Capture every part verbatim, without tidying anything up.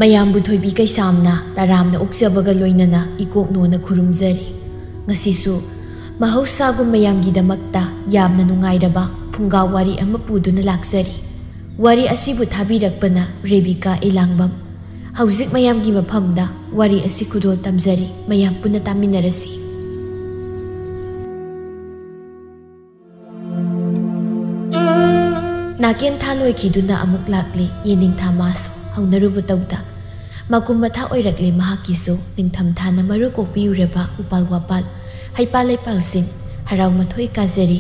ꯃꯌꯥꯝꯕꯨ ꯊꯣꯏꯕꯤ ꯀꯩꯁꯥꯝꯅ ꯇꯔꯥꯝꯅ ꯑꯣꯛꯆꯕꯒ ꯂꯣꯏꯅꯅ ꯏꯀꯣꯛꯅꯣꯅ ꯈꯨꯔꯨꯝꯖꯔꯤ꯫ ꯉꯁꯤꯁꯨ ꯃꯍꯧꯁꯥꯒꯨꯝ ꯃꯌꯥꯝꯒꯤꯗꯃꯛꯇ ꯌꯥꯝꯅ ꯅꯨꯡꯉꯥꯏꯔꯕ ꯐꯨꯡꯒꯥ ꯋꯥꯔꯤ ꯑꯃ ꯄꯨꯗꯨꯅ ꯂꯥꯛꯆꯔꯤ꯫ ꯋꯥꯔꯤ ꯑꯁꯤꯕꯨ ꯊꯥꯕꯤꯔꯛꯄꯅ ꯔꯦꯕꯤꯀꯥ ꯏꯂꯥꯡꯕꯝ꯫ ꯍꯧꯖꯤꯛ ꯃꯌꯥꯝꯒꯤ ꯃꯐꯝꯗ ꯋꯥꯔꯤ ꯑꯁꯤ ꯈꯨꯗꯣꯜ ꯇꯝꯖꯔꯤ, ꯃꯌꯥꯝ ꯄꯨꯟꯅ ꯇꯥꯃꯤꯟꯅꯔꯁꯤ꯫ ꯅꯥꯀꯦꯟ ꯊꯥ ꯂꯣꯏꯈꯤꯗꯨꯅ ꯑꯃꯨꯛ ꯂꯥꯛꯂꯤ ꯌꯦꯅꯤꯡꯊꯥ ꯃꯥꯁꯨ꯫ ꯍꯧꯅꯔꯨꯕ ꯇꯧꯗ ꯃꯀꯨꯝ ꯃꯊꯥ ꯑꯣꯏꯔꯛꯂꯦ ꯃꯍꯥꯛꯀꯤꯁꯨ꯫ ꯅꯤꯡꯊꯝꯊꯥꯅ ꯃꯔꯨ ꯀꯣꯛꯄꯤꯔꯨꯔꯕ ꯎꯄꯥꯜ ꯋꯥꯄꯥꯜ, ꯍꯩꯄꯥꯜ ꯂꯩꯄꯥꯜꯁꯤꯡ ꯍꯔꯥꯎ ꯃꯊꯣꯏ ꯀꯥꯖꯔꯤ꯫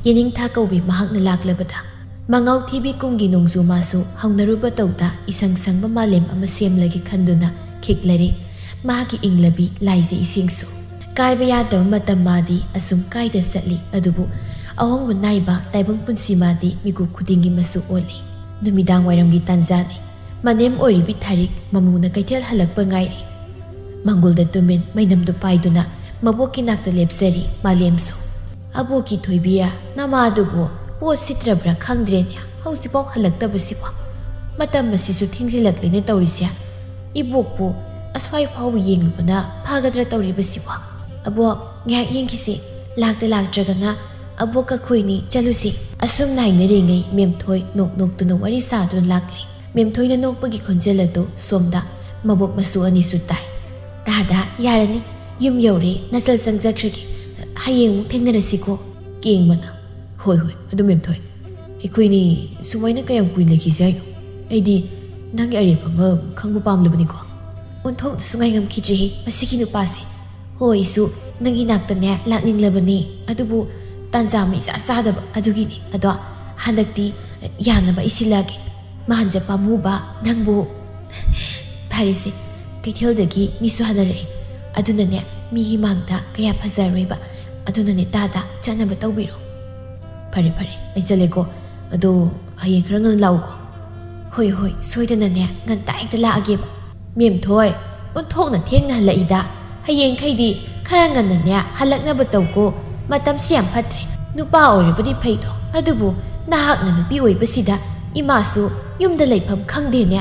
ꯌꯦꯅꯤꯡꯊꯥ ꯀꯧꯕꯤ ꯃꯍꯥꯛꯅ ꯂꯥꯛꯂꯕꯗ꯫ ꯃꯉꯥꯎ ꯊꯤꯕꯤ ꯀꯨꯝꯒꯤ ꯅꯣꯡꯖꯨ ꯃꯥꯁꯨ ꯍꯧꯅꯔꯨꯕ ꯇꯧꯗ ꯏꯁꯪ ꯁꯪꯕ ꯃꯥꯂꯦꯝ ꯑꯃ ꯁꯦꯝꯂꯒꯦ ꯈꯟꯗꯨꯅ ꯈꯤꯛꯂꯔꯦ ꯃꯍꯥꯛꯀꯤ ꯏꯪꯂꯕꯤ ꯂꯥꯏꯖ ꯏꯁꯤꯡꯁꯨ꯫ ꯀꯥꯏꯕ ꯌꯥꯗꯕ ꯃꯇꯝ ꯃꯥꯗꯤ ꯑꯁꯨꯝ ꯀꯥꯏꯗ ꯆꯠꯂꯤ, ꯑꯗꯨꯕꯨ ꯑꯍꯣꯡꯕ ꯅꯥꯏꯕ ꯇꯥꯏꯕꯪ ꯄꯨꯟꯁꯤ ꯃꯥꯗꯤ ꯃꯤꯀꯨꯞ ꯈꯨꯗꯤꯡꯒꯤ ꯃꯆꯨ ꯑꯣꯜꯂꯤ꯫ ꯅꯨꯃꯤꯗꯥꯡ ꯋꯥꯏꯔꯝꯒꯤ ꯇꯥꯟꯖꯥꯅꯤ꯫ ꯃꯅꯦꯝ ꯑꯣꯏꯔꯤꯕꯤ ꯊꯥꯔꯤꯛ ꯃꯃꯨꯅ ꯀꯩꯊꯦꯜ ꯍꯜꯂꯛꯄ ꯉꯥꯏꯔꯤ꯫ ꯃꯪꯒꯣꯜꯗ ꯇꯨꯃꯤꯟ ꯃꯩꯅꯝꯗꯨ ꯄꯥꯏꯗꯨꯅ ꯃꯕꯣꯛꯀꯤ ꯅꯥꯛꯇ ꯂꯦꯞꯆꯔꯤ ꯃꯥꯂꯦꯝꯁꯨ꯫ "ꯑꯕꯣꯛꯀꯤ ꯊꯣꯏꯕꯤꯌꯥ, ꯅꯃꯥꯗꯨꯕꯨ ꯄꯣꯠ ꯁꯤꯠꯇ꯭ꯔꯕ꯭ꯔꯥ ꯈꯪꯗ꯭ꯔꯦꯅꯦ, ꯍꯧꯖꯤꯛꯐꯥꯎ ꯍꯜꯂꯛꯇꯕꯁꯤꯕꯣ? ꯃꯇꯝ ꯑꯁꯤꯁꯨ ꯊꯦꯡꯖꯤꯜꯂꯛꯂꯦꯅꯦ ꯇꯧꯔꯤꯁꯦ꯫ ꯏꯕꯣꯛꯄꯨ ꯑꯁ꯭ꯋꯥꯏ ꯐꯥꯎꯕ ꯌꯦꯡꯂꯨꯕꯅ ꯐꯒꯗ꯭ꯔꯥ ꯇꯧꯔꯤꯕꯁꯤꯕꯣ? ꯑꯕꯣꯛ, ꯉꯥꯏꯍꯥꯛ ꯌꯦꯡꯈꯤꯁꯤ꯫ ꯂꯥꯛꯇ ꯂꯥꯛꯇ꯭ꯔꯒꯅ ꯑꯕꯣꯛꯀ ꯑꯩꯈꯣꯏꯅꯤ ꯆꯠꯂꯨꯁꯤ꯫" ꯑꯁꯨꯝꯅ ꯍꯥꯏꯅꯔꯤꯉꯩ ꯃꯦꯝꯊꯣꯏ ꯅꯣꯛ ꯅꯣꯛꯇꯨꯅ ꯋꯥꯔꯤ ꯁꯥꯗꯨꯅ ꯂꯥꯛꯂꯦ꯫ ꯃꯦꯝꯊꯣꯏꯅ ꯅꯣꯛꯄꯒꯤ ꯈꯣꯟꯖꯦꯜ ꯑꯗꯨ ꯁꯣꯝꯗ ꯃꯕꯣꯛ ꯃꯁꯨ ꯑꯅꯤꯁꯨ ꯇꯥꯏ꯫ "ꯇꯥꯗ, ꯌꯥꯔꯅꯤ, ꯌꯨꯝ ꯌꯧꯔꯦ, ꯅꯆꯜ ꯆꯪꯖꯈ꯭ꯔꯒꯦ꯫ ꯍꯌꯦꯡ ꯑꯃꯨꯛ ꯊꯦꯡꯅꯔꯁꯤꯀꯣ꯫" ꯀꯦꯡꯕꯅ, "ꯍꯣꯏ, ꯍꯣꯏ, ꯑꯗꯨ ꯃꯦꯝꯊꯣꯏ, ꯑꯩꯈꯣꯏꯅꯤ ꯁꯨꯃꯥꯏꯅ ꯀꯌꯥꯝ ꯀꯨꯏꯅ ꯂꯩꯈꯤꯁꯦ ꯍꯥꯏꯅꯣ? ꯑꯩꯗꯤ ꯅꯪꯒꯤ ꯑꯔꯦꯞꯄ ꯑꯃ ꯈꯪꯕ ꯄꯥꯝꯂꯕꯅꯤꯀꯣ꯫" ꯑꯣꯟꯊꯣꯛꯅꯁꯨ ꯉꯥꯏꯉꯝꯈꯤꯗ꯭ꯔꯦꯍꯦ ꯃꯁꯤꯒꯤ ꯅꯨꯄꯥꯁꯦ꯫ "ꯍꯣꯏ, ꯑꯩꯁꯨ ꯅꯪꯒꯤ ꯅꯥꯛꯇꯅꯦ ꯂꯥꯛꯅꯤꯡꯂꯕꯅꯤ, ꯑꯗꯨꯕꯨ ꯇꯥꯟꯖꯥ ꯑꯃ ꯏꯆꯥ ꯆꯥꯗꯕ ꯑꯗꯨꯒꯤꯅꯤ꯫ ꯑꯗꯣ ꯍꯟꯗꯛꯇꯤ ꯌꯥꯅꯕ ꯑꯩ ꯁꯤꯜꯂꯛꯑꯒꯦ꯫ ꯃꯍꯟꯖ ꯄꯥꯝꯃꯨꯕ ꯅꯪꯕꯨ꯫" "ꯐꯔꯦꯁꯦ, ꯀꯩꯊꯦꯜꯗꯒꯤ ꯃꯤꯁꯨ ꯍꯟꯅꯔꯛꯑꯦ, ꯑꯗꯨꯅꯅꯦ ꯃꯤꯒꯤ ꯃꯥꯡꯗ ꯀꯌꯥ ꯐꯖꯔꯣꯏꯕ, ꯑꯗꯨꯅꯅꯦ ꯇꯥꯗ ꯆꯠꯅꯕ ꯇꯧꯕꯤꯔꯣ꯫" "ꯐꯔꯦ, ꯐꯔꯦ, ꯑꯩ ꯆꯠꯂꯦꯀꯣ꯫ ꯑꯗꯣ ꯍꯌꯦꯡ ꯈꯔ ꯉꯟꯅ ꯂꯥꯛꯎꯀꯣ꯫" "ꯍꯣꯏ, ꯍꯣꯏ, ꯁꯣꯏꯗꯅꯅꯦ ꯉꯟꯇꯥ ꯍꯦꯛꯇ ꯂꯥꯛꯑꯒꯦꯕ꯫" "ꯃꯦꯝꯊꯣꯏ, ꯑꯣꯟꯊꯣꯛꯅ ꯊꯦꯡꯅ ꯍꯜꯂꯛꯏꯗ꯫ ꯍꯌꯦꯡꯈꯩꯗꯤ ꯈꯔ ꯉꯟꯅꯅꯦ ꯍꯜꯂꯛꯅꯕ ꯇꯧꯀꯣ꯫ ꯃꯇꯝꯁꯤ ꯌꯥꯝ ꯐꯠꯇ꯭ꯔꯦ꯫ ꯅꯨꯄꯥ ꯑꯣꯏꯔꯕꯗꯤ ꯐꯩꯗꯣ, ꯑꯗꯨꯕꯨ ꯅꯍꯥꯛꯅ ꯅꯨꯄꯤ ꯑꯣꯏꯕꯁꯤꯗ ꯏꯃꯥꯁꯨ ꯌꯨꯝꯗ ꯂꯩꯐꯝ ꯈꯪꯗꯦꯅꯦ꯫"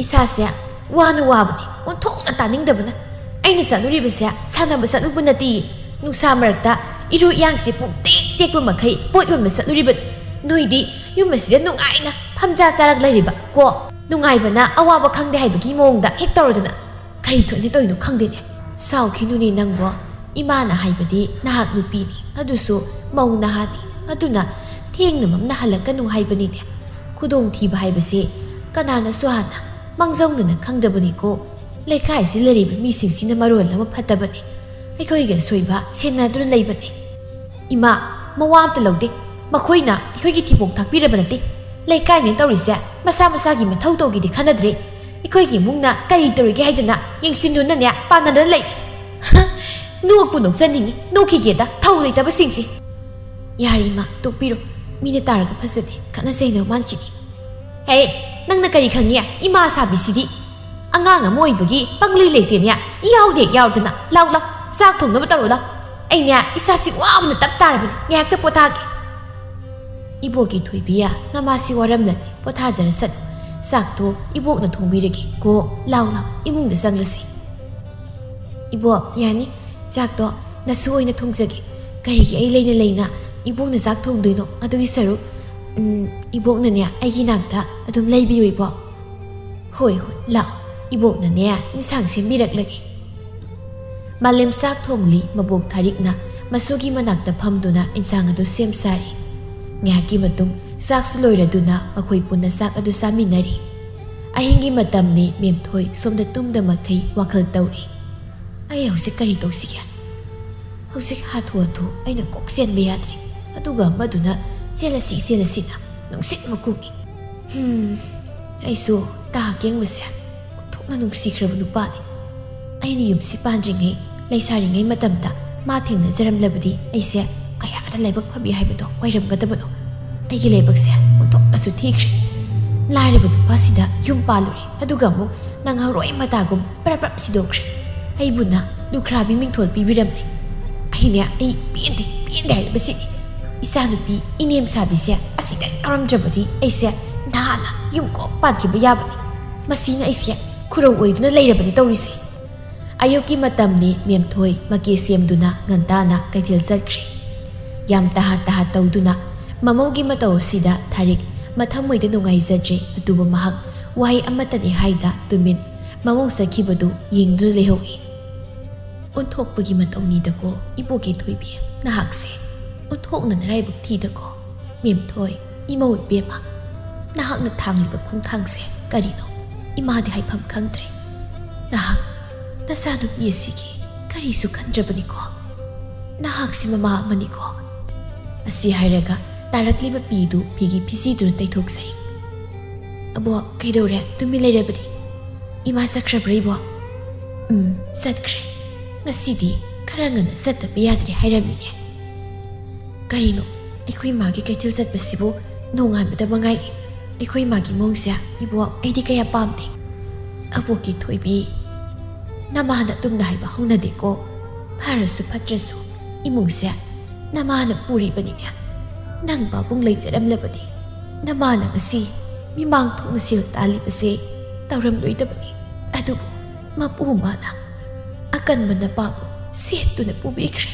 "ꯏꯁꯥꯁꯦ ꯋꯥꯅ ꯋꯥꯕꯅꯤ, ꯑꯣꯟꯊꯣꯛꯅ ꯇꯥꯅꯤꯡꯗꯕꯅ꯫ ꯑꯩꯅ ꯆꯠꯂꯨꯔꯤꯕꯁꯦ ꯁꯥꯟꯅꯕ ꯆꯠꯂꯨꯕ ꯅꯠꯇꯦ, ꯅꯨꯡꯁꯥ ꯃꯔꯛꯇ ꯏꯔꯨ ꯏꯌꯥꯡꯁꯤ ꯄꯨꯡ ꯇꯦꯛ ꯇꯦꯛꯄ ꯃꯈꯩ ꯄꯣꯠ ꯌꯣꯟꯕ ꯆꯠꯂꯨꯔꯤꯕꯅꯤ꯫ ꯅꯣꯏꯗꯤ ꯌꯨꯝ ꯑꯁꯤꯗ ꯅꯨꯡꯉꯥꯏꯅ ꯐꯝꯖꯥ ꯆꯥꯔꯒ ꯂꯩꯔꯤꯕ ꯀꯣ, ꯅꯨꯡꯉꯥꯏꯕꯅ ꯑꯋꯥꯕ ꯈꯪꯗꯦ ꯍꯥꯏꯕꯒꯤ ꯃꯑꯣꯡꯗ ꯍꯦꯛ ꯇꯧꯔꯗꯅ꯫ ꯀꯔꯤ ꯊꯣꯛꯏꯅ ꯇꯧꯔꯤꯅꯣ ꯈꯪꯗꯦꯅꯦ꯫ ꯁꯥꯎꯈꯤꯅꯨꯅꯦ ꯅꯪꯕꯣ꯫ ꯏꯃꯥꯅ ꯍꯥꯏꯕꯗꯤ ꯅꯍꯥꯛ ꯅꯨꯄꯤꯅꯤ, ꯑꯗꯨꯁꯨ ꯃꯧ ꯅꯍꯥꯅꯤ, ꯑꯗꯨꯅ ꯊꯦꯡꯅ ꯃꯝꯅ ꯍꯜꯂꯛꯀꯅꯨ ꯍꯥꯏꯕꯅꯤꯅꯦ꯫ ꯈꯨꯗꯣꯡꯊꯤꯕ ꯍꯥꯏꯕꯁꯤ ꯀꯅꯥꯅꯁꯨ ꯍꯥꯟꯅ ꯃꯥꯡꯖꯧꯅꯅ ꯈꯪꯗꯕꯅꯤꯀꯣ꯫ ꯂꯩꯀꯥꯏꯁꯤ ꯂꯩꯔꯤꯕ ꯃꯤꯁꯤꯡꯁꯤꯅ ꯃꯔꯣꯜ ꯑꯃ ꯐꯠꯇꯕꯅꯤ꯫ ꯑꯩꯈꯣꯏꯒꯤ ꯑꯁꯣꯏꯕ ꯁꯦꯟꯅꯗꯨꯅ ꯂꯩꯕꯅꯤ꯫ ꯏꯃꯥ, ꯃꯋꯥ ꯑꯝꯇ ꯂꯧꯗꯦ꯫ ꯃꯈꯣꯏꯅ ꯑꯩꯈꯣꯏꯒꯤ ꯊꯤꯕꯣꯡ ꯊꯥꯛꯄꯤꯔꯕ ꯅꯠꯇꯦ꯫ ꯂꯩꯀꯥꯏꯅ ꯇꯧꯔꯤꯁꯦ ꯃꯁꯥ ꯃꯁꯥꯒꯤ ꯃꯊꯧ ꯇꯧꯒꯦꯗꯤ ꯈꯟꯅꯗ꯭ꯔꯦ꯫ ꯑꯩꯈꯣꯏꯒꯤ ꯏꯃꯨꯡꯅ ꯀꯔꯤ ꯇꯧꯔꯤꯒꯦ ꯍꯥꯏꯗꯅ ꯌꯦꯡꯁꯤꯟꯗꯨꯅꯅꯦ ꯄꯥꯟꯅꯗꯅ ꯂꯩ꯫ ꯍ, ꯅꯣꯛꯄꯨ ꯅꯣꯛꯆꯅꯤꯡꯉꯤ, ꯅꯣꯛꯈꯤꯒꯦꯗ, ꯊꯧ ꯂꯩꯇꯕꯁꯤꯡꯁꯦ꯫ ꯌꯥꯔꯦ ꯏꯃꯥ, ꯇꯣꯛꯄꯤꯔꯣ꯫ ꯃꯤꯅ ꯇꯥꯔꯒ ꯐꯖꯗꯦ, ꯈꯠꯅ ꯆꯩꯅꯕ ꯃꯥꯟꯈꯤꯅꯤ꯫ ꯍꯦ, ꯅꯪꯅ ꯀꯔꯤ ꯈꯪꯉꯤ? ꯏꯃꯥ ꯁꯥꯕꯤꯁꯤꯗꯤ꯫ ꯑꯉꯥꯡ ꯑꯃ ꯑꯣꯏꯕꯒꯤ ꯄꯪꯂꯩ ꯂꯩꯇꯦꯅꯦ꯫ ꯌꯥꯎꯗꯦ ꯌꯥꯎꯗꯅ꯫ ꯂꯥꯎ, ꯂꯥꯎ, ꯆꯥꯛ ꯊꯣꯡꯅꯕ ꯇꯧꯔꯣ, ꯂꯥꯎ꯫ ꯑꯩꯅꯦ ꯏꯁꯥꯁꯤ ꯋꯥꯕꯅ ꯇꯞ ꯇꯥꯔꯕꯅꯤ, ꯉꯥꯏꯍꯥꯛꯇ ꯄꯣꯊꯥꯒꯦ꯫ ꯏꯕꯣꯛꯀꯤ ꯊꯣꯏꯕꯤꯌꯥ, ꯅꯃꯥꯁꯤ ꯋꯥꯔꯝꯂꯅꯤ, ꯄꯣꯊꯥꯖꯔꯁꯅꯨ꯫ ꯆꯥꯛꯇꯣ ꯏꯕꯣꯛꯅ ꯊꯣꯡꯕꯤꯔꯒꯦ ꯀꯣ꯫ ꯂꯥꯎ, ꯂꯥꯎ, ꯏꯃꯨꯡꯗ ꯆꯪꯂꯁꯤ꯫ ꯏꯕꯣꯛ, ꯌꯥꯅꯤ꯫ ꯆꯥꯛꯇꯣ ꯅꯁꯨ ꯑꯣꯏꯅ ꯊꯣꯡꯖꯒꯦ꯫ ꯀꯔꯤꯒꯤ ꯑꯩ ꯂꯩꯅ ꯂꯩꯅ ꯏꯕꯣꯛꯅ ꯆꯥꯛ ꯊꯣꯡꯗꯣꯏꯅꯣ? ꯑꯗꯨꯒꯤ ꯁꯔꯨꯛ, ꯎꯝ, ꯏꯕꯣꯛꯅꯅꯦ ꯑꯩꯒꯤ ꯅꯥꯛꯇ ꯑꯗꯨꯝ ꯂꯩꯕꯤꯌꯨ, ꯏꯕꯣꯛ꯫ ꯍꯣꯏ, ꯍꯣꯏ, ꯂꯥꯛꯑꯣ꯫ ꯏꯕꯣꯛꯅꯅꯦ ꯏꯟꯁꯥꯡ ꯁꯦꯝꯕꯤꯔꯛꯂꯒꯦ꯫ ꯃꯥꯂꯦꯝ ꯆꯥꯛ ꯊꯣꯡꯂꯤ, ꯃꯕꯣꯛ ꯊꯥꯔꯤꯛꯅ ꯃꯁꯨꯒꯤ ꯃꯅꯥꯛꯇ ꯐꯝꯗꯨꯅ ꯏꯟꯁꯥꯡ ꯑꯗꯨ ꯁꯦꯝ ꯁꯥꯔꯤ꯫ ꯉꯥꯏꯍꯥꯛꯀꯤ ꯃꯇꯨꯡ ꯆꯥꯛꯁꯨ ꯂꯣꯏꯔꯗꯨꯅ ꯃꯈꯣꯏ ꯄꯨꯟꯅ ꯆꯥꯛ ꯑꯗꯨ ꯆꯥꯃꯤꯟꯅꯔꯤ꯫ ꯑꯍꯤꯡꯒꯤ ꯃꯇꯝꯅꯤ, ꯃꯦꯝꯊꯣꯏ ꯁꯣꯝꯗ ꯇꯨꯝꯗ ꯃꯈꯩ ꯋꯥꯈꯜ ꯇꯧꯔꯤ꯫ ꯑꯩ ꯍꯧꯖꯤꯛ ꯀꯔꯤ ꯇꯧꯁꯤꯒꯦ? ꯍꯧꯖꯤꯛ ꯍꯥꯊꯨ ꯍꯥꯊꯨ ꯑꯩꯅ ꯀꯣꯛ ꯆꯦꯟꯕ ꯌꯥꯗ꯭ꯔꯤ꯫ ꯑꯗꯨꯒ ꯑꯃꯗꯨꯅ "ꯆꯦꯜꯂꯁꯤ, ꯆꯦꯜꯂꯁꯤꯅ" ꯅꯨꯡꯁꯤꯠ ꯃꯀꯨꯡꯉꯤ꯫ ꯍꯝ, ꯑꯩꯁꯨ ꯇꯥ ꯀꯦꯡꯕꯁꯦ ꯑꯣꯟꯊꯣꯛꯅ ꯅꯨꯡꯁꯤꯈ꯭ꯔꯕ ꯅꯨꯄꯥꯅꯤ꯫ ꯑꯩꯅ ꯌꯨꯝꯁꯤ ꯄꯥꯟꯗ꯭ꯔꯤꯉꯩ, ꯂꯩꯁꯥꯔꯤꯉꯩ ꯃꯇꯝꯗ ꯃꯥ ꯊꯦꯡꯅꯖꯔꯝꯂꯕꯗꯤ ꯑꯩꯁꯦ ꯀꯌꯥꯗ ꯂꯥꯏꯕꯛ ꯐꯕꯤ ꯍꯥꯏꯕꯗꯣ ꯑꯣꯏꯔꯝꯒꯗꯕꯅꯣ꯫ ꯑꯩꯒꯤ ꯂꯥꯏꯕꯛꯁꯦ ꯑꯣꯟꯊꯣꯛꯅꯁꯨ ꯊꯤꯈ꯭ꯔꯦ꯫ ꯂꯥꯏꯔꯕ ꯅꯨꯄꯥꯁꯤꯗ ꯌꯨꯝ ꯄꯥꯜꯂꯨꯔꯦ, ꯑꯗꯨꯒ ꯑꯃꯨꯛ ꯅꯪꯍꯧꯔꯣꯏ ꯃꯇꯥꯒꯨꯝ ꯄ꯭ꯔꯞ ꯄ꯭ꯔꯞ ꯁꯤꯗꯣꯛꯈ꯭ꯔꯦ꯫ ꯑꯩꯕꯨꯅ ꯂꯨꯈ꯭ꯔꯥꯕꯤ ꯃꯤꯡꯊꯣꯜ ꯄꯤꯕꯤꯔꯝꯂꯦ꯫ ꯑꯩꯅꯦ, ꯑꯩ ꯄꯦꯟꯗꯦ, ꯄꯦꯟꯗꯦ ꯍꯥꯏꯔꯤꯕꯁꯤꯅꯤ꯫ ꯏꯆꯥꯅꯨꯄꯤ ꯏꯅꯦꯝ ꯁꯥꯕꯤꯁꯦ ꯑꯁꯤꯗ ꯌꯥꯎꯔꯝꯗ꯭ꯔꯕꯗꯤ ꯑꯩꯁꯦ ꯅꯍꯥꯟꯅ ꯌꯨꯝ ꯀꯣꯛ ꯄꯥꯟꯈꯤꯕ ꯌꯥꯕꯅꯤ꯫ ꯃꯁꯤꯅ ꯑꯩꯁꯦ ꯈꯨꯔꯧ ꯑꯣꯏꯗꯨꯅ ꯂꯩꯔꯕꯅꯤ ꯇꯧꯔꯤꯁꯦ꯫ ꯑꯌꯨꯛꯀꯤ ꯃꯇꯝꯅꯤ꯫ ꯃꯦꯝꯊꯣꯏ ꯃꯀꯦ ꯁꯦꯝꯗꯨꯅ ꯉꯟꯇꯥꯅ ꯀꯩꯊꯦꯜ ꯆꯠꯈ꯭ꯔꯦ꯫ ꯌꯥꯝ ꯇꯍꯥ ꯇꯍꯥ ꯇꯧꯗꯨꯅ ꯃꯃꯧꯒꯤ ꯃꯇꯧ ꯑꯁꯤꯗ ꯊꯥꯔꯤꯛ ꯃꯊꯃꯣꯏꯗ ꯅꯨꯡꯉꯥꯏꯖꯗ꯭ꯔꯦ꯫ ꯑꯗꯨꯕꯨ ꯃꯍꯥꯛ ꯋꯥꯍꯩ ꯑꯃꯠꯇꯗꯤ ꯍꯥꯏꯗ ꯇꯨꯃꯤꯟ ꯃꯃꯧ ꯆꯠꯈꯤꯕꯗꯨ ꯌꯦꯡꯗꯨꯅ ꯂꯩꯍꯧꯏ꯫ "ꯑꯣꯟꯊꯣꯛꯄꯒꯤ ꯃꯇꯧꯅꯤꯗꯀꯣ ꯏꯕꯣꯛꯀꯤ ꯊꯣꯏꯕꯤ, ꯅꯍꯥꯛꯁꯦ ꯑꯣꯟꯊꯣꯛꯅ ꯅꯔꯥꯏꯕꯛ ꯊꯤꯗꯀꯣ꯫ ꯃꯦꯝꯊꯣꯏ, ꯏꯃꯧ ꯏꯕꯦꯝꯃ, ꯅꯍꯥꯛꯅ ꯊꯥꯡꯂꯤꯕ ꯈꯣꯡꯊꯥꯡꯁꯦ ꯀꯔꯤꯅꯣ? ꯏꯃꯥꯗꯤ ꯍꯥꯏꯐꯝ ꯈꯪꯗ꯭ꯔꯦ꯫ ꯅꯍꯥꯛ ꯅꯆꯥꯅꯨꯄꯤ ꯑꯁꯤꯒꯤ ꯀꯔꯤꯁꯨ ꯈꯟꯗ꯭ꯔꯕꯅꯤꯀꯣ꯫ ꯅꯍꯥꯛꯁꯤ ꯃꯃꯥ ꯑꯃꯅꯤꯀꯣ"꯫ ꯑꯁꯤ ꯍꯥꯏꯔꯒ ꯇꯥꯔꯛꯂꯤꯕ ꯄꯤꯗꯨ ꯐꯤꯒꯤ ꯐꯤꯖꯤꯗꯨꯅ ꯇꯩꯊꯣꯛꯆꯩ꯫ "ꯑꯕꯣꯛ, ꯀꯩꯗꯧꯔꯦ? ꯇꯨꯃꯤꯟ ꯂꯩꯔꯕꯗꯤ? ꯏꯃꯥ ꯆꯠꯈ꯭ꯔꯕ꯭ꯔꯥ, ꯏꯕꯣꯛ?" "ꯎꯝ, ꯆꯠꯈ꯭ꯔꯦ꯫ ꯉꯁꯤꯗꯤ ꯈꯔ ꯉꯟꯅ ꯆꯠꯇꯕ ꯌꯥꯗ꯭ꯔꯦ ꯍꯥꯏꯔꯝꯃꯤꯅꯦ꯫ ꯀꯔꯤꯅꯣ, ꯑꯩꯈꯣꯏ ꯃꯥꯒꯤ ꯀꯩꯊꯦꯜ ꯆꯠꯄꯁꯤꯕꯨ ꯅꯣꯡꯉꯥꯟꯕꯗ ꯃꯉꯥꯏ꯫ ꯑꯩꯈꯣꯏ ꯃꯥꯒꯤ ꯃꯑꯣꯡꯁꯦ, ꯏꯕꯣꯛ, ꯑꯩꯗꯤ ꯀꯌꯥ ꯄꯥꯝꯗꯦ"꯫ "ꯑꯕꯣꯛꯀꯤ ꯊꯣꯏꯕꯤ, ꯅꯃꯥꯅ ꯑꯗꯨꯝꯅ ꯍꯥꯏꯕ ꯍꯧꯅꯗꯦꯀꯣ꯫ ꯐꯔꯁꯨ ꯐꯠꯇ꯭ꯔꯁꯨ ꯏꯃꯨꯡꯁꯦ ꯅꯃꯥꯅ ꯄꯨꯔꯤꯕꯅꯤꯅꯦ꯫ ꯅꯪ ꯄꯥꯕꯨꯡ ꯂꯩꯖꯔꯝꯂꯕꯗꯤ ꯅꯃꯥꯅ ꯉꯁꯤ ꯃꯤꯃꯥꯡ ꯊꯣꯛꯅ ꯁꯦꯜ ꯇꯥꯜꯂꯤꯕꯁꯦ ꯇꯧꯔꯝꯂꯣꯏꯗꯕꯅꯤ꯫ ꯑꯗꯨꯕꯨ ꯃꯄꯨ ꯃꯥꯅ ꯑꯀꯟꯕ ꯅꯄꯥꯕꯨ ꯁꯦꯠꯇꯨꯅ ꯄꯨꯕꯤꯈ꯭ꯔꯦ꯫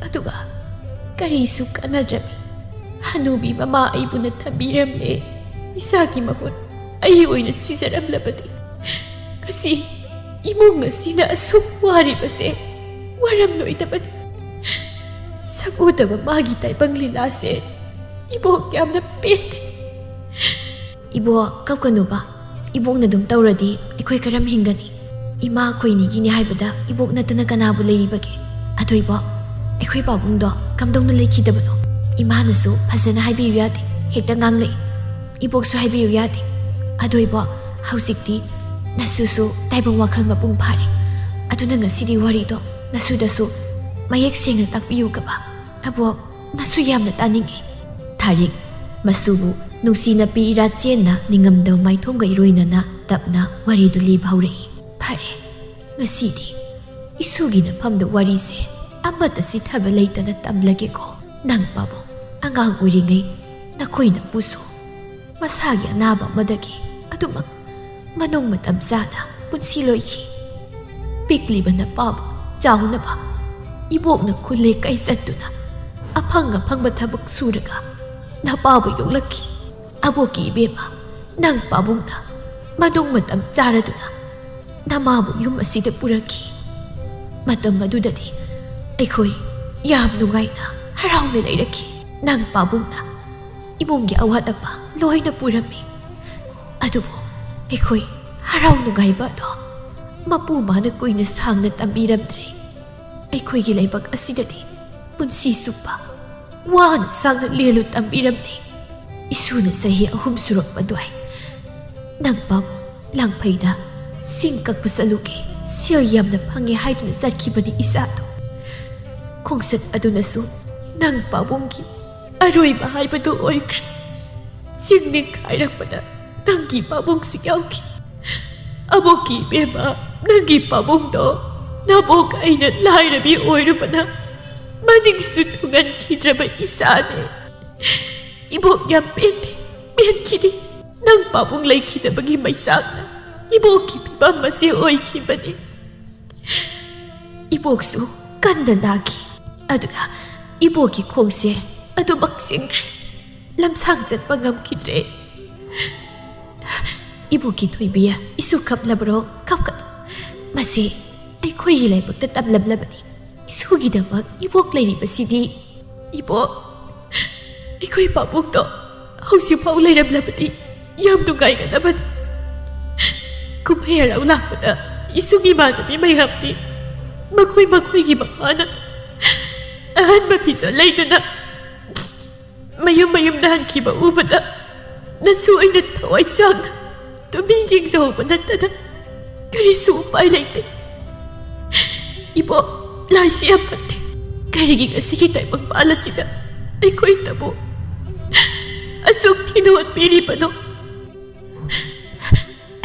ꯑꯗꯨꯒ ꯀꯔꯤꯁꯨ ꯀꯥꯟꯅꯗ꯭ꯔꯕꯤ ꯍꯅꯨꯕꯤ ꯃꯃꯥ ꯑꯩꯕꯨꯅ ꯊꯝꯕꯤꯔꯝꯂꯦ꯫ ꯏꯆꯥꯒꯤ ꯃꯍꯨꯠ ꯑꯩ ꯑꯣꯏꯅ ꯁꯤꯖꯔꯝꯂꯕꯗꯤ ꯉꯁꯤ ꯏꯃꯨꯡ ꯑꯁꯤꯅ ꯑꯁꯨꯛ ꯋꯥꯔꯤꯕꯁꯦ ꯋꯥꯔꯝꯂꯣꯏꯗꯕꯅꯤ꯫ ꯁꯛꯎꯗꯕ ꯃꯥꯒꯤ ꯇꯥꯏꯕꯪ ꯂꯤꯂꯥꯁꯦ ꯏꯕꯣꯛ ꯌꯥꯝꯅ ꯄꯦꯟꯗꯦ"꯫ "ꯏꯕꯣꯛ, ꯀꯞꯀꯅꯨꯕ꯫ ꯏꯕꯣꯛꯅ ꯑꯗꯨꯝ ꯇꯧꯔꯗꯤ ꯑꯩꯈꯣꯏ ꯀꯔꯝ ꯍꯤꯡꯒꯅꯤ? ꯏꯃꯥ ꯑꯩꯈꯣꯏꯅꯤꯒꯤꯅꯤ ꯍꯥꯏꯕꯗ ꯏꯕꯣꯛ ꯅꯠꯇꯅ ꯀꯅꯥꯕꯨ ꯂꯩꯔꯤꯕꯒꯦ? ꯑꯗꯣ ꯏꯕꯣꯛ, ꯑꯩꯈꯣꯏ ꯄꯥꯕꯨꯡꯗꯣ ꯀꯝꯗꯧꯅ ꯂꯩꯈꯤꯗꯕꯅꯣ? ꯏꯃꯥꯅꯁꯨ ꯐꯖꯅ ꯍꯥꯏꯕꯤꯌꯨ ꯌꯥꯗꯦ, ꯍꯦꯛꯇ ꯉꯥꯡꯂꯛꯏ꯫ ꯏꯕꯣꯛꯁꯨ ꯍꯥꯏꯕꯤꯌꯨ ꯌꯥꯗꯦ꯫ ꯑꯗꯣ ꯏꯕꯣꯛ, ꯍꯧꯖꯤꯛꯇꯤ ꯅꯁꯨꯁꯨ ꯇꯥꯏꯕꯪ ꯋꯥꯈꯜ ꯃꯄꯨꯡ ꯐꯥꯔꯦ꯫ ꯑꯗꯨꯅ ꯉꯁꯤꯗꯤ ꯋꯥꯔꯤꯗꯣ ꯅꯁꯨꯗꯁꯨ ꯃꯌꯦꯛ ꯁꯦꯡꯅ ꯇꯥꯛꯄꯤꯌꯨꯒꯕ꯫ ꯑꯕꯣꯛ, ꯅꯁꯨ ꯌꯥꯝꯅ ꯇꯥꯅꯤꯡꯏ"꯫ ꯊꯥꯔꯤꯛ ꯃꯁꯨꯕꯨ ꯅꯨꯡꯁꯤꯅ ꯄꯤ ꯏꯔꯥ ꯆꯦꯟꯅ ꯅꯤꯡꯉꯝꯗꯕ ꯃꯥꯏꯊꯣꯡꯒ ꯏꯔꯣꯏꯅꯅ ꯇꯞꯅ ꯋꯥꯔꯤꯗꯨ ꯂꯤꯕ ꯍꯧꯔꯛꯏ꯫ "ꯐꯔꯦ, ꯉꯁꯤꯗꯤ ꯏꯁꯨꯒꯤ ꯅꯐꯝꯗ ꯋꯥꯔꯤꯁꯦ ꯑꯃꯠꯇ ꯆꯤꯊꯕ ꯂꯩꯇꯅ ꯇꯝꯂꯒꯦꯀꯣ꯫ ꯅꯪ ꯄꯥꯕꯨꯡ ꯑꯉꯥꯡ ꯑꯣꯏꯔꯤꯉꯩ ꯅꯈꯣꯏ ꯅꯄꯨꯁꯨ ꯃꯁꯥꯒꯤ ꯑꯅꯥꯕ ꯑꯃꯗꯒꯤ ꯑꯗꯨꯃꯛ ꯃꯅꯨꯡ ꯃꯇꯝ ꯆꯥꯅ ꯄꯨꯟꯁꯤ ꯂꯣꯏꯈꯤ꯫ ꯄꯤꯛꯂꯤꯕ ꯅꯄꯥꯕꯨ ꯆꯥꯎꯅꯕ ꯏꯕꯣꯛꯅ ꯈꯨꯜ ꯂꯩꯀꯥꯏ ꯆꯠꯇꯨꯅ ꯑꯐꯪ ꯑꯐꯪꯕ ꯊꯕꯛ ꯁꯨꯔꯒ ꯅꯄꯥꯕꯨ ꯌꯣꯛꯂꯛꯈꯤ꯫ ꯑꯕꯣꯛꯀꯤ ꯏꯕꯦꯝꯃ, ꯅꯪ ꯄꯥꯕꯨꯡꯅ ꯃꯅꯨꯡ ꯃꯇꯝ ꯆꯥꯔꯗꯨꯅ ꯅꯃꯥꯕꯨ ꯌꯨꯝ ꯑꯁꯤꯗ ꯄꯨꯔꯛꯈꯤ꯫ ꯃꯇꯝ ꯑꯗꯨꯗꯗꯤ ꯑꯩꯈꯣꯏ ꯌꯥꯝ ꯅꯨꯡꯉꯥꯏꯅ ꯍꯔꯥꯎꯅ ꯂꯩꯔꯛꯈꯤ꯫ ꯅꯪ ꯄꯥꯕꯨꯡꯅ ꯏꯃꯨꯡꯒꯤ ꯑꯋꯥꯠ ꯑꯄꯥ ꯂꯣꯏꯅ ꯄꯨꯔꯝꯃꯤ꯫ ꯑꯗꯨꯕꯨ ꯑꯩꯈꯣꯏ ꯍꯔꯥꯎ ꯅꯨꯡꯉꯥꯏꯕ ꯑꯗꯣ ꯃꯄꯨ ꯃꯥꯅ ꯀꯨꯏꯅ ꯁꯥꯡꯅ ꯇꯝꯕꯤꯔꯝꯗ꯭ꯔꯦ꯫ ꯑꯩꯈꯣꯏꯒꯤ ꯂꯩꯕꯥꯛ ꯑꯁꯤꯗꯗꯤ ꯄꯨꯟꯁꯤ ꯆꯨꯞꯄ ꯋꯥꯅ ꯁꯥꯡꯅ ꯂꯦꯜꯂꯨ ꯇꯝꯕꯤꯔꯝꯂꯦ꯫ ꯏꯁꯨꯅ ꯆꯍꯤ ꯑꯍꯨꯝ ꯁꯨꯔꯛꯄ ꯑꯗꯨꯋꯥꯏ ꯅꯪ ꯄꯥꯕꯨꯡ ꯂꯥꯡꯐꯩꯗ ꯁꯤꯡ ꯀꯛꯄ ꯆꯠꯂꯨꯒꯦ, ꯁꯦꯜ ꯌꯥꯝꯅ ꯐꯪꯉꯦ ꯍꯥꯏꯗꯨꯅ ꯆꯠꯈꯤꯕꯅꯤ ꯏꯆꯥꯗꯣ꯫ ꯈꯣꯡꯆꯠ ꯑꯗꯨꯅꯁꯨ ꯅꯪ ꯄꯥꯕꯨꯡꯒꯤ ꯑꯔꯣꯏꯕ ꯍꯥꯏꯕꯗꯨ ꯑꯣꯏꯈ꯭ꯔꯦ꯫ ꯆꯤꯡ ꯅꯤꯡꯈꯥꯏꯔꯛꯄꯗ ꯅꯪꯒꯤ ꯄꯥꯕꯨꯡꯁꯨ ꯌꯥꯎꯈꯤ꯫ ꯑꯕꯣꯛꯀꯤ ꯏꯕꯦꯝꯃ, ꯅꯪꯒꯤ ꯄꯥꯕꯨꯡꯗꯣ ꯅꯕꯣꯛ ꯑꯩꯅ ꯂꯥꯏꯔꯕꯤ ꯑꯣꯏꯔꯨꯕꯅ ꯃꯅꯤꯡꯁꯨ ꯊꯨꯡꯍꯟꯈꯤꯗ꯭ꯔꯕ ꯏꯆꯥꯅꯦ꯫ ꯏꯕꯣꯛ ꯌꯥꯝ ꯄꯦꯟꯗꯦ, ꯄꯦꯟꯈꯤꯗꯦ꯫ ꯅꯪ ꯄꯥꯕꯨꯡ ꯂꯩꯈꯤꯗꯕꯒꯤ ꯃꯩꯆꯥꯛꯅ ꯏꯕꯣꯛꯀꯤ ꯐꯤꯕꯝ ꯑꯁꯤ ꯑꯣꯏꯈꯤꯕꯅꯤ꯫ ꯏꯕꯣꯛꯁꯨ ꯀꯟꯅ ꯅꯥꯈꯤ꯫ ꯑꯗꯨꯅ ꯏꯕꯣꯛꯀꯤ ꯈꯣꯡꯁꯦ ꯑꯗꯨꯃꯛ ꯆꯦꯟꯈ꯭ꯔꯦ꯫ ꯂꯝꯁꯥꯡ ꯆꯠꯄ ꯉꯝꯈꯤꯗ꯭ꯔꯦ꯫ ꯏꯕꯣꯛꯀꯤ ꯊꯣꯏꯕꯤ, ꯏꯁꯨ ꯀꯞꯂꯕ꯭ꯔꯣ? ꯀꯞꯀꯅꯨ꯫ ꯃꯁꯤ ꯑꯩꯈꯣꯏꯒꯤ ꯂꯥꯏꯕꯛꯇ ꯇꯝꯂꯝꯂꯕꯅꯤ꯫ ꯏꯁꯨꯒꯤꯗꯃꯛ ꯏꯕꯣꯛ ꯂꯩꯔꯤꯕꯁꯤꯗꯤ꯫ ꯏꯕꯣꯛ, ꯑꯩꯈꯣꯏ ꯄꯥꯕꯨꯡꯗꯣ ꯍꯧꯖꯤꯛꯐꯥꯎ ꯂꯩꯔꯝꯂꯕꯗꯤ ꯌꯥꯝ ꯅꯨꯡꯉꯥꯏꯒꯗꯕꯅꯤ꯫ ꯀꯨꯝꯍꯩ ꯍꯔꯥꯎ ꯂꯥꯛꯄꯗ ꯏꯁꯨꯒꯤ ꯏꯃꯥꯟꯅꯕꯤ ꯃꯌꯥꯝꯗꯤ ꯃꯈꯣꯏ ꯃꯈꯣꯏꯒꯤ ꯃꯃꯥꯅ ꯑꯍꯟꯕ ꯐꯤꯖꯣꯜ ꯂꯩꯗꯨꯅ ꯃꯌꯨꯝ ꯃꯌꯨꯝꯗ ꯍꯟꯈꯤꯕ ꯎꯕꯗ ꯅꯁꯨ ꯑꯩꯅ ꯊꯋꯥꯏ ꯆꯥꯛꯅ ꯇꯨꯃꯤꯟ ꯌꯦꯡꯖꯍꯧꯕ ꯅꯠꯇꯅ ꯀꯔꯤꯁꯨ ꯎꯄꯥꯏ ꯂꯩꯇꯦ꯫ ꯏꯕꯣꯛ, ꯂꯥꯏꯁꯤ ꯌꯥꯝ ꯐꯠꯇꯦ꯫ ꯀꯔꯤꯒꯤ ꯉꯁꯤꯒꯤ ꯇꯥꯏꯕꯪꯄꯥꯜ ꯑꯁꯤꯗ ꯑꯩꯈꯣꯏꯇꯕꯨ ꯑꯁꯨꯛ ꯊꯤꯅ ꯑꯣꯠꯄꯤꯔꯤꯕꯅꯣ?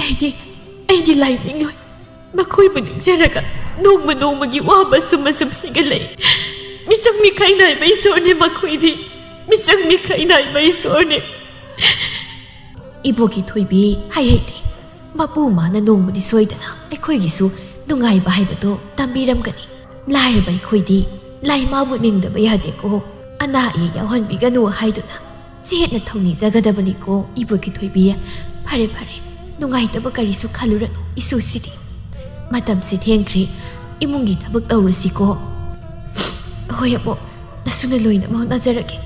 ꯑꯩꯗꯤ, ꯑꯩꯗꯤ ꯂꯥꯏ ꯅꯤꯡꯂꯣꯏ꯫ ꯃꯈꯣꯏꯕꯨ ꯅꯤꯡꯖꯔꯒ ꯅꯣꯡꯃ ꯅꯣꯡꯃꯒꯤ ꯋꯥꯕ ꯑꯁꯨꯝ ꯑꯁꯨꯝ ꯍꯦꯟꯒꯠꯂꯛꯏ꯫ ꯃꯤꯆꯪ ꯃꯤꯈꯥꯏ ꯅꯥꯏꯕ ꯏꯁꯣꯔꯅꯦ ꯃꯈꯣꯏꯗꯤ꯫ ꯃꯤꯆꯪ ꯃꯤꯈꯥꯏ ꯅꯥꯏꯕ ꯏꯁꯣꯔꯅꯦ꯫ ꯏꯕꯣꯛꯀꯤ ꯊꯣꯏꯕꯤ, ꯍꯥꯏ ꯍꯩꯇꯦ꯫ ꯃꯄꯨ ꯃꯥꯅ ꯅꯣꯡꯃꯗꯤ ꯁꯣꯏꯗꯅ ꯑꯩꯈꯣꯏꯒꯤꯁꯨ ꯅꯨꯡꯉꯥꯏꯕ ꯍꯥꯏꯕꯗꯣ ꯇꯝꯕꯤꯔꯝꯒꯅꯤ꯫ ꯂꯥꯏꯔꯕ ꯑꯩꯈꯣꯏꯗꯤ ꯂꯥꯏꯃꯥꯕꯨ ꯅꯤꯡꯗꯕ ꯌꯥꯗꯦꯀꯣ꯫ ꯑꯅꯥ ꯑꯌꯦꯛ ꯌꯥꯎꯍꯟꯕꯤꯒꯅꯨ ꯍꯥꯏꯗꯨꯅ ꯆꯦꯠꯅ ꯊꯧꯅꯤꯖꯒꯗꯕꯅꯤꯀꯣ, ꯏꯕꯣꯛꯀꯤ ꯊꯣꯏꯕꯤ꯫ ꯐꯔꯦ, ꯐꯔꯦ, ꯅꯨꯡꯉꯥꯏꯇꯕ ꯀꯔꯤꯁꯨ ꯈꯜꯂꯨꯔꯅꯨ, ꯏꯁꯨꯁꯤꯗꯤ꯫ ꯃꯇꯝꯁꯤ ꯊꯦꯡꯈ꯭ꯔꯦ, ꯏꯃꯨꯡꯒꯤ ꯊꯕꯛ ꯇꯧꯔꯁꯤꯀꯣ꯫ ꯍꯣꯏ, ꯑꯕꯣꯛ, ꯅꯁꯨꯅ ꯂꯣꯏꯅꯃꯛ ꯍꯣꯠꯅꯖꯔꯒꯦ꯫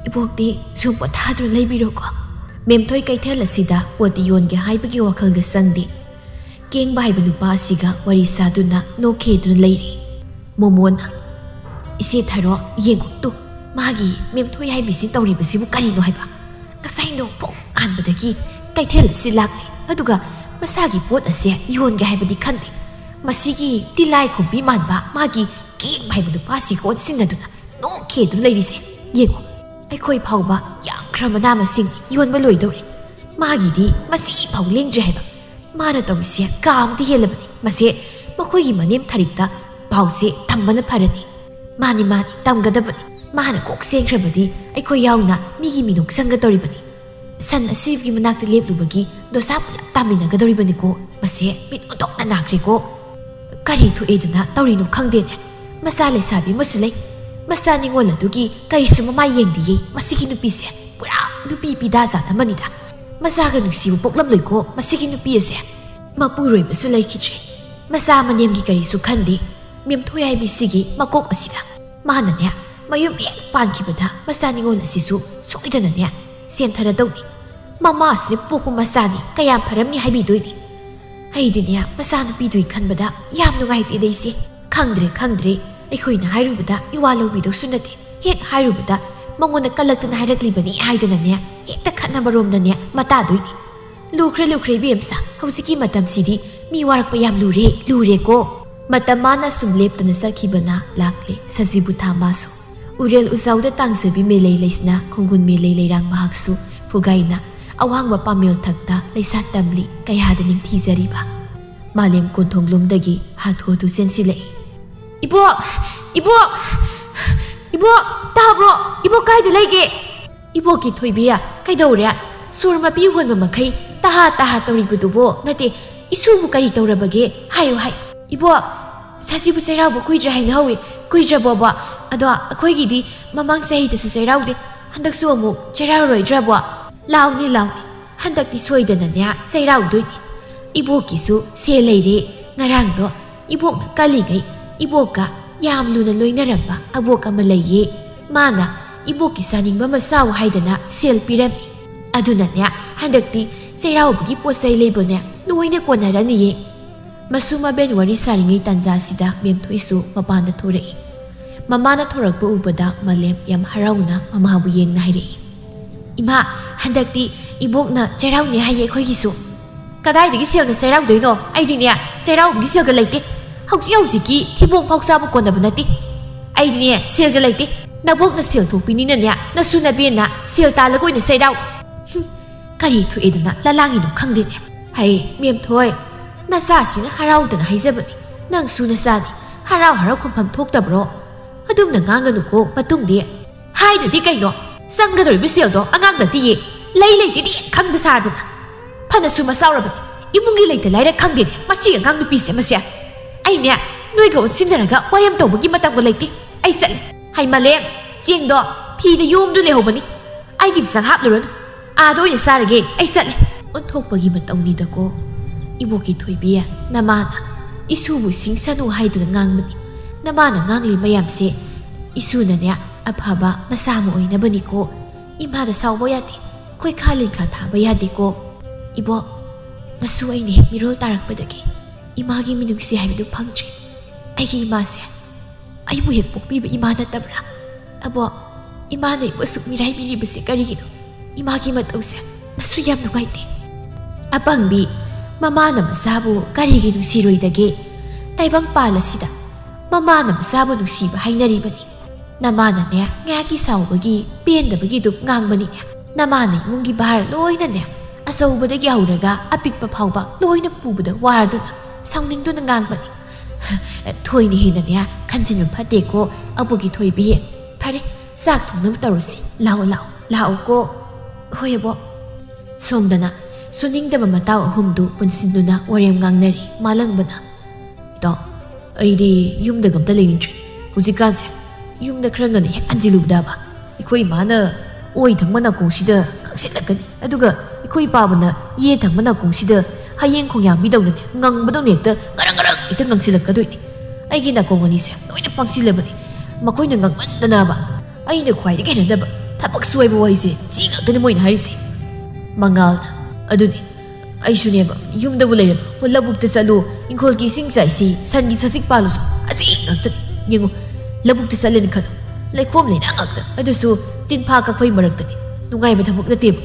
ꯏꯕꯣꯛꯇꯤ ꯁꯨꯝ ꯄꯣꯊꯥꯗꯨꯅ ꯂꯩꯕꯤꯔꯣꯀꯣ꯫ ꯃꯦꯝꯊꯣꯏ ꯀꯩꯊꯦꯜ ꯑꯁꯤꯗ ꯄꯣꯠ ꯌꯣꯟꯒꯦ ꯍꯥꯏꯕꯒꯤ ꯋꯥꯈꯜꯗ ꯆꯪꯗꯦ꯫ ꯀꯦꯡꯕ ꯍꯥꯏꯕ ꯅꯨꯄꯥ ꯑꯁꯤꯒ ꯋꯥꯔꯤ ꯁꯥꯗꯨꯅ ꯅꯣꯛꯈꯤꯗꯨꯅ ꯂꯩꯔꯤ꯫ ꯃꯣꯃꯣꯅ, "ꯏꯆꯦ ꯊꯥꯔꯣ, ꯌꯦꯡꯉꯨ ꯇꯨ, ꯃꯥꯒꯤ ꯃꯦꯝꯊꯣꯏ ꯍꯥꯏꯕꯤꯁꯤ ꯇꯧꯔꯤꯕꯁꯤꯕꯨ ꯀꯔꯤꯅꯣ ꯍꯥꯏꯕ? ꯉꯁꯥꯏ ꯅꯣꯡ ꯄꯨꯡ ꯉꯥꯟꯕꯗꯒꯤ ꯀꯩꯊꯦꯜ ꯑꯁꯤ ꯂꯥꯛꯂꯦ, ꯑꯗꯨꯒ ꯃꯁꯥꯒꯤ ꯄꯣꯠ ꯑꯁꯦ ꯌꯣꯟꯒꯦ ꯍꯥꯏꯕꯗꯤ ꯈꯟꯗꯦ꯫ ꯃꯁꯤꯒꯤ ꯇꯤꯂꯥꯏ ꯈꯨꯝꯕꯤ ꯃꯥꯟꯕ ꯃꯥꯒꯤ ꯀꯦꯡꯕ ꯍꯥꯏꯕ ꯅꯨꯄꯥꯁꯤꯒ ꯑꯣꯟꯁꯤꯟꯅꯗꯨꯅ ꯅꯣꯛꯈꯤꯗꯨꯅ ꯂꯩꯔꯤꯁꯦ꯫ ꯌꯦꯡꯉꯨ, ꯑꯩꯈꯣꯏ ꯐꯥꯎꯕ ꯌꯥꯝꯈ꯭ꯔ ꯃꯅꯥ ꯃꯁꯤꯡ ꯌꯣꯟꯕ ꯂꯣꯏꯗꯧꯔꯦ, ꯃꯥꯒꯤꯗꯤ ꯃꯁꯤ ꯐꯥꯎ ꯂꯦꯡꯗ꯭ꯔꯦ ꯍꯥꯏꯕ꯫ ꯃꯥꯅ ꯇꯧꯔꯤꯁꯦ ꯀꯥ ꯑꯃꯗꯤ ꯍꯦꯜꯂꯕꯅꯤ꯫ ꯃꯁꯦ ꯃꯈꯣꯏꯒꯤ ꯃꯅꯦꯝ ꯊꯔꯤꯛꯇ ꯄꯥꯎꯁꯦ ꯇꯝꯕꯅ ꯐꯔꯅꯤ꯫ ꯃꯥꯅꯤ, ꯃꯥꯅꯤ, ꯇꯝꯒꯗꯕꯅꯤ꯫ ꯃꯥꯅ ꯀꯣꯛ ꯆꯦꯟꯈ꯭ꯔꯕꯗꯤ ꯑꯩꯈꯣꯏ ꯌꯥꯎꯅ ꯃꯤꯒꯤ ꯃꯤꯅꯣꯛ ꯆꯪꯒꯗꯧꯔꯤꯕꯅꯤ꯫ ꯁꯟ ꯑꯁꯤꯕꯒꯤ ꯃꯅꯥꯛꯇ ꯂꯦꯞꯂꯨꯕꯒꯤ ꯗꯣꯁꯥ ꯄꯨꯂꯞ ꯇꯥꯃꯤꯟꯅꯒꯗꯧꯔꯤꯕꯅꯤꯀꯣ꯫ ꯃꯁꯦ ꯃꯤꯠ ꯎꯗꯣꯛꯅ ꯅꯥꯈ꯭ꯔꯦꯀꯣ꯫ ꯀꯔꯤ ꯊꯣꯛꯑꯦꯗꯅ ꯇꯧꯔꯤꯅꯣ ꯈꯪꯗꯦꯅꯦ꯫ ꯃꯆꯥ ꯂꯩꯁꯥꯕꯤ ꯑꯃꯁꯨ ꯂꯩ꯫ ꯃꯆꯥ ꯅꯤꯉꯣꯜ ꯑꯗꯨꯒꯤ ꯀꯔꯤꯁꯨ ꯃꯃꯥꯏ ꯌꯦꯡꯗꯤꯌꯦ꯫ ꯃꯁꯤꯒꯤ ꯅꯨꯄꯤꯁꯦ ꯄꯨꯔꯥ ꯅꯨꯄꯤ ꯄꯤꯗꯥ ꯖꯥꯠ ꯑꯃꯅꯤꯗ꯫ ꯃꯆꯥꯒ ꯅꯨꯡꯁꯤꯕ ꯄꯣꯛꯂꯝꯂꯣꯏꯀꯣ ꯃꯁꯤꯒꯤ ꯅꯨꯄꯤ ꯑꯁꯦ꯫ ꯃꯄꯨꯔꯣꯏꯕꯁꯨ ꯂꯩꯈꯤꯗ꯭ꯔꯦ꯫ ꯃꯆꯥ ꯃꯅꯦꯝꯒꯤ ꯀꯔꯤꯁꯨ ꯈꯟꯗꯦ꯫ ꯃꯦꯝꯊꯣꯏ ꯍꯥꯏꯕꯤꯁꯤꯒꯤ ꯃꯀꯣꯛ ꯑꯁꯤꯗ꯫ ꯃꯥꯅꯅꯦ, ꯃꯌꯨꯝ ꯍꯦꯛ ꯄꯥꯟꯈꯤꯕꯗ ꯃꯆꯥ ꯅꯤꯉꯣꯜ ꯑꯁꯤꯁꯨ ꯁꯣꯏꯗꯅꯅꯦ ꯆꯦꯟꯊꯔꯗꯧꯅꯤ꯫ ꯃꯃꯥꯁꯤꯅ ꯄꯣꯛꯄ ꯃꯆꯥꯅꯤ, ꯀꯌꯥꯝ ꯐꯔꯝꯅꯤ ꯍꯥꯏꯕꯤꯗꯣꯏꯅꯤ꯫ ꯑꯩꯗꯤꯅꯦ, ꯃꯆꯥꯅꯨꯄꯤꯗꯨꯒꯤ ꯈꯟꯕꯗ ꯌꯥꯝ ꯅꯨꯡꯉꯥꯏꯇꯦꯗ ꯏꯆꯦ꯫ ꯈꯪꯗ꯭ꯔꯦ, ꯈꯪꯗ꯭ꯔꯦ, ꯑꯩꯈꯣꯏꯅ ꯍꯥꯏꯔꯨꯕꯗ ꯏꯋꯥ ꯂꯧꯕꯤꯗꯧꯁꯨ ꯅꯠꯇꯦ꯫ ꯍꯦꯛ ꯍꯥꯏꯔꯨꯕꯗ ꯃꯉꯣꯟꯗ ꯀꯜꯂꯛꯇꯅ ꯍꯥꯏꯔꯛꯂꯤꯕꯅꯤ ꯍꯥꯏꯗꯅꯅꯦ, ꯍꯦꯛꯇ ꯈꯠꯅꯕꯔꯣꯝꯗꯅꯦ ꯃꯇꯥꯗꯣꯏꯅꯤ꯫ ꯂꯨꯈ꯭ꯔꯦ, ꯂꯨꯈ꯭ꯔꯦ ꯏꯕꯦꯝꯆꯥ, ꯍꯧꯖꯤꯛꯀꯤ ꯃꯇꯝꯁꯤꯗꯤ ꯃꯤ ꯋꯥꯔꯛꯄ ꯌꯥꯝ ꯂꯨꯔꯦ, ꯂꯨꯔꯦꯀꯣ꯫ ꯃꯇꯝ ꯃꯥꯅ ꯁꯨꯝ ꯂꯦꯞꯇꯅ ꯆꯠꯈꯤꯕꯅ ꯂꯥꯛꯂꯦ ꯁꯖꯤꯕꯨ ꯊꯥ ꯃꯥꯁꯨ꯫ ꯎꯔꯦꯜ ꯎꯖꯥꯎꯗ ꯇꯥꯡꯖꯕꯤ ꯃꯦꯂꯩ ꯂꯩꯁꯤꯅ ꯈꯣꯡꯒꯨꯟ ꯃꯦꯂꯩ ꯂꯩꯔꯥꯡ ꯃꯍꯥꯛꯁꯨ ꯐꯨꯒꯥꯏꯅ ꯑꯋꯥꯡꯕ ꯄꯥꯃꯦꯜ ꯊꯛꯇ ꯂꯩꯁꯥ ꯇꯝꯂꯤ ꯀꯌꯥꯗ ꯅꯤꯡꯊꯤꯖꯔꯤꯕ꯫ ꯃꯥꯂꯦꯝ ꯀꯣꯟꯊꯣꯡꯂꯣꯝꯗꯒꯤ ꯍꯥꯊꯨ ꯍꯥꯊꯨ ꯆꯦꯟꯁꯤꯜꯂꯛꯏ꯫ "ꯏꯕꯣꯛ! ꯏꯕꯣꯛ! ꯏꯕꯣꯛ! ꯇꯥꯕ꯭ꯔꯣ? ꯏꯕꯣꯛ ꯀꯥꯏꯗ ꯂꯩꯒꯦ?" "ꯏꯕꯣꯛꯀꯤ ꯊꯣꯏꯕꯤ, ꯀꯩꯗꯧꯔꯦ? ꯁꯣꯔ ꯃꯄꯤ ꯍꯣꯟꯕ ꯃꯈꯩ ꯇꯍꯥ ꯇꯍꯥ ꯇꯧꯔꯤꯕꯗꯨꯕꯣ? ꯅꯠꯇꯦ, ꯏꯁꯨꯕꯨ ꯀꯔꯤ ꯇꯧꯔꯕꯒꯦ? ꯍꯥꯏꯌꯨ, ꯍꯥꯏ꯫ ꯏꯕꯣ, ꯁꯖꯤꯕꯨ ꯆꯩꯔꯥꯎꯕ ꯀꯨꯏꯗ꯭ꯔꯦ ꯍꯥꯏꯅ ꯍꯧꯏ꯫ ꯀꯨꯏꯗ꯭ꯔꯕꯣꯕꯣ? ꯑꯗꯣ ꯑꯩꯈꯣꯏꯒꯤꯗꯤ ꯃꯃꯥꯡ ꯆꯍꯤꯗꯁꯨ ꯆꯩꯔꯥꯎꯗꯦ, ꯍꯟꯗꯛꯁꯨ ꯑꯃꯨꯛ ꯆꯩꯔꯥꯎꯔꯣꯏꯗ꯭ꯔꯕꯣ? ꯂꯥꯎꯅꯤ, ꯂꯥꯎꯅꯤ, ꯍꯟꯗꯛꯇꯤ ꯁꯣꯏꯗꯅꯅꯦ ꯆꯩꯔꯥꯎꯗꯣꯏꯅꯤ꯫ ꯏꯕꯣꯛꯀꯤꯁꯨ ꯁꯦꯜ ꯂꯩꯔꯦ꯫ ꯉꯔꯥꯡꯗꯣ ꯏꯕꯣꯛꯅ ꯀꯜꯂꯤꯉꯩ ꯏꯕꯣꯛꯀ ꯌꯥꯝ ꯂꯨꯅ ꯂꯣꯏꯅꯔꯝꯕ ꯑꯕꯣꯛ ꯑꯃ ꯂꯩꯌꯦ꯫ ꯃꯥꯅ ꯏꯕꯣꯛꯀꯤ ꯆꯥꯅꯤꯡꯕ ꯑꯃ ꯆꯥꯎ ꯍꯥꯏꯗꯅ ꯁꯦꯜ ꯄꯤꯔꯝꯃꯤ꯫ ꯑꯗꯨꯅꯅꯦ, ꯍꯟꯗꯛꯇꯤ ꯆꯩꯔꯥꯎꯕꯒꯤ ꯄꯣꯠ ꯆꯩ ꯂꯩꯕꯅꯦ ꯂꯣꯏꯅ ꯀꯣꯟꯅꯔꯅꯤꯌꯦ꯫ ꯃꯁꯨ ꯃꯕꯦꯟ ꯋꯥꯔꯤ ꯁꯥꯔꯤꯉꯩ ꯇꯥꯟꯖꯥꯁꯤꯗ ꯃꯦꯝꯊꯣꯏꯁꯨ ꯃꯄꯥꯟꯗ ꯊꯣꯔꯛꯏ꯫ ꯃꯃꯥꯅ ꯊꯣꯔꯛꯄ ꯎꯕꯗ ꯃꯥꯂꯦꯝ ꯌꯥꯝ ꯍꯔꯥꯎꯅ ꯃꯃꯥꯕꯨ ꯌꯦꯡꯅ ꯍꯥꯏꯔꯛꯏ꯫ "ꯏꯃꯥ, ꯍꯟꯗꯛꯇꯤ ꯏꯕꯣꯛꯅ ꯆꯩꯔꯥꯎꯅꯤ ꯍꯥꯏꯌꯦ ꯑꯩꯈꯣꯏꯒꯤꯁꯨ꯫" "ꯀꯗꯥꯏꯗꯒꯤ ꯁꯦꯜꯅ ꯆꯩꯔꯥꯎꯗꯣꯏꯅꯣ? ꯑꯩꯗꯤꯅꯦ, ꯆꯩꯔꯥꯎꯕꯒꯤ ꯁꯦꯜꯒ ꯂꯩꯇꯦ꯫ ꯍꯧꯖꯤꯛ ꯍꯧꯖꯤꯛꯀꯤ ꯊꯤꯕꯣꯡ ꯐꯥꯎ ꯆꯥꯕ ꯀꯣꯟꯅꯕ ꯅꯠꯇꯦ꯫ ꯑꯩꯗꯤꯅꯦ, ꯁꯦꯜꯒ ꯂꯩꯇꯦ꯫ ꯅꯕꯣꯛꯅ ꯁꯦꯜ ꯊꯣꯛꯄꯤꯅꯤꯅ ꯅꯁꯨ ꯅꯕꯦꯟꯅ ꯁꯦꯜ ꯇꯥꯜꯂꯒ ꯑꯣꯏꯅ ꯆꯩꯔꯥꯎ꯫" "ꯍꯨꯝ, ꯀꯔꯤ ꯊꯣꯛꯑꯦꯗꯅ ꯂꯂꯥꯡꯉꯤꯅꯣ ꯈꯪꯗꯦꯅꯦ꯫ ꯍꯩ, ꯃꯦꯝꯊꯣꯏ, ꯅꯆꯥꯁꯤꯅ ꯍꯔꯥꯎꯗꯅ ꯍꯥꯏꯖꯕꯅꯤ꯫ ꯅꯪꯁꯨ ꯅꯆꯥꯅꯤ꯫ ꯍꯔꯥꯎ ꯍꯔꯥꯎ ꯈꯨꯝꯐꯝ ꯊꯣꯛꯇꯕ꯭ꯔꯣ? ꯑꯗꯨꯝꯅ ꯉꯥꯡꯒꯅꯨꯀꯣ ꯃꯇꯨꯡꯗꯤ꯫" "ꯍꯥꯏꯗ꯭ꯔꯗꯤ ꯀꯩꯅꯣ? ꯆꯪꯒꯗꯧꯔꯤꯕ ꯁꯦꯜꯗꯣ ꯑꯉꯥꯡ ꯅꯠꯇꯤꯌꯦ꯫ ꯂꯩ ꯂꯩꯇꯦꯗꯤ ꯈꯪꯗ ꯁꯥꯗꯅ꯫ ꯐꯅꯁꯨ ꯃꯆꯥꯎꯔꯕꯅꯤ꯫ ꯏꯃꯨꯡꯒꯤ ꯂꯩꯇ ꯂꯥꯏꯔ ꯈꯪꯗꯦꯅꯦ ꯃꯁꯤ ꯑꯉꯥꯡ ꯅꯨꯄꯤꯁꯦ ꯃꯁꯦ꯫ ꯑꯩꯅꯦ, ꯅꯣꯏꯒ ꯑꯣꯟꯁꯤꯟꯅꯔꯒ ꯋꯥꯔꯦꯝ ꯇꯧꯕꯒꯤ ꯃꯇꯝꯒ ꯂꯩꯇꯦ꯫ ꯑꯩ ꯆꯠꯂꯦ꯫ ꯍꯩ ꯃꯥꯂꯦꯝ, ꯆꯦꯡꯗꯣ ꯐꯤꯗ ꯌꯣꯝꯗꯨ ꯂꯩꯍꯧꯕꯅꯤ꯫ ꯑꯩꯒꯤꯗꯤ ꯆꯪ ꯍꯥꯞꯂꯨꯔꯅꯨ꯫ ꯑꯥꯗ ꯑꯣꯏꯅ ꯆꯥꯔꯒꯦ꯫ ꯑꯩ ꯆꯠꯂꯦ꯫" ꯑꯣꯟꯊꯣꯛꯄꯒꯤ ꯃꯇꯧꯅꯤꯗꯀꯣ꯫ ꯏꯕꯣꯛꯀꯤ ꯊꯣꯏꯕꯤ, ꯅꯃꯥꯅ ꯏꯁꯨꯕꯨ ꯁꯤꯡꯁꯅꯨ ꯍꯥꯏꯗꯨꯅ ꯉꯥꯡꯕꯅꯤ꯫ ꯅꯃꯥꯅ ꯉꯥꯡꯂꯤ ꯃꯌꯥꯝꯁꯦ ꯏꯁꯨꯅꯅꯦ ꯑꯐꯕ ꯃꯆꯥ ꯑꯃ ꯑꯣꯏꯅꯕꯅꯤꯀꯣ꯫ ꯏꯃꯥꯗ ꯁꯥꯎꯕ ꯌꯥꯗꯦ, ꯈꯣꯏꯈꯥ ꯂꯤꯟꯈꯥ ꯊꯥꯕ ꯌꯥꯗꯦꯀꯣ꯫ ꯏꯕꯣꯛ, ꯃꯁꯨ ꯑꯩꯅ ꯍꯦꯛ ꯃꯤꯔꯣꯜ ꯇꯥꯔꯛꯄꯗꯒꯤ ꯏꯃꯥꯒꯤ ꯃꯤꯅꯨꯡꯁꯤ ꯍꯥꯏꯕꯗꯨ ꯐꯪꯗ꯭ꯔꯦ꯫ ꯑꯩꯒꯤ ꯏꯃꯥꯁꯦ ꯑꯩꯕꯨ ꯍꯦꯛ ꯄꯣꯛꯄꯤꯕ ꯏꯃꯥ ꯅꯠꯇꯕ꯭ꯔꯥ? ꯑꯕꯣꯛ, ꯏꯃꯥꯅ ꯑꯩꯕꯨ ꯑꯁꯨꯛ ꯃꯤꯔꯥꯏꯕꯤꯔꯤꯕꯁꯦ ꯀꯔꯤꯒꯤꯅꯣ? ꯏꯃꯥꯒꯤ ꯃꯇꯧꯁꯦ ꯃꯁꯨ ꯌꯥꯝ ꯅꯨꯡꯉꯥꯏꯇꯦ꯫ ꯑꯄꯪꯕꯤ, ꯃꯃꯥꯅ ꯃꯆꯥꯕꯨ ꯀꯔꯤꯒꯤ ꯅꯨꯡꯁꯤꯔꯣꯏꯗꯒꯦ? ꯇꯥꯏꯕꯪꯄꯥꯜ ꯑꯁꯤꯗ ꯃꯃꯥꯅ ꯃꯆꯥꯕꯨ ꯅꯨꯡꯁꯤꯕ ꯍꯥꯏꯅꯔꯤꯕꯅꯤ꯫ ꯅꯃꯥꯅꯅꯦ ꯉꯥꯏꯍꯥꯛꯀꯤ ꯁꯥꯎꯕꯒꯤ, ꯄꯦꯟꯗꯕꯒꯤ ꯑꯗꯨꯝ ꯉꯥꯡꯕꯅꯤꯅꯦ꯫ ꯅꯃꯥꯅ ꯏꯃꯨꯡꯒꯤ ꯚꯥꯔ ꯂꯣꯏꯅꯅꯦ, ꯑꯆꯧꯕꯗꯒꯤ ꯍꯧꯔꯒ ꯑꯄꯤꯛꯄ ꯐꯥꯎꯕ ꯂꯣꯏꯅ ꯄꯨꯕꯗ ꯋꯥꯔꯗꯨꯅ, ꯁꯥꯎꯅꯤꯡꯗꯨꯅ ꯉꯥꯡꯕꯅꯤ꯫ ꯊꯣꯏꯅ ꯍꯦꯟꯅꯅꯦ ꯈꯟꯖꯤꯟꯕ ꯐꯠꯇꯦꯀꯣ, ꯑꯕꯣꯛꯀꯤ ꯊꯣꯏꯕꯤ꯫ ꯐꯔꯦ, ꯆꯥꯛ ꯊꯣꯡꯅꯕ ꯇꯧꯔꯁꯤ꯫ ꯂꯥꯛꯑꯣ, ꯂꯥꯛꯑꯣ, ꯂꯥꯛꯑꯣꯀꯣ꯫ ꯍꯣꯏ, ꯑꯕꯣꯛ꯫ ꯁꯣꯝꯗꯅ ꯁꯨꯅꯤꯡꯗꯕ ꯃꯇꯥꯎ ꯑꯍꯨꯝꯗꯨ ꯄꯨꯟꯁꯤꯟꯗꯨꯅ ꯋꯥꯔꯦꯝ ꯉꯥꯡꯅꯔꯤ꯫ ꯃꯥꯂꯪꯕꯅ, "ꯏꯇꯥꯎ, ꯑꯩꯗꯤ ꯌꯨꯝꯗꯒ ꯑꯝꯇ ꯂꯩꯅꯤꯡꯗ꯭ꯔꯦ꯫ ꯍꯧꯖꯤꯛꯀꯥꯟꯁꯦ ꯌꯨꯝꯗ ꯈꯔ ꯉꯟꯅ ꯍꯦꯛ ꯍꯟꯖꯤꯜꯂꯨꯕꯗꯕ ꯑꯩꯈꯣꯏ ꯏꯃꯥꯅ ꯑꯣꯏ ꯊꯪꯕ ꯅꯥꯀꯣꯡꯁꯤꯗ ꯉꯥꯡꯁꯤꯜꯂꯛꯀꯅꯤ, ꯑꯗꯨꯒ ꯑꯩꯈꯣꯏ ꯏꯄꯥꯕꯨꯅ ꯌꯦ ꯊꯪꯕ ꯅꯥꯀꯣꯡꯁꯤꯗ ꯍꯌꯦꯡ ꯈꯣꯡꯌꯥꯝꯕꯤꯗꯧꯅꯅꯦ ꯉꯪꯕꯗꯧꯅ ꯍꯦꯛꯇ ꯉꯔꯪ ꯉꯔꯪ ꯍꯦꯛꯇ ꯉꯪꯁꯤꯜꯂꯛꯀꯗꯣꯏꯅꯤ꯫ ꯑꯩꯒꯤ ꯅꯥꯀꯣꯡ ꯑꯅꯤꯁꯦ ꯂꯣꯏꯅ ꯄꯥꯡꯁꯤꯜꯂꯕꯅꯤ꯫ ꯃꯈꯣꯏꯅ ꯉꯪꯃꯟꯗꯅꯕ ꯑꯩꯅ ꯈ꯭ꯋꯥꯏꯗꯒꯤ ꯍꯩꯅꯗꯕ ꯊꯕꯛ ꯁꯨ ꯍꯥꯏꯕ ꯋꯥꯍꯩꯁꯦ ꯁꯤ ꯉꯥꯛꯇꯅꯤ ꯃꯣꯏꯅ ꯍꯥꯏꯔꯤꯁꯦ꯫" ꯃꯉꯥꯜꯅ, "ꯑꯗꯨꯅꯤ, ꯑꯩꯁꯨꯅꯦꯕ, ꯌꯨꯝꯗꯕꯨ ꯂꯩꯔꯕ, ꯍꯣ, ꯂꯧꯕꯨꯛꯇ ꯆꯠꯂꯨ, ꯏꯪꯈꯣꯜꯒꯤ ꯏꯁꯤꯡ ꯆꯥꯏꯁꯤ, ꯁꯟꯒꯤ ꯁꯖꯤꯛ ꯄꯥꯜꯂꯨꯁꯨ, ꯑꯁꯤ ꯉꯥꯛꯇꯅꯤ꯫ ꯌꯦꯡꯉꯨ, ꯂꯧꯕꯨꯛꯇ ꯆꯠꯂꯦꯅ ꯈꯜꯂꯣ, ꯂꯩꯈꯣꯝ ꯂꯩꯅꯥ ꯉꯥꯛꯇ, ꯑꯗꯨꯁꯨ ꯇꯤꯟꯐꯥ ꯀꯛꯐꯩ ꯃꯔꯛꯇꯅꯤ꯫ ꯅꯨꯡꯉꯥꯏꯕ ꯊꯕꯛ ꯅꯠꯇꯦꯕ꯫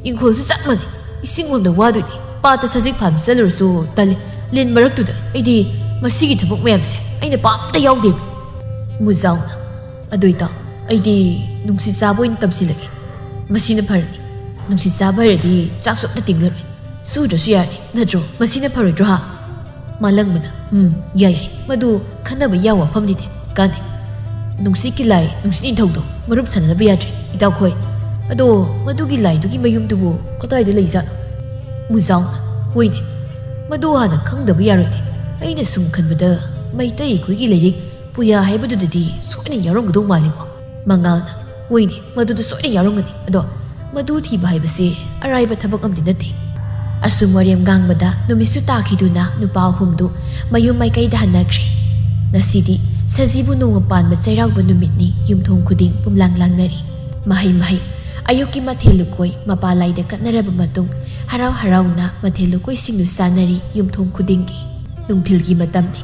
ꯏꯪꯈꯣꯜꯁꯨ ꯆꯞ ꯃꯥꯟꯅꯩ, ꯏꯁꯤꯡ ꯂꯣꯝꯗ ꯋꯥꯗꯣꯏꯅꯤ꯫ ꯄꯥꯠꯇ ꯁꯖꯤꯛ ꯐꯥꯟꯕ ꯆꯠꯂꯨꯔꯁꯨ ꯇꯜꯂꯤ꯫ ꯂꯤꯟ ꯃꯔꯛꯇꯨꯗ ꯑꯩꯗꯤ ꯃꯁꯤꯒꯤ ꯊꯕꯛ ꯃꯌꯥꯝꯁꯦ ꯑꯩꯅ ꯄꯥꯝꯇ ꯌꯥꯎꯗꯦꯕ꯫" ꯃꯨꯖꯥꯎꯅ, "ꯑꯗꯨ ꯏꯇꯥꯎ, ꯑꯩꯗꯤ ꯅꯨꯡꯁꯤꯠ ꯆꯥꯕ ꯑꯣꯏꯅ ꯇꯝꯁꯤꯜꯂꯒꯦ꯫ ꯃꯁꯤꯅ ꯐꯔꯅꯤ꯫ ꯅꯨꯡꯁꯤꯠ ꯆꯥꯕ ꯍꯩꯔꯗꯤ ꯆꯥꯛꯁꯨ ꯑꯝꯇ ꯇꯤꯡꯂꯔꯣꯏ꯫ ꯁꯨꯗ꯭ꯔꯁꯨ ꯌꯥꯔꯅꯤ, ꯅꯠꯇ꯭ꯔꯣ? ꯃꯁꯤꯅ ꯐꯔꯣꯏꯗ꯭ꯔꯣ, ꯍꯥ?" ꯃꯥꯂꯪꯕꯅ, "ꯎꯝ, ꯌꯥꯏ, ꯌꯥꯏ꯫ ꯃꯗꯨ ꯈꯟꯅꯕ ꯌꯥꯕ ꯋꯥꯐꯝꯅꯤꯅꯦ, ꯀꯥꯟꯅꯩ꯫ ꯅꯨꯡꯁꯤꯠꯀꯤ ꯂꯥꯏ, ꯅꯨꯡꯁꯤꯠ ꯅꯤꯡꯊꯧꯗꯣ ꯃꯔꯨꯞ ꯁꯥꯟꯅꯅꯕ ꯌꯥꯗ꯭ꯔꯦ, ꯏꯇꯥꯎꯈꯣꯏ꯫ ꯑꯗꯣ ꯃꯗꯨꯒꯤ ꯂꯥꯏꯗꯨꯒꯤ ꯃꯌꯨꯝꯗꯨꯕꯨ ꯀꯗꯥꯏꯗ ꯂꯩꯖꯥꯠꯅꯣ?" ꯃꯨꯖꯥꯎꯅ, "ꯍꯣꯏꯅꯦ, ꯃꯗꯨ ꯍꯥꯟꯅ ꯈꯪꯗꯕ ꯌꯥꯔꯣꯏꯅꯦ꯫ ꯑꯩꯅ ꯁꯨꯝ ꯈꯟꯕꯗ ꯃꯩꯇꯩ ꯑꯩꯈꯣꯏꯒꯤ ꯂꯥꯏꯔꯤꯛ ꯄꯨꯌꯥ ꯍꯥꯏꯕꯗꯨꯗꯗꯤ ꯁꯣꯏꯅ ꯌꯥꯎꯔꯝꯒꯗꯧ ꯃꯥꯜꯂꯤꯀꯣ꯫" ꯃꯉꯥꯜꯅ, "ꯍꯣꯏꯅꯦ, ꯃꯗꯨꯗ ꯁꯣꯏꯅ ꯌꯥꯎꯔꯝꯒꯅꯤ꯫ ꯑꯗꯣ ꯃꯗꯨ ꯊꯤꯕ ꯍꯥꯏꯕꯁꯦ ꯑꯔꯥꯏꯕ ꯊꯕꯛ ꯑꯃꯗꯤ ꯅꯠꯇꯦ꯫" ꯑꯁꯨꯝ ꯋꯥꯔꯦꯝ ꯉꯥꯡꯕꯗ ꯅꯨꯃꯤꯠꯁꯨ ꯇꯥꯈꯤꯗꯨꯅ ꯅꯨꯄꯥ ꯑꯍꯨꯝꯗꯨ ꯃꯌꯨꯝ ꯃꯥꯏꯀꯩꯗ ꯍꯟꯅꯈ꯭ꯔꯦ꯫ ꯉꯁꯤꯗꯤ ꯁꯖꯤꯕꯨ ꯅꯣꯡꯃ ꯄꯥꯟꯕ ꯆꯩꯔꯥꯎꯕ ꯅꯨꯃꯤꯠꯅꯤ꯫ ꯌꯨꯝꯊꯣꯡ ꯈꯨꯗꯤꯡ ꯄꯨꯝꯂꯥꯡ ꯂꯥꯡꯅꯔꯤ꯫ ꯃꯍꯩ ꯃꯍꯩ, ꯑꯌꯨꯛꯀꯤ ꯃꯊꯦꯜ ꯂꯨꯀꯣꯏ ꯃꯄꯥ ꯂꯥꯏꯗ ꯀꯠꯅꯔꯕ ꯃꯇꯨꯡ, ꯍꯔꯥꯎ ꯍꯔꯥꯎꯅ ꯃꯊꯦꯜ ꯂꯨꯀꯣꯏꯁꯤꯡꯗꯨ ꯆꯥꯅꯔꯤ꯫ ꯌꯨꯝꯊꯣꯡ ꯈꯨꯗꯤꯡꯒꯤ ꯅꯨꯡꯊꯤꯜꯒꯤ ꯃꯇꯝꯅꯤ꯫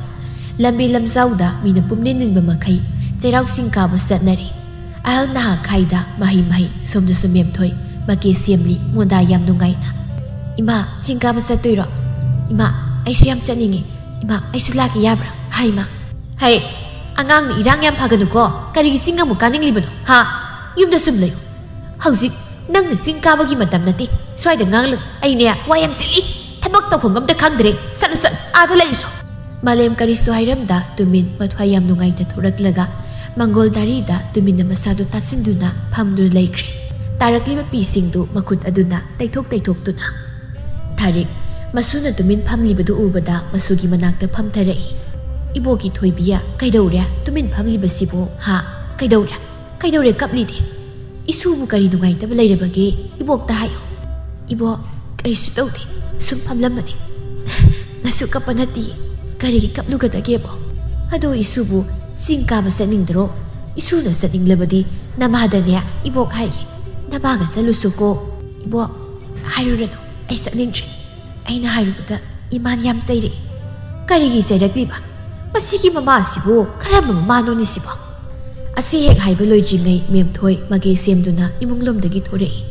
ꯂꯝꯕꯤ ꯂꯝꯖꯥꯎꯗ ꯃꯤꯅ ꯄꯨꯝꯅꯤꯟ ꯅꯤꯟꯕ ꯃꯈꯩ ꯆꯩꯔꯥꯎ ꯆꯤꯡ ꯀꯥꯕ ꯆꯠꯅꯔꯤ꯫ ꯑꯍꯜ ꯅꯍꯥ ꯈꯥꯏꯗ ꯃꯍꯩ ꯃꯍꯩ, ꯁꯣꯝꯗꯁꯨ ꯃꯦꯝꯊꯣꯏ ꯃꯀꯦ ꯁꯦꯝꯂꯤ꯫ ꯃꯣꯟꯗꯥ ꯌꯥꯝ ꯅꯨꯡꯉꯥꯏꯅ, "ꯏꯃꯥ, ꯆꯤꯡ ꯀꯥꯕ ꯆꯠꯇꯣꯏꯔꯣ? ꯏꯃꯥ, ꯑꯩꯁꯨ ꯌꯥꯝ ꯆꯠꯅꯤꯡꯉꯤ꯫ ꯏꯃꯥ, ꯑꯩꯁꯨ ꯂꯥꯛꯀꯦ ꯌꯥꯕ꯭ꯔꯥ?" ꯍꯥꯏ ꯏꯃꯥ꯫ "ꯍꯩ, ꯑꯉꯥꯡꯅ ꯏꯔꯥꯡ ꯌꯥꯝ ꯐꯒꯅꯨꯀꯣ꯫ ꯀꯔꯤꯒꯤ ꯆꯤꯡ ꯑꯃꯨꯛ ꯀꯥꯅꯤꯡꯂꯤꯕꯅꯣ, ꯍꯥ? ꯌꯨꯝꯗ ꯁꯨꯝ ꯂꯩꯌꯨ꯫ ꯍꯧꯖꯤꯛ ꯅꯪꯅ ꯆꯤꯡ ꯀꯥꯕꯒꯤ ꯃꯇꯝ ꯅꯠꯇꯦ꯫ ꯁ꯭ꯋꯥꯏꯗ ꯉꯥꯡꯂꯒ ꯑꯩꯅꯦ ꯋꯥ ꯌꯥꯝ ꯆꯤꯜꯂꯤ꯫ ꯊꯕꯛ ꯇꯧꯐꯝ ꯑꯝꯇ ꯈꯪꯗ꯭ꯔꯦ꯫ ꯆꯠꯂꯨ, ꯆꯠꯂꯨ, ꯑꯥꯗ ꯂꯩꯔꯨꯁꯣ꯫" ꯃꯥꯂꯦꯝ ꯀꯔꯤꯁꯨ ꯍꯥꯏꯔꯝꯗ ꯇꯨꯃꯤꯟ ꯃꯊ꯭ꯋꯥꯏ ꯌꯥꯝ ꯅꯨꯡꯉꯥꯏꯇ ꯊꯣꯔꯛꯂꯒ ꯃꯪꯒꯣꯜ ꯗꯥꯔꯤꯗ ꯇꯨꯃꯤꯟꯅ ꯃꯁꯥꯗꯨ ꯇꯥꯁꯤꯟꯗꯨꯅ ꯐꯝꯗꯨꯅ ꯂꯩꯈ꯭ꯔꯦ꯫ ꯇꯥꯔꯛꯂꯤꯕ ꯄꯤꯁꯤꯡꯗꯨ ꯃꯈꯨꯠ ꯑꯗꯨꯅ ꯇꯩꯊꯣꯛ ꯇꯩꯊꯣꯛꯇꯨꯅ꯫ ꯑꯔꯤꯛ ꯃꯁꯨꯅ ꯇꯨꯃꯤꯟ ꯐꯝꯂꯤꯕꯗꯨ ꯎꯕꯗ ꯃꯁꯨꯒꯤ ꯃꯅꯥꯛꯇ ꯐꯝꯊꯔꯛꯏ꯫ "ꯏꯕꯣꯛꯀꯤ ꯊꯣꯏꯕꯤꯌꯥ, ꯀꯩꯗꯧꯔꯦ? ꯇꯨꯃꯤꯟ ꯐꯝꯂꯤꯕꯁꯤꯕꯨ, ꯍꯥ? ꯀꯩꯗꯧꯔꯦ? ꯀꯩꯗꯧꯔꯦ ꯀꯞꯂꯤꯗꯤ? ꯏꯁꯨꯕꯨ ꯀꯔꯤ ꯅꯨꯡꯉꯥꯏꯇꯕ ꯂꯩꯔꯕꯒꯦ? ꯏꯕꯣꯛꯇ ꯍꯥꯏꯌꯨ꯫" "ꯏꯕꯣꯛ, ꯀꯔꯤꯁꯨ ꯇꯧꯗꯦ꯫ ꯁꯨꯝ ꯐꯝꯂꯝꯕꯅꯤ꯫" "ꯅꯁꯨ ꯀꯞꯄ ꯅꯠꯇꯤꯌꯦ꯫ ꯀꯔꯤꯒꯤ ꯀꯞꯂꯨꯒꯗꯒꯦꯕꯣ? ꯑꯗꯣ ꯏꯁꯨꯕꯨ ꯆꯤꯡ ꯀꯥꯕ ꯆꯠꯅꯤꯡꯗ꯭ꯔꯣ? ꯏꯁꯨꯅ ꯆꯠꯅꯤꯡꯂꯕꯗꯤ ꯅꯃꯥꯗꯅꯦ ꯏꯕꯣꯛ ꯍꯥꯏꯒꯦ꯫ ꯅꯃꯥꯒ ꯆꯠꯂꯨꯁꯨꯀꯣ꯫" "ꯏꯕꯣꯛ, ꯍꯥꯏꯔꯨꯔꯅꯨ꯫ ꯑꯩ ꯆꯠꯅꯤꯡꯗ꯭ꯔꯦ꯫" ꯑꯩꯅ ꯍꯥꯏꯔꯨꯕꯗ ꯏꯃꯥꯅ ꯌꯥꯝ ꯆꯩꯔꯛꯏ꯫ "ꯀꯔꯤꯒꯤ ꯆꯩꯔꯛꯂꯤꯕ? ꯃꯁꯤꯒꯤ ꯃꯃꯥꯁꯤꯕꯨ ꯀꯔꯝꯕ ꯃꯃꯥꯅꯣꯅꯦ ꯁꯤꯕꯣ?" ꯑꯁꯤ ꯍꯦꯛ ꯍꯥꯏꯕ ꯂꯣꯏꯗ꯭ꯔꯤꯉꯩ ꯃꯦꯝꯊꯣꯏ ꯃꯒꯦ ꯁꯦꯝꯗꯨꯅ ꯏꯃꯨꯡꯂꯣꯝꯗꯒꯤ ꯊꯣꯔꯛꯏ꯫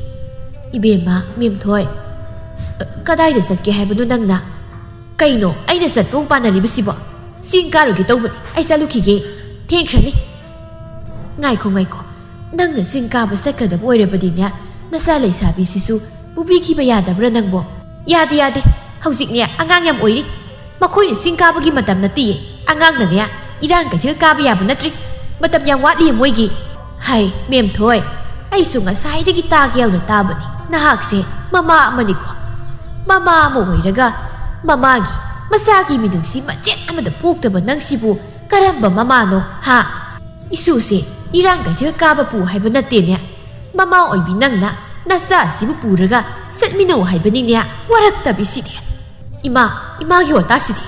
"ꯏꯕꯦꯝꯃ, ꯃꯦꯝꯊꯣꯏ, ꯑ, ꯀꯗꯥꯏꯗ ꯆꯠꯀꯦ ꯍꯥꯏꯕꯅꯣ ꯅꯪꯅ?" "ꯀꯩꯅꯣ ꯑꯩꯅ ꯆꯠꯄ ꯑꯃꯨꯛ ꯄꯥꯟꯅꯔꯤꯕꯁꯤꯕꯣ? ꯆꯤꯡ ꯀꯥꯔꯨꯒꯦ ꯇꯧꯕꯅꯤ꯫ ꯑꯩ ꯆꯠꯂꯨꯈꯤꯒꯦ꯫ ꯊꯦꯡꯈ꯭ꯔꯅꯤ꯫" "ꯉꯥꯏꯈꯣ, ꯉꯥꯏꯈꯣ꯫ ꯅꯪꯅ ꯆꯤꯡ ꯀꯥꯕ ꯆꯠꯀꯗꯕ ꯑꯣꯏꯔꯕꯗꯤꯅꯦ, ꯅꯆꯥ ꯂꯩꯁꯥꯕꯤꯁꯤꯁꯨ ꯄꯨꯕꯤꯈꯤꯕ ꯌꯥꯗꯕ꯭ꯔꯥ ꯅꯪꯕꯣ?" "ꯌꯥꯗꯦ, ꯌꯥꯗꯦ꯫ ꯍꯧꯖꯤꯛꯅꯦ ꯑꯉꯥꯡ ꯌꯥꯝ ꯑꯣꯏꯔꯤ꯫ ꯃꯈꯣꯏꯅ ꯆꯤꯡ ꯀꯥꯕꯒꯤ ꯃꯇꯝ ꯅꯠꯇꯤꯌꯦ꯫ ꯑꯉꯥꯡꯅꯅꯦ ꯏꯔꯥꯡ ꯀꯩꯊꯦꯜ ꯀꯥꯕ ꯌꯥꯕ ꯅꯠꯇ꯭ꯔꯤ꯫ ꯃꯇꯝ ꯌꯥꯝ ꯋꯥꯠꯂꯤꯌꯦ ꯃꯣꯏꯒꯤ꯫" "ꯍꯥꯏ, ꯃꯦꯝꯊꯣꯏ, ꯑꯩꯁꯨ ꯉꯁꯥꯏꯗꯒꯤ ꯇꯥꯒꯦ ꯌꯥꯎꯅ ꯇꯥꯕꯅꯤ꯫ ꯅꯍꯥꯛꯁꯦ ꯃꯃꯥ ꯑꯃꯅꯤꯀꯣ꯫ ꯃꯃꯥ ꯑꯃ ꯑꯣꯏꯔꯒ ꯃꯃꯥꯒꯤ ꯃꯆꯥꯒꯤ ꯃꯤꯅꯨꯡꯁꯤ ꯃꯆꯦꯠ ꯑꯃꯗ ꯄꯣꯛꯇꯕ ꯅꯪꯁꯤꯕꯨ ꯀꯔꯝꯕ ꯃꯃꯥꯅꯣ, ꯍꯥ? ꯏꯁꯨꯁꯦ ꯏꯔꯥꯡ ꯀꯩꯊꯦꯜ ꯀꯥꯕ ꯄꯨ ꯍꯥꯏꯕ ꯅꯠꯇꯦꯅꯦ꯫ ꯃꯃꯥ ꯑꯣꯏꯕꯤ ꯅꯪꯅ ꯅꯆꯥ ꯑꯁꯤꯕꯨ ꯄꯨꯔꯒ ꯆꯠꯃꯤꯟꯅꯧ ꯍꯥꯏꯕꯅꯤꯅꯦ꯫ ꯋꯥꯔꯛꯇꯕꯤꯁꯤꯗꯤ꯫ ꯏꯃꯥ, ꯏꯃꯥꯒꯤ ꯋꯥꯇꯥꯁꯤꯗꯤ꯫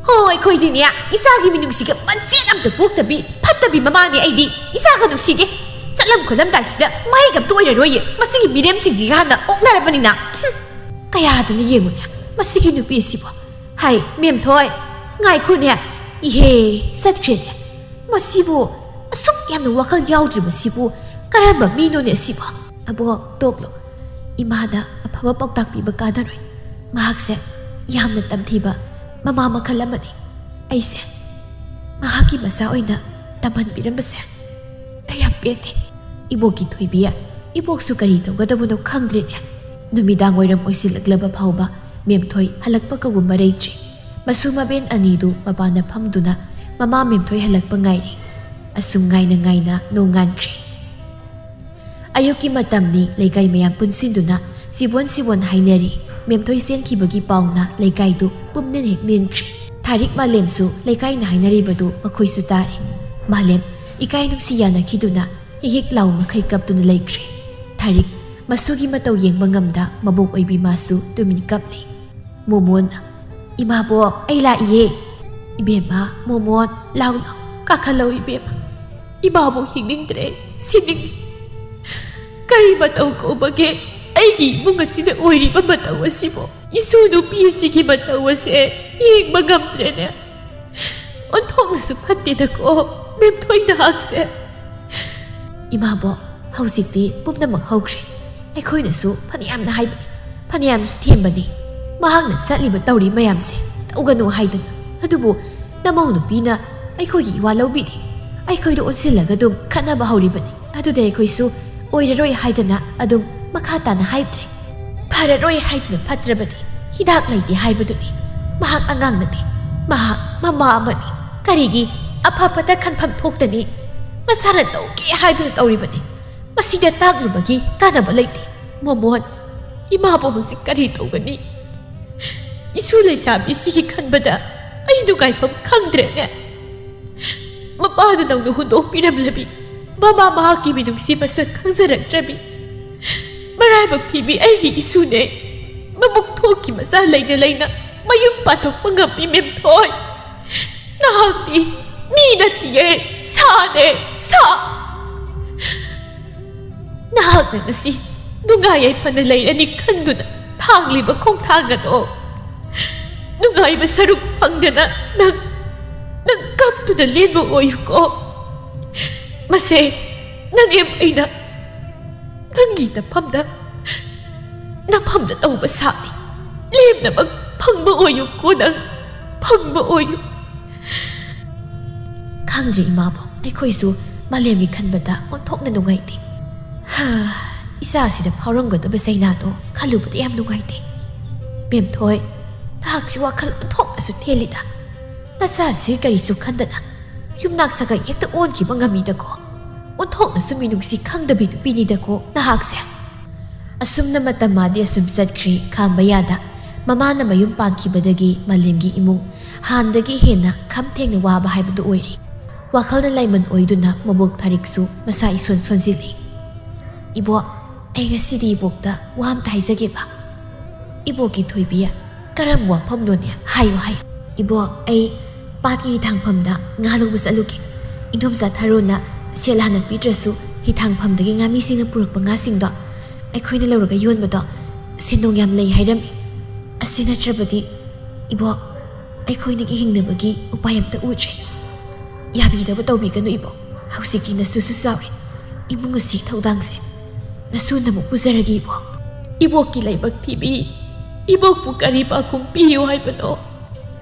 ꯍꯣ, ꯑꯩꯈꯣꯏꯗꯤꯅꯦ ꯏꯆꯥꯒꯤ ꯃꯤꯅꯨꯡꯁꯤꯒ ꯃꯆꯦꯠ ꯑꯝꯇ ꯄꯣꯛꯇꯕꯤ ꯐꯠꯇꯕꯤ ꯃꯃꯥꯅꯦ ꯑꯩꯗꯤ꯫ ꯏꯆꯥꯒ ꯅꯨꯡꯁꯤꯗꯦ꯫ ꯆꯠꯂꯝ ꯈꯣꯠꯂꯝꯗꯥꯏꯁꯤꯗ ꯃꯍꯩꯒ ꯑꯝꯇ ꯑꯣꯏꯔꯔꯣꯏꯌꯦ꯫ ꯃꯁꯤꯒꯤ ꯃꯤꯔꯦꯝꯁꯤꯡꯁꯤꯒ ꯍꯥꯟꯅ ꯑꯣꯛꯅꯔꯕꯅꯤꯅ꯫" ꯍꯨꯝ, ꯀꯌꯥꯗꯅ ꯌꯦꯡꯉꯨꯅꯦ ꯃꯁꯤꯒꯤ ꯅꯨꯄꯤꯁꯤꯕꯨ꯫ "ꯍꯥꯏ, ꯃꯦꯝꯊꯣꯏ, ꯉꯥꯏꯈꯣꯅꯦ꯫ ꯏꯍꯦ, ꯆꯠꯈ꯭ꯔꯦꯅꯦ꯫ ꯃꯁꯤꯕꯨ ꯑꯁꯨꯛ ꯌꯥꯝꯅ ꯋꯥꯈꯜ ꯌꯥꯎꯗ꯭ꯔꯤꯕꯁꯤꯕꯨ ꯀꯔꯝꯕ ꯃꯤꯅꯣꯅꯦ ꯁꯤꯕꯣ?" "ꯑꯕꯣꯛ, ꯇꯣꯛꯂꯣ꯫ ꯏꯃꯥꯗ ꯑꯐꯕ ꯄꯥꯎꯇꯥꯛ ꯄꯤꯕ ꯀꯥꯟꯅꯔꯣꯏ꯫ ꯃꯍꯥꯛꯁꯦ ꯌꯥꯝꯅ ꯇꯝꯊꯤꯕ ꯃꯃꯥ ꯃꯈꯜ ꯑꯃꯅꯤ꯫ ꯑꯩꯁꯦ ꯃꯍꯥꯛꯀꯤ ꯃꯆꯥ ꯑꯣꯏꯅ ꯇꯝꯍꯟꯕꯤꯔꯝꯕꯁꯦ ꯑꯩ ꯌꯥꯝ ꯄꯦꯟꯗꯦ꯫" "ꯏꯕꯣꯛꯀꯤ ꯊꯣꯏꯕꯤ, ꯏꯕꯣꯛꯁꯨ ꯀꯔꯤ ꯇꯧꯒꯗꯕꯅꯣ ꯈꯪꯗ꯭ꯔꯦꯅꯦ꯫" ꯅꯨꯃꯤꯗꯥꯡ ꯋꯥꯏꯔꯝ ꯑꯣꯏꯁꯤꯜꯂꯛꯂꯕ ꯐꯥꯎꯕ ꯃꯦꯝꯊꯣꯏ ꯍꯜꯂꯛꯄ ꯀꯧꯕ ꯃꯔꯩꯗ꯭ꯔꯤ꯫ ꯃꯁꯨ ꯃꯕꯦꯟ ꯑꯅꯤꯗꯨ ꯃꯄꯥꯟꯗ ꯐꯝꯗꯨꯅ ꯃꯃꯥ ꯃꯦꯝꯊꯣꯏ ꯍꯜꯂꯛꯄ ꯉꯥꯏꯔꯤ꯫ ꯑꯁꯨꯝ ꯉꯥꯏꯅ ꯉꯥꯏꯅ ꯅꯣꯡꯉꯥꯟꯈ꯭ꯔꯦ꯫ ꯑꯌꯨꯛꯀꯤ ꯃꯇꯝꯅꯤ꯫ ꯂꯩꯀꯥꯏ ꯃꯌꯥꯝ ꯄꯨꯟꯁꯤꯟꯗꯨꯅ ꯁꯤꯕꯣꯟ ꯁꯤꯕꯣꯟ ꯍꯥꯏꯅꯔꯤ꯫ ꯃꯦꯝꯊꯣꯏ ꯆꯦꯟꯈꯤꯕꯒꯤ ꯄꯥꯎꯅ ꯂꯩꯀꯥꯏꯗꯨ ꯄꯨꯝꯅꯤꯟ ꯍꯦꯛ ꯅꯤꯟꯈ꯭ꯔꯦ꯫ ꯊꯥꯔꯤꯛ ꯃꯥꯂꯦꯝꯁꯨ ꯂꯩꯀꯥꯏꯅ ꯍꯥꯏꯅꯔꯤꯕꯗꯨ ꯃꯈꯣꯏꯁꯨ ꯇꯥꯔꯦ꯫ ꯃꯥꯂꯦꯝ ꯏꯀꯥꯏ ꯅꯨꯡꯁꯤ ꯌꯥꯅꯈꯤꯗꯨꯅ ꯍꯤꯛ ꯍꯤꯛ ꯂꯥꯎ ꯃꯈꯩ ꯀꯞꯇꯨꯅ ꯂꯩꯈ꯭ꯔꯦ꯫ ꯊꯥꯔꯤꯛ ꯃꯁꯨꯒꯤ ꯃꯇꯧ ꯌꯦꯡꯕ ꯉꯝꯗ ꯃꯕꯣꯛ ꯑꯣꯏꯕꯤ ꯃꯥꯁꯨ ꯇꯨꯃꯤꯟ ꯀꯞꯂꯤ꯫ ꯃꯣꯃꯣꯟ, "ꯏꯃꯥꯕꯣꯛ, ꯑꯩ ꯂꯥꯛꯏꯌꯦ꯫ ꯏꯕꯦꯝꯃ, ꯃꯣꯃꯣꯟ, ꯂꯥꯎ ꯂꯥꯎ, ꯀꯥꯈꯠꯂꯣ ꯏꯕꯦꯝꯃ꯫ ꯏꯃꯥꯕꯣꯛ ꯍꯤꯡꯅꯤꯡꯗ꯭ꯔꯦ, ꯁꯤꯅꯤꯡꯉꯤ꯫ ꯀꯔꯤ ꯃꯇꯧ ꯀꯧꯕꯒꯦ ꯑꯩꯒꯤ ꯏꯃꯨꯡ ꯑꯁꯤꯗ ꯑꯣꯏꯔꯤꯕ ꯃꯇꯧ ꯑꯁꯤꯕꯣ? ꯏꯁꯨ ꯅꯨꯄꯤ ꯑꯁꯤꯒꯤ ꯃꯇꯧ ꯑꯁꯦ ꯌꯦꯡꯕ ꯉꯝꯗ꯭ꯔꯦꯅꯦ꯫ ꯑꯣꯟꯊꯣꯛꯅꯁꯨ ꯐꯠꯇꯦꯗꯀꯣ, ꯃꯦꯝꯊꯣꯏ ꯅꯍꯥꯛꯁꯦ꯫" "ꯏꯃꯥꯕꯣꯛ, ꯍꯧꯖꯤꯛꯇꯤ ꯄꯨꯝꯅꯃꯛ ꯍꯧꯈ꯭ꯔꯦ꯫ ꯑꯩꯈꯣꯏꯅꯁꯨ ꯐꯅꯌꯥꯝꯅ ꯍꯥꯏꯕꯅꯤ, ꯐꯅꯌꯥꯝꯁꯨ ꯊꯦꯝꯕꯅꯤ꯫ ꯃꯍꯥꯛꯅ ꯆꯠꯂꯤꯕ ꯇꯧꯔꯤ ꯃꯌꯥꯝꯁꯦ ꯇꯧꯒꯅꯨ ꯍꯥꯏꯗꯅ꯫ ꯑꯗꯨꯕꯨ ꯅꯃꯧ ꯅꯨꯄꯤꯅ ꯑꯩꯈꯣꯏꯒꯤ ꯏꯋꯥ ꯂꯧꯕꯤꯗꯦ꯫ ꯑꯩꯈꯣꯏꯗ ꯑꯣꯟꯁꯤꯜꯂꯒ ꯑꯗꯨꯝ ꯈꯠꯅꯕ ꯍꯧꯔꯤꯕꯅꯤ꯫ ꯑꯗꯨꯗꯤ ꯑꯩꯈꯣꯏꯁꯨ ꯑꯣꯏꯔꯔꯣꯏ ꯍꯥꯏꯗꯅ ꯑꯗꯨꯝ ꯃꯈꯥ ꯇꯥꯅ ꯍꯥꯏꯗ꯭ꯔꯦ꯫ ꯐꯔꯔꯣꯏ ꯍꯥꯏꯗꯨꯅ ꯐꯠꯇ꯭ꯔꯕꯗꯤ ꯍꯤꯗꯥꯛ ꯂꯩꯇꯦ ꯍꯥꯏꯕꯗꯨꯅꯤ꯫ ꯃꯍꯥꯛ ꯑꯉꯥꯡ ꯅꯠꯇꯦ, ꯃꯍꯥꯛ ꯃꯃꯥ ꯑꯃꯅꯤ꯫ ꯀꯔꯤꯒꯤ ꯑꯐ ꯐꯠꯇ ꯈꯟꯐꯝ ꯊꯣꯛꯇꯅꯤ? ꯃꯁꯥꯅ ꯇꯧꯒꯦ ꯍꯥꯏꯗꯨꯅ ꯇꯧꯔꯤꯕꯅꯤ꯫ ꯃꯁꯤꯗ ꯇꯥꯛꯂꯨꯕꯒꯤ ꯀꯥꯟꯅꯕ ꯂꯩꯇꯦ꯫ ꯃꯣꯃꯣꯟ, ꯏꯃꯥꯕꯨ ꯍꯧꯖꯤꯛ ꯀꯔꯤ ꯇꯧꯒꯅꯤ? ꯏꯁꯨ ꯂꯩꯁꯥꯕꯤꯁꯤꯒꯤ ꯈꯟꯕꯗ ꯑꯩ ꯅꯨꯡꯉꯥꯏꯐꯝ ꯈꯪꯗ꯭ꯔꯦꯅꯦ꯫ ꯃꯄꯥꯅ ꯅꯧꯅ ꯍꯨꯟꯗꯣꯛꯄꯤꯔꯝꯂꯕꯤ, ꯃꯃꯥ ꯃꯍꯥꯛꯀꯤ ꯃꯤꯅꯨꯡꯁꯤ ꯃꯁꯛ ꯈꯪꯖꯔꯛꯇ꯭ꯔꯕꯤ, ꯃꯔꯥꯏꯕꯛ ꯊꯤꯕꯤ ꯑꯩꯒꯤ ꯏꯁꯨꯅꯦ꯫ ꯃꯕꯨꯛ ꯊꯣꯛꯈꯤ ꯃꯆꯥ ꯂꯩꯅ ꯂꯩꯅ ꯃꯌꯨꯝ ꯄꯥꯟꯊꯣꯛꯄ ꯉꯝꯃꯤ ꯃꯦꯝꯊꯣꯏ꯫ ꯅꯍꯥꯛꯇꯤ ꯃꯤ ꯅꯠꯇꯤꯌꯦ, ꯁꯥꯅꯦ, ꯁꯥ꯫ ꯅꯍꯥꯛꯅ ꯉꯁꯤ ꯅꯨꯡꯉꯥꯏ ꯌꯥꯏꯐꯅ ꯂꯩꯔꯅꯤ ꯈꯟꯗꯨꯅ ꯊꯥꯡꯂꯤꯕ ꯈꯣꯡꯊꯥꯡ ꯑꯗꯣ ꯅꯨꯡꯉꯥꯏꯕ ꯁꯔꯨꯛ ꯐꯪꯗꯅ ꯅꯪ, ꯅꯪ ꯀꯞꯇꯨꯅ ꯂꯦꯟꯕ ꯑꯣꯏꯌꯨꯀꯣ꯫ ꯃꯁꯦ ꯅꯅꯦꯝ ꯑꯩꯅ ꯅꯪꯒꯤ ꯅꯐꯝꯗ, ꯅꯐꯝꯗ ꯇꯧꯕ ꯁꯥꯅꯤ꯫ ꯂꯦꯝꯅꯃꯛ ꯐꯪꯕ ꯑꯣꯏꯌꯨꯀꯣ ꯅꯪ, ꯐꯪꯕ ꯑꯣꯏꯌꯨ꯫ ꯈꯪꯗ꯭ꯔꯦ ꯏꯃꯥꯕꯣꯛ, ꯑꯩꯈꯣꯏꯁꯨ ꯃꯥꯂꯦꯝꯒꯤ ꯈꯟꯕꯗ ꯑꯣꯟꯊꯣꯛꯅ ꯅꯨꯡꯉꯥꯏꯇꯦ꯫ ꯍꯥ, ꯏꯆꯥꯁꯤꯗ ꯐꯥꯎꯔꯝꯒꯗꯕ ꯆꯩꯅꯥꯗꯣ ꯈꯜꯂꯨꯕꯗ ꯌꯥꯝ ꯅꯨꯡꯉꯥꯏꯇꯦ꯫ ꯃꯦꯝꯊꯣꯏ, ꯅꯍꯥꯛꯁꯤ ꯋꯥꯈꯜ ꯑꯣꯟꯊꯣꯛꯅꯁꯨ ꯊꯦꯜꯂꯤꯗ꯫ ꯅꯆꯥꯁꯤ ꯀꯔꯤꯁꯨ ꯈꯟꯗꯅ ꯌꯨꯝꯅꯥꯛ ꯁꯥꯒꯩ ꯍꯦꯛꯇ ꯑꯣꯟꯈꯤꯕ ꯉꯝꯃꯤꯗꯀꯣ꯫ ꯑꯣꯟꯊꯣꯛꯅꯁꯨ ꯃꯤꯅꯨꯡꯁꯤ ꯈꯪꯗꯕꯤ ꯅꯨꯄꯤꯅꯤꯗꯀꯣ ꯅꯍꯥꯛꯁꯦ꯫ ꯑꯁꯨꯝꯅ ꯃꯇꯝ ꯃꯥꯗꯤ ꯑꯁꯨꯝ ꯆꯠꯈ꯭ꯔꯦ, ꯈꯥꯝꯕ ꯌꯥꯗ꯫ ꯃꯃꯥꯅ ꯃꯌꯨꯝ ꯄꯥꯟꯈꯤꯕꯗꯒꯤ ꯃꯥꯂꯦꯝꯒꯤ ꯏꯃꯨꯡ ꯍꯥꯟꯅꯗꯒꯤ ꯍꯦꯟꯅ ꯈꯝ ꯊꯦꯡꯅ ꯋꯥꯕ ꯍꯥꯏꯕꯗꯨ ꯑꯣꯏꯔꯦ꯫ ꯋꯥꯈꯜꯅ ꯂꯥꯏꯃꯟ ꯑꯣꯏꯗꯨꯅ ꯃꯕꯣꯛ ꯊꯥꯔꯤꯛꯁꯨ ꯃꯁꯥ ꯏꯁꯣꯟ ꯁꯣꯟꯖꯤꯜꯂꯤ꯫ "ꯏꯕꯣꯛ, ꯑꯩ ꯉꯁꯤꯗꯤ ꯏꯕꯣꯛꯇ ꯋꯥ ꯑꯝꯇ ꯍꯥꯏꯖꯒꯦꯕ꯫" "ꯏꯕꯣꯛꯀꯤ ꯊꯣꯏꯕꯤ, ꯀꯔꯝꯕ ꯋꯥꯐꯝꯅꯣꯅꯦ? ꯍꯥꯏꯌꯨ, ꯍꯥꯏꯌꯨ꯫" "ꯏꯕꯣꯛ, ꯑꯩ ꯄꯥꯠꯀꯤ ꯍꯤꯊꯥꯡꯐꯝꯗ ꯉꯥ ꯂꯧꯕ ꯆꯠꯂꯨꯒꯦ꯫ ꯏꯟꯗꯣꯝꯆꯥ ꯊꯥꯔꯣꯅ ꯁꯦꯜ ꯍꯥꯟꯅ ꯄꯤꯗ꯭ꯔꯁꯨ ꯍꯤꯊꯥꯡꯐꯝꯗꯒꯤ ꯉꯥꯃꯤꯁꯤꯡꯅ ꯄꯨꯔꯛꯄ ꯉꯥꯁꯤꯡꯗꯣ ꯑꯩꯈꯣꯏꯅ ꯂꯧꯔꯒ ꯌꯣꯟꯕꯗꯣ ꯁꯦꯟꯗꯣꯡ ꯌꯥꯝ ꯂꯩ ꯍꯥꯏꯔꯝꯃꯤ꯫ ꯑꯁꯤ ꯅꯠꯇ꯭ꯔꯕꯗꯤ ꯏꯕꯣꯛ, ꯑꯩꯈꯣꯏꯅꯤꯒꯤ ꯍꯤꯡꯅꯕꯒꯤ ꯎꯄꯥꯏ ꯑꯝꯇ ꯎꯗ꯭ꯔꯦ꯫ ꯌꯥꯕꯤꯗꯕ ꯇꯧꯕꯤꯒꯅꯨ ꯏꯕꯣꯛ꯫ ꯍꯧꯖꯤꯛꯇꯤ ꯅꯁꯨꯁꯨ ꯆꯥꯎꯔꯦ꯫ ꯏꯃꯨꯡ ꯑꯁꯤ ꯊꯧꯗꯥꯡꯁꯦ ꯅꯁꯨꯅ ꯑꯃꯨꯛ ꯄꯨꯖꯔꯒꯦ ꯏꯕꯣꯛ꯫" "ꯏꯕꯣꯛꯀꯤ ꯂꯥꯏꯕꯛ ꯊꯤꯕꯤ, ꯏꯕꯣꯛꯄꯨ ꯀꯔꯤ ꯄꯥꯈꯨꯝ ꯄꯤꯌꯨ ꯍꯥꯏꯕꯅꯣ?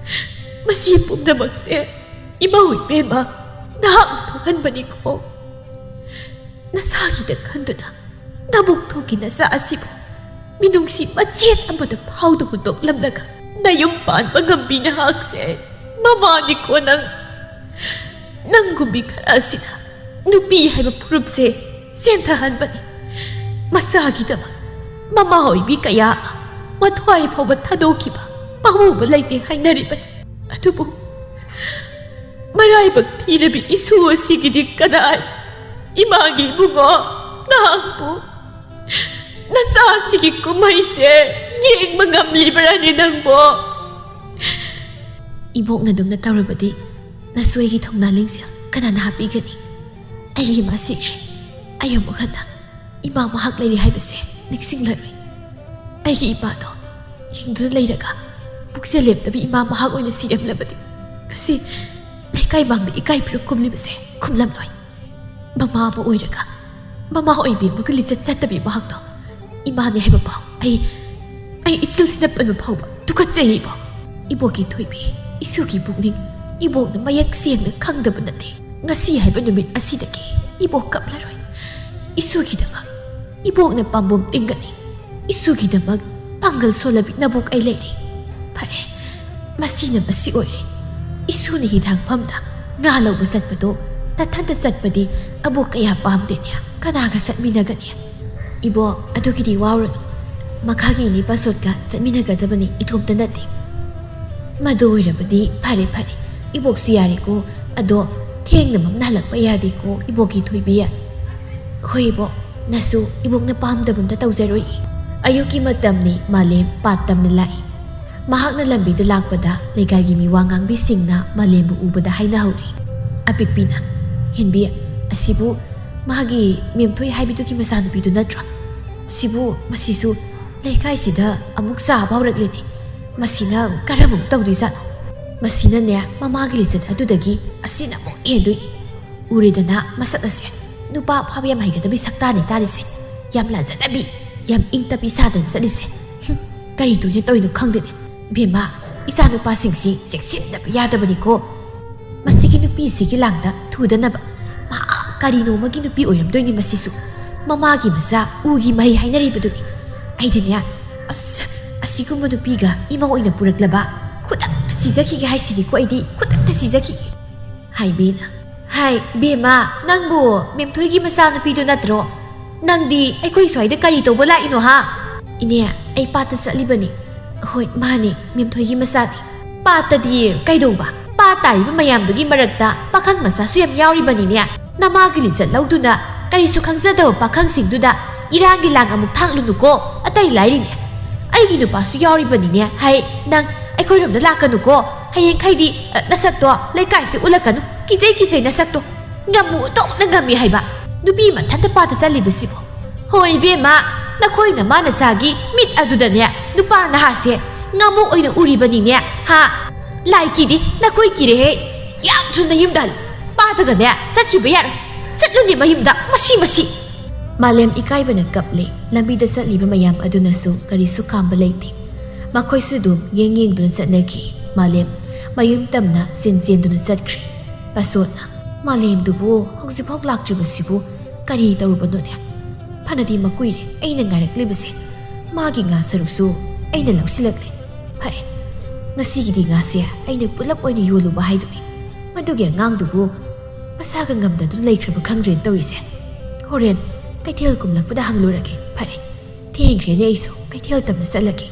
ꯃꯁꯤ ꯄꯨꯝꯅꯃꯛꯁꯦ ꯏꯃꯥ ꯏꯕꯦꯝꯃ ꯅꯍꯥꯛꯅ ꯊꯣꯛꯍꯟꯕꯅꯤꯀꯣ꯫ ꯅꯁꯥꯒꯤꯗ ꯈꯟꯗꯨꯅ ꯅꯕꯨꯛ ꯊꯣꯛꯀꯤ ꯅꯆꯥ ꯑꯁꯤꯕꯨ ꯃꯤꯅꯨꯡꯁꯤ ꯃꯆꯦꯠ ꯑꯃꯗ ꯐꯥꯎꯗ ꯍꯨꯟꯗꯣꯛꯂꯝꯂꯒ ꯅꯌꯨꯝ ꯄꯥꯟꯕ ꯉꯝꯕꯤ ꯅꯍꯥꯛꯁꯦ ꯃꯃꯥꯅꯤꯀꯣ ꯅꯪ꯫ ꯅꯪꯒꯨꯝꯕꯤ ꯈꯔ ꯑꯁꯤꯅ ꯅꯨꯄꯤ ꯍꯥꯏꯕ ꯐꯨꯔꯨꯞꯁꯦ ꯆꯦꯟꯊꯍꯟꯕꯅꯤ꯫ ꯃꯆꯥꯒꯤꯗꯃꯛ ꯃꯃꯥ ꯑꯣꯏꯕꯤ ꯀꯌꯥ ꯑꯃ ꯃꯊ꯭ꯋꯥꯏ ꯐꯥꯎꯕ ꯊꯥꯗꯣꯛꯈꯤꯕ ꯄꯥꯝꯃꯨꯕ ꯂꯩꯇꯦ ꯍꯥꯏꯅꯔꯤꯕꯅꯤ꯫ ꯑꯗꯨꯕꯨ ꯃꯔꯥꯏꯕꯛ ꯊꯤꯔꯕꯤ ꯏꯁꯨ ꯑꯁꯤꯒꯤꯗꯤ ꯀꯗꯥꯏ? ꯏꯃꯥꯒꯤ ꯏꯕꯨꯡꯉꯣ, ꯅꯍꯥꯛꯄꯨ ꯅꯆꯥꯁꯤꯒꯤ ꯀꯨꯝꯍꯩꯁꯦ ꯌꯦꯡꯕ ꯉꯝꯂꯤꯕ꯭ꯔꯥꯅꯦ ꯅꯪꯕꯣ?" "ꯏꯕꯣꯛꯅ ꯑꯗꯨꯝꯅ ꯇꯧꯔꯕꯗꯤ ꯅꯁꯨ ꯑꯩꯒꯤ ꯊꯧꯅꯥ ꯂꯤꯡꯖꯦꯜ ꯀꯅꯥꯅ ꯍꯥꯞꯄꯤꯒꯅꯤ? ꯑꯩꯒꯤ ꯏꯃꯥ ꯁꯤꯈ꯭ꯔꯦ꯫ ꯑꯩ ꯑꯃꯨꯛ ꯍꯟꯅ ꯏꯃꯥ ꯃꯍꯥꯛ ꯂꯩꯔꯤ ꯍꯥꯏꯕꯁꯦ ꯅꯤꯡꯁꯤꯡꯂꯔꯣꯏ꯫ ꯑꯩꯒꯤ ꯏꯄꯥꯗꯣ ꯍꯤꯡꯗꯨꯅ ꯂꯩꯔꯒ ꯄꯨꯛꯆꯦꯜ ꯂꯦꯞꯇꯕꯤ ꯏꯃꯥ ꯃꯍꯥꯛ ꯑꯣꯏꯅ ꯁꯤꯔꯝꯂꯕꯗꯤ ꯉꯁꯤ ꯂꯩꯀꯥꯏ ꯃꯥꯡꯗ ꯏꯀꯥꯏ ꯐꯤꯔꯨꯛ ꯈꯨꯝꯂꯤꯕꯁꯦ ꯈꯨꯝꯂꯝꯂꯣꯏ꯫ ꯃꯃꯥ ꯑꯃ ꯑꯣꯏꯔꯒ ꯃꯃꯥ ꯑꯣꯏꯕꯤ ꯑꯃꯒ ꯂꯤꯆꯠ ꯆꯠꯇꯕꯤ ꯃꯍꯥꯛꯇꯣ ꯏꯃꯥꯅꯦ ꯍꯥꯏꯕ ꯐꯥꯎ ꯑꯩ, ꯑꯩ ꯏꯆꯤꯜꯁꯤꯅ ꯄꯟꯕ ꯐꯥꯎꯕ ꯇꯨꯀꯠꯆꯩ ꯏꯕꯣꯛ꯫ ꯏꯕꯣꯛꯀꯤ ꯊꯣꯏꯕꯤ, ꯏꯁꯨꯒꯤ ꯄꯨꯛꯅꯤꯡ ꯏꯕꯣꯛꯅ ꯃꯌꯦꯛ ꯁꯦꯡꯅ ꯈꯪꯗꯕ ꯅꯠꯇꯦ꯫ ꯉꯁꯤ ꯍꯥꯏꯕ ꯅꯨꯃꯤꯠ ꯑꯁꯤꯗꯒꯤ ꯏꯕꯣꯛ ꯀꯞꯂꯔꯣꯏ꯫ ꯏꯁꯨꯒꯤꯗꯃꯛ ꯏꯕꯣꯛꯅ ꯄꯥꯝꯕꯣꯝ ꯇꯤꯡꯒꯅꯤ꯫ ꯏꯁꯨꯒꯤꯗꯃꯛ ꯄꯥꯡꯒꯜ ꯁꯣꯜꯂꯕꯤ ꯅꯕꯨꯛ ꯑꯩ ꯂꯩꯔꯤ꯫ ꯐꯔꯦ, ꯃꯁꯤꯅ ꯃꯁꯤ ꯑꯣꯏꯔꯦ꯫ ꯏꯁꯨꯅ ꯍꯤꯗꯥꯛꯐꯝꯗ ꯉꯥ ꯂꯧꯕ ꯆꯠꯄꯗꯣ ꯅꯊꯟꯇ ꯆꯠꯄꯗꯤ ꯑꯕꯣꯛ ꯀꯌꯥ ꯄꯥꯝꯗꯦꯅꯦ꯫ ꯀꯅꯥꯒ ꯆꯠꯃꯤꯟꯅꯒꯅꯤ? "ꯏꯕꯣꯛ, ꯑꯗꯨꯒꯤꯗꯤ ꯋꯥꯎꯔꯅꯨ꯫ ꯃꯈꯥꯒꯤ ꯏꯅꯦ ꯄꯥꯁꯣꯠꯀ ꯆꯠꯃꯤꯟꯅꯒꯗꯕꯅꯤ, ꯏꯇꯣꯝꯇ ꯅꯠꯇꯦ꯫" "ꯃꯗꯨ ꯑꯣꯏꯔꯕꯗꯤ ꯐꯔꯦ ꯐꯔꯦ, ꯏꯕꯣꯛꯁꯨ ꯌꯥꯔꯦꯀꯣ꯫ ꯑꯗꯣ ꯊꯦꯡꯅ ꯃꯝꯅ ꯍꯜꯂꯛꯄ ꯌꯥꯗꯦꯀꯣ, ꯏꯕꯣꯛꯀꯤ ꯊꯣꯏꯕꯤ꯫" "ꯍꯣꯏ ꯏꯕꯣꯛ, ꯅꯁꯨ ꯏꯕꯣꯛꯅ ꯄꯥꯝꯗꯕ ꯑꯝꯇ ꯇꯧꯖꯔꯣꯏ꯫" ꯑꯌꯨꯛꯀꯤ ꯃꯇꯝꯅꯤ꯫ ꯃꯥꯂꯦꯝ ꯄꯥꯠ ꯇꯝꯅ ꯂꯥꯛꯏ꯫ ꯃꯍꯥꯛꯅ ꯂꯝꯕꯤꯗ ꯂꯥꯛꯄꯗ ꯂꯩꯀꯥꯏꯒꯤ ꯃꯤꯋꯥ ꯉꯥꯡꯕꯤꯁꯤꯡꯅ ꯃꯥꯂꯦꯝꯕꯨ ꯎꯕꯗ ꯍꯥꯏꯅꯍꯧꯔꯤ꯫ ꯑꯄꯤꯛꯄꯤꯅ, "ꯍꯦꯟꯕꯤ, ꯑꯁꯤꯕꯨ ꯃꯥꯒꯤ ꯃꯦꯝꯊꯣꯏ ꯍꯥꯏꯕꯤꯗꯨꯒꯤ ꯃꯆꯥꯅꯨꯄꯤꯗꯨ ꯅꯠꯇ꯭ꯔꯣ? ꯁꯤꯕꯨ ꯃꯁꯤꯁꯨ ꯂꯩꯀꯥꯏꯁꯤꯗ ꯑꯃꯨꯛ ꯆꯥꯕ ꯍꯧꯔꯛꯂꯦꯅꯦ꯫ ꯃꯁꯤꯅ ꯀꯔꯝ ꯑꯃꯨꯛ ꯇꯧꯗꯣꯏꯖꯥꯠꯅꯣ? ꯃꯁꯤꯅꯅꯦ, ꯃꯃꯥꯒꯤ ꯂꯤꯆꯠ ꯑꯗꯨꯗꯒꯤ ꯑꯁꯤꯅ ꯑꯃꯨꯛ ꯍꯦꯟꯗꯣꯏꯅꯤ꯫ ꯎꯔꯦꯗꯅ ꯃꯁꯛ ꯑꯁꯦ, ꯅꯨꯄꯥ ꯐꯥꯕ ꯌꯥꯝ ꯍꯩꯒꯗꯕꯤ ꯁꯛꯇꯥꯅꯤ ꯇꯥꯔꯤꯁꯦ꯫ ꯌꯥꯝ ꯂꯥꯖꯗꯕꯤ, ꯌꯥꯝ ꯏꯪ ꯇꯞꯄꯤ ꯁꯥꯗꯅ ꯆꯠꯂꯤꯁꯦ꯫ ꯍꯨꯝ, ꯀꯔꯤ ꯇꯣꯏꯅ ꯇꯧꯔꯤꯅꯣ ꯈꯪꯗꯦꯅꯦ꯫ ꯕꯦꯝꯃ, ꯏꯆꯥ ꯅꯨꯄꯥꯁꯤꯡꯁꯤ ꯆꯦꯛꯁꯤꯟꯗꯕ ꯌꯥꯗꯕꯅꯤꯀꯣ꯫ ꯃꯁꯤꯒꯤ ꯅꯨꯄꯤꯁꯤꯒꯤ ꯂꯥꯡꯗ ꯊꯨꯗꯅꯕ꯫ ꯃꯍꯥꯛ ꯀꯔꯤꯅꯣꯃꯒꯤ ꯅꯨꯄꯤ ꯑꯣꯏꯔꯝꯗꯣꯏꯅꯤ ꯃꯁꯤꯁꯨ꯫ ꯃꯃꯥꯒꯤ ꯃꯆꯥ ꯎꯒꯤ ꯃꯍꯩ ꯍꯥꯏꯅꯔꯤꯕꯗꯨꯅꯤ꯫ ꯑꯩꯗꯤꯅꯦ, ꯑꯁ, ꯑꯁꯤꯒꯨꯝꯕ ꯅꯨꯄꯤꯒ ꯏꯃꯧ ꯑꯣꯏꯅ ꯄꯨꯔꯛꯂꯕ ꯈꯨꯗꯛꯇ ꯁꯤꯖꯈꯤꯒꯦ ꯍꯥꯏꯁꯤꯅꯤꯀꯣ ꯑꯩꯗꯤ, ꯈꯨꯗꯛꯇ ꯁꯤꯖꯈꯤꯒꯦ꯫" ꯍꯥꯏꯕꯤꯅ, "ꯍꯥꯏ, ꯕꯦꯝꯃ, ꯅꯪꯕꯨ ꯃꯦꯝꯊꯣꯏꯒꯤ ꯃꯆꯥꯅꯨꯄꯤꯗꯨ ꯅꯠꯇ꯭ꯔꯣ? ꯅꯪꯗꯤ ꯑꯩꯈꯣꯏ ꯁ꯭ꯋꯥꯏꯗ ꯀꯔꯤ ꯇꯧꯕ ꯂꯥꯛꯏꯅꯣ, ꯍꯥ?" "ꯏꯅꯦ, ꯑꯩ ꯄꯥꯠꯇ ꯆꯠꯂꯤꯕꯅꯤ꯫" "ꯍꯣꯏ, ꯃꯥꯅꯤ, ꯃꯦꯝꯊꯣꯏꯒꯤ ꯃꯆꯥꯅꯤ꯫" "ꯄꯥꯠꯇꯗꯤ ꯀꯩꯗꯧꯕ? ꯄꯥꯠ ꯇꯥꯔꯤꯕ ꯃꯌꯥꯝꯗꯨꯒꯤ ꯃꯔꯛꯇ ꯄꯥꯈꯪ ꯃꯆꯥꯁꯨ ꯌꯥꯝ ꯌꯥꯎꯔꯤꯕꯅꯤꯅꯦ꯫ ꯅꯃꯥꯒꯤ ꯂꯤꯆꯠ ꯂꯧꯗꯨꯅ ꯀꯔꯤꯁꯨ ꯈꯪꯖꯗꯕ ꯄꯥꯈꯪꯁꯤꯡꯗꯨꯗ ꯏꯔꯥꯡꯒꯤ ꯂꯥꯡ ꯑꯃꯨꯛ ꯊꯥꯛꯂꯨꯅꯨꯀꯣ꯫ ꯑꯇꯩ ꯂꯥꯏꯔꯤꯅꯦ, ꯑꯩꯒꯤ ꯅꯨꯄꯥꯁꯨ ꯌꯥꯎꯔꯤꯕꯅꯤꯅꯦ꯫ ꯍꯩ, ꯅꯪ ꯑꯩꯈꯣꯏꯔꯣꯝꯗ ꯂꯥꯛꯀꯅꯨꯀꯣ꯫ ꯍꯌꯦꯡꯈꯩꯗꯤ, ꯑ, ꯅꯁꯛꯇꯣ ꯂꯩꯀꯥꯏꯁꯤꯗ ꯎꯠꯂꯛꯀꯅꯨ꯫ ꯀꯤꯖꯩ, ꯀꯤꯖꯩ ꯅꯁꯛꯇꯣ꯫ ꯉꯝꯃꯨ, ꯑꯣꯟꯊꯣꯛꯅ ꯉꯝꯃꯤ ꯍꯥꯏꯕ꯫ ꯅꯨꯄꯤ ꯃꯊꯟꯇ ꯄꯥꯠꯇ ꯆꯠꯂꯤꯕꯁꯤꯕꯨ꯫ ꯍꯣꯏ ꯏꯕꯦꯝꯃ, ꯅꯈꯣꯏ ꯅꯃꯥ ꯅꯆꯥꯒꯤ ꯃꯤꯠ ꯑꯗꯨꯗꯅꯦ ꯅꯨꯄꯥ ꯅꯍꯥꯁꯦ ꯉꯥꯃꯨ ꯑꯣꯏꯅ ꯎꯔꯤꯕꯅꯤꯅꯦ, ꯍꯥ? ꯂꯥꯏ ꯀꯤꯗꯤ ꯅꯈꯣꯏ ꯀꯤꯔꯦꯍꯦ꯫ ꯌꯥꯝ ꯊꯨꯅ ꯌꯨꯝꯗ ꯍꯜꯂꯨ꯫ ꯄꯥꯗꯒꯅꯦ ꯆꯠꯈꯤꯕ ꯌꯥꯔꯣꯏ꯫ ꯆꯠꯂꯨꯅꯦ ꯃꯌꯨꯝꯗ, ꯃꯁꯤ, ꯃꯁꯤ!" ꯃꯥꯂꯦꯝ ꯏꯀꯥꯏꯕꯅ ꯀꯞꯂꯦ꯫ ꯂꯝꯕꯤꯗ ꯆꯠꯂꯤꯕ ꯃꯌꯥꯝ ꯑꯗꯨꯅꯁꯨ ꯀꯔꯤꯁꯨ ꯈꯥꯝꯕ ꯂꯩꯇꯦ꯫ ꯃꯈꯣꯏꯁꯨ ꯑꯗꯨꯝ ꯌꯦꯡ ꯌꯦꯡꯗꯨꯅ ꯆꯠꯅꯈꯤ꯫ ꯃꯥꯂꯦꯝ ꯃꯌꯨꯝ ꯇꯝꯅ ꯆꯦꯟ ꯆꯦꯟꯗꯨꯅ ꯆꯠꯈ꯭ꯔꯦ꯫ ꯄꯥꯁꯣꯠꯅ, "ꯃꯥꯂꯦꯝꯗꯨꯕꯨ ꯍꯧꯖꯤꯛꯐꯥꯎ ꯂꯥꯛꯇ꯭ꯔꯤꯕꯁꯤꯕꯨ ꯀꯔꯤ ꯇꯧꯔꯨꯕꯅꯣꯅꯦ? ꯐꯅꯗꯤ ꯃꯀꯨꯏꯔꯦ ꯑꯩꯅ ꯉꯥꯏꯔꯛꯂꯤꯕꯁꯦ꯫ ꯃꯥꯒꯤ ꯉꯥ ꯁꯔꯨꯛꯁꯨ ꯑꯩꯅ ꯂꯧꯁꯤꯜꯂꯛꯂꯦ꯫ ꯐꯔꯦ, ꯉꯁꯤꯒꯤꯗꯤ ꯉꯥꯁꯦ ꯑꯩꯅ ꯄꯨꯂꯞ ꯑꯣꯏꯅ ꯌꯣꯜꯂꯨꯕ ꯍꯥꯏꯗꯨꯅꯤ꯫ ꯃꯗꯨꯒꯤ ꯑꯉꯥꯡꯗꯨꯕꯨ ꯃꯁꯥꯒ ꯉꯝꯗꯗꯨꯅ ꯂꯩꯈ꯭ꯔꯕ ꯈꯪꯗ꯭ꯔꯦꯅ ꯇꯧꯔꯤꯁꯦ꯫ ꯍꯣꯔꯦꯟ ꯀꯩꯊꯦꯜ ꯀꯨꯝꯂꯛꯄꯗ ꯍꯪꯂꯨꯔꯒꯦ꯫ ꯐꯔꯦ, ꯊꯦꯡꯈ꯭ꯔꯦꯅꯦ, ꯑꯩꯁꯨ ꯀꯩꯊꯦꯜ ꯇꯝꯅ ꯆꯠꯂꯒꯦ꯫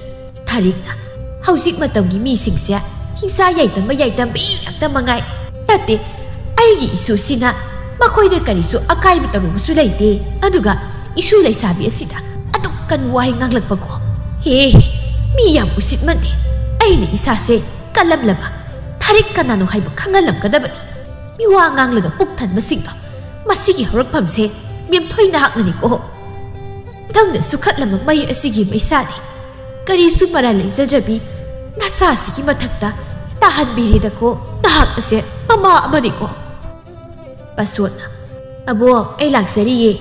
ꯊꯥꯔꯤꯛꯅ, "ꯍꯧꯖꯤꯛ ꯃꯇꯝꯒꯤ ꯃꯤꯁꯤꯡꯁꯦ ꯍꯤꯡꯁꯥ ꯌꯥꯏꯇꯝꯕ ꯌꯥꯏꯇꯝꯕꯤ ꯉꯥꯛꯇ ꯃꯉꯥꯏ꯫ ꯅꯠꯇꯦ, ꯑꯩꯒꯤ ꯏꯁꯨꯁꯤꯅ ꯃꯈꯣꯏꯗ ꯀꯔꯤꯁꯨ ꯑꯀꯥꯏꯕ ꯇꯧꯔꯨꯕꯁꯨ ꯂꯩꯇꯦ꯫ ꯑꯗꯨꯒ ꯏꯁꯨ ꯂꯩꯁꯥꯕꯤ ꯑꯁꯤꯗ ꯑꯗꯨꯛ ꯀꯟꯕ ꯋꯥꯍꯩ ꯉꯥꯡꯂꯛꯄꯀꯣ꯫ ꯍꯦ, ꯃꯤ ꯌꯥꯝ ꯎꯁꯤꯠꯃꯟꯗꯦ꯫ ꯑꯩꯅ ꯏꯁꯥꯁꯦ ꯀꯜꯂꯝꯂꯕ ꯊꯥꯔꯤꯛ ꯀꯅꯥꯅꯣ ꯍꯥꯏꯕ ꯈꯪꯍꯜꯂꯝꯒꯗꯕꯅꯤ꯫ ꯃꯤꯋꯥ ꯉꯥꯡꯂꯒ ꯄꯨꯛ ꯊꯟꯕꯁꯤꯡꯗꯣ꯫ ꯃꯁꯤꯒꯤ ꯍꯧꯔꯛꯐꯝꯁꯦ ꯃꯦꯝꯊꯣꯏ ꯅꯍꯥꯛꯅꯅꯤꯀꯣ꯫ ꯅꯪꯅ ꯁꯨꯈꯠꯂꯝꯕ ꯃꯩ ꯑꯁꯤꯒꯤ ꯃꯩꯁꯥꯅꯤ꯫ ꯀꯔꯤꯁꯨ ꯃꯔꯥꯜ ꯂꯩꯖꯗ꯭ꯔꯕꯤ ꯅꯁꯥꯁꯤꯒꯤ ꯃꯊꯛꯇ ꯇꯥꯍꯟꯕꯤꯔꯦꯗꯀꯣ ꯅꯍꯥꯛ ꯑꯁꯦ ꯃꯃꯥ ꯑꯃꯅꯤꯀꯣ꯫" ꯄꯥꯁꯣꯠꯅ, "ꯑꯕꯣꯛ, ꯑꯩ ꯂꯥꯛꯆꯔꯤꯌꯦ꯫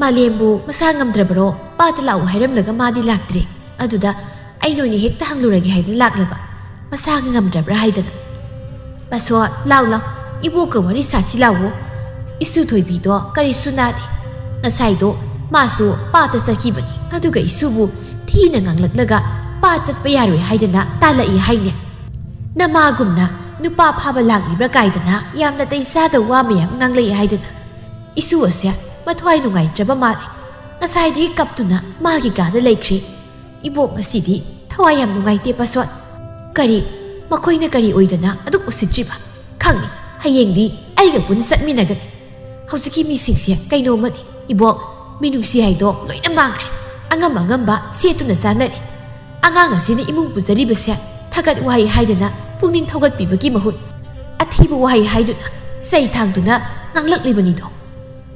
ꯃꯥꯂꯦꯝꯕꯨ ꯃꯁꯥ ꯉꯝꯗ꯭ꯔꯕꯔꯣ? ꯄꯥꯠꯇ ꯂꯥꯛꯎ ꯍꯥꯏꯔꯝꯂꯒ ꯃꯥꯗꯤ ꯂꯥꯛꯇ꯭ꯔꯦ꯫ ꯑꯗꯨꯗ ꯑꯩꯅ ꯑꯣꯏꯅ ꯍꯦꯛꯇ ꯍꯪꯂꯨꯔꯒꯦ ꯍꯥꯏꯗꯅ ꯂꯥꯛꯂꯕ꯫ ꯃꯁꯥꯒ ꯉꯝꯗ꯭ꯔꯕ꯭ꯔꯥ ꯍꯥꯏꯗꯅ꯫" "ꯄꯥꯁꯣꯠ, ꯂꯥꯎ ꯂꯥꯎ, ꯏꯕꯣꯛꯀ ꯋꯥꯔꯤ ꯁꯥꯁꯤ ꯂꯥꯎꯋꯣ꯫ ꯏꯁꯨ ꯊꯣꯏꯕꯤꯗꯣ ꯀꯔꯤꯁꯨ ꯅꯥꯗꯦ꯫ ꯉꯁꯥꯏꯗꯣ ꯃꯥꯁꯨ ꯄꯥꯠꯇ ꯆꯠꯈꯤꯕꯅꯤ꯫ ꯑꯗꯨꯒ ꯏꯁꯨꯕꯨ ꯊꯤꯅ ꯉꯥꯡꯂꯛꯂꯒ ꯄꯥꯠ ꯆꯠꯄ ꯌꯥꯔꯣꯏ ꯍꯥꯏꯗꯅ ꯇꯥꯜꯂꯛꯏ ꯍꯥꯏꯅꯦ꯫ ꯅꯃꯥꯒꯨꯝꯅ ꯅꯨꯄꯥ ꯐꯥꯕ ꯂꯥꯛꯂꯤꯕ꯭ꯔꯥ ꯀꯥꯏꯗꯅ ꯌꯥꯝꯅ ꯇꯩ ꯆꯥꯗꯕ ꯋꯥ ꯃꯌꯥꯝ ꯉꯥꯡꯂꯛꯏ ꯍꯥꯏꯗꯅ꯫ ꯏꯁꯨ ꯑꯁꯦ ꯃꯊ꯭ꯋꯥꯏ ꯅꯨꯡꯉꯥꯏꯇ꯭ꯔꯕ ꯃꯥꯜꯂꯦ꯫ ꯉꯁꯥꯏꯗꯒꯤ ꯀꯞꯇꯨꯅ ꯃꯥꯒꯤ ꯀꯥꯗ ꯂꯩꯈ꯭ꯔꯦ꯫ ꯏꯕꯣꯛ ꯉꯁꯤꯗꯤ ꯊꯋꯥꯏ ꯌꯥꯝ ꯅꯨꯡꯉꯥꯏꯇꯦ ꯄꯥꯁꯣꯠ꯫ ꯀꯔꯤ? ꯃꯈꯣꯏꯅ ꯀꯔꯤ ꯑꯣꯏꯗꯅ ꯑꯗꯨꯛ ꯎꯁꯤꯠꯇ꯭ꯔꯤꯕ? ꯈꯪꯉꯤ, ꯍꯌꯦꯡꯗꯤ ꯑꯩꯒ ꯄꯨꯟꯅ ꯆꯠꯃꯤꯟꯅꯒꯅꯤ꯫ ꯍꯧꯖꯤꯛꯀꯤ ꯃꯤꯁꯤꯡꯁꯦ ꯀꯩꯅꯣꯝꯃꯅꯤ꯫ ꯏꯕꯣꯛ, ꯃꯤꯅꯨꯡꯁꯤ ꯍꯥꯏꯗꯣ ꯂꯣꯏꯅ ꯃꯥꯡꯈ꯭ꯔꯦ꯫ ꯑꯉꯝ ꯑꯉꯝꯕ ꯁꯦꯠꯇꯨꯅ ꯆꯥꯅꯔꯦ꯫ ꯑꯉꯥꯡ ꯑꯁꯤꯅ ꯏꯃꯨꯡ ꯄꯨꯖꯔꯤꯕꯁꯦ ꯊꯥꯒꯠ ꯋꯥꯍꯩ ꯍꯥꯏꯗꯅ ꯄꯨꯛꯅꯤꯡ ꯊꯧꯒꯠꯄꯤꯕꯒꯤ ꯃꯍꯨꯠ ꯑꯊꯤꯕ ꯋꯥꯍꯩ ꯍꯥꯏꯗꯨꯅ ꯆꯩ ꯊꯥꯡꯗꯨꯅ ꯉꯥꯡꯂꯛꯂꯤꯕꯅꯤꯗꯣ꯫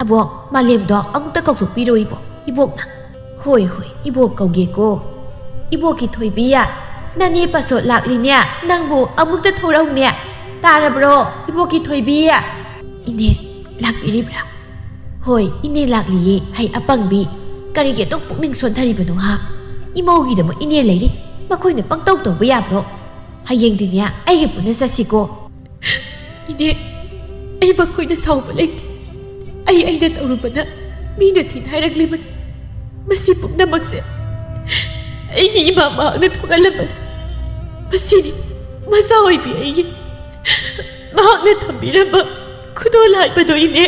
ꯑꯕꯣꯛ, ꯃꯥꯂꯦꯝꯗꯣ ꯑꯃꯨꯛꯇ ꯀꯧꯊꯣꯛꯄꯤꯔꯣ ꯏꯕꯣꯛ꯫" ꯏꯕꯣꯛꯅ, "ꯍꯣꯏ, ꯍꯣꯏ, ꯏꯕꯣꯛ ꯀꯧꯒꯦꯀꯣ꯫ ꯏꯕꯣꯛꯀꯤ ꯊꯣꯏꯕꯤ, ꯅꯅꯦ ꯄꯥꯁꯣꯠ ꯂꯥꯛꯂꯤꯅꯦ, ꯅꯪꯕꯨ ꯑꯃꯨꯛꯇ ꯊꯣꯔꯛꯎꯅꯦ꯫ ꯇꯥꯔꯕ꯭ꯔꯣ, ꯏꯕꯣꯛꯀꯤ ꯊꯣꯏꯕꯤ?" "ꯏꯅꯦ, ꯂꯥꯛꯄꯤꯔꯤꯕ꯭ꯔꯥ?" "ꯍꯣꯏ, ꯏꯅꯦ ꯂꯥꯛꯂꯤꯌꯦ꯫ ꯍꯩ ꯑꯄꯪꯕꯤ, ꯀꯔꯤꯒꯤ ꯑꯗꯨꯛ ꯄꯨꯛꯅꯤꯡ ꯁꯣꯟꯊꯔꯤꯕꯅꯣ ꯍꯥ? ꯏꯃꯧꯒꯤꯗꯃꯛ ꯏꯅꯦ ꯂꯩꯔꯤ, ꯃꯈꯣꯏꯅ ꯄꯪꯇꯧ ꯇꯧꯕ ꯌꯥꯕ꯭ꯔꯣ? ꯍꯌꯦꯡꯗꯤꯅꯦ ꯑꯩꯒ ꯄꯨꯟꯅ ꯆꯠꯁꯤꯀꯣ꯫" "ꯏꯅꯦ, ꯑꯩ ꯃꯈꯣꯏꯗ ꯁꯥꯎꯕ ꯂꯩꯇꯦ꯫ ꯑꯩ ꯑꯩꯅ ꯇꯧꯔꯨꯕꯅ ꯃꯤꯅ ꯊꯤꯅ ꯍꯥꯏꯔꯛꯂꯤꯕꯅꯤ꯫ ꯃꯁꯤ ꯄꯨꯝꯅꯃꯛꯁꯦ ꯑꯩꯒꯤ ꯏꯃꯥ ꯃꯍꯥꯛꯅ ꯊꯣꯛꯍꯜꯂꯝꯕꯅꯤ꯫ ꯃꯁꯤꯅꯤ ꯃꯆꯥ ꯑꯣꯏꯕꯤ ꯑꯩꯒꯤ ꯃꯍꯥꯛꯅ ꯊꯝꯕꯤꯔꯝꯕ ꯈꯨꯗꯣꯜ ꯍꯥꯏꯕꯗꯣ, ꯏꯅꯦ꯫"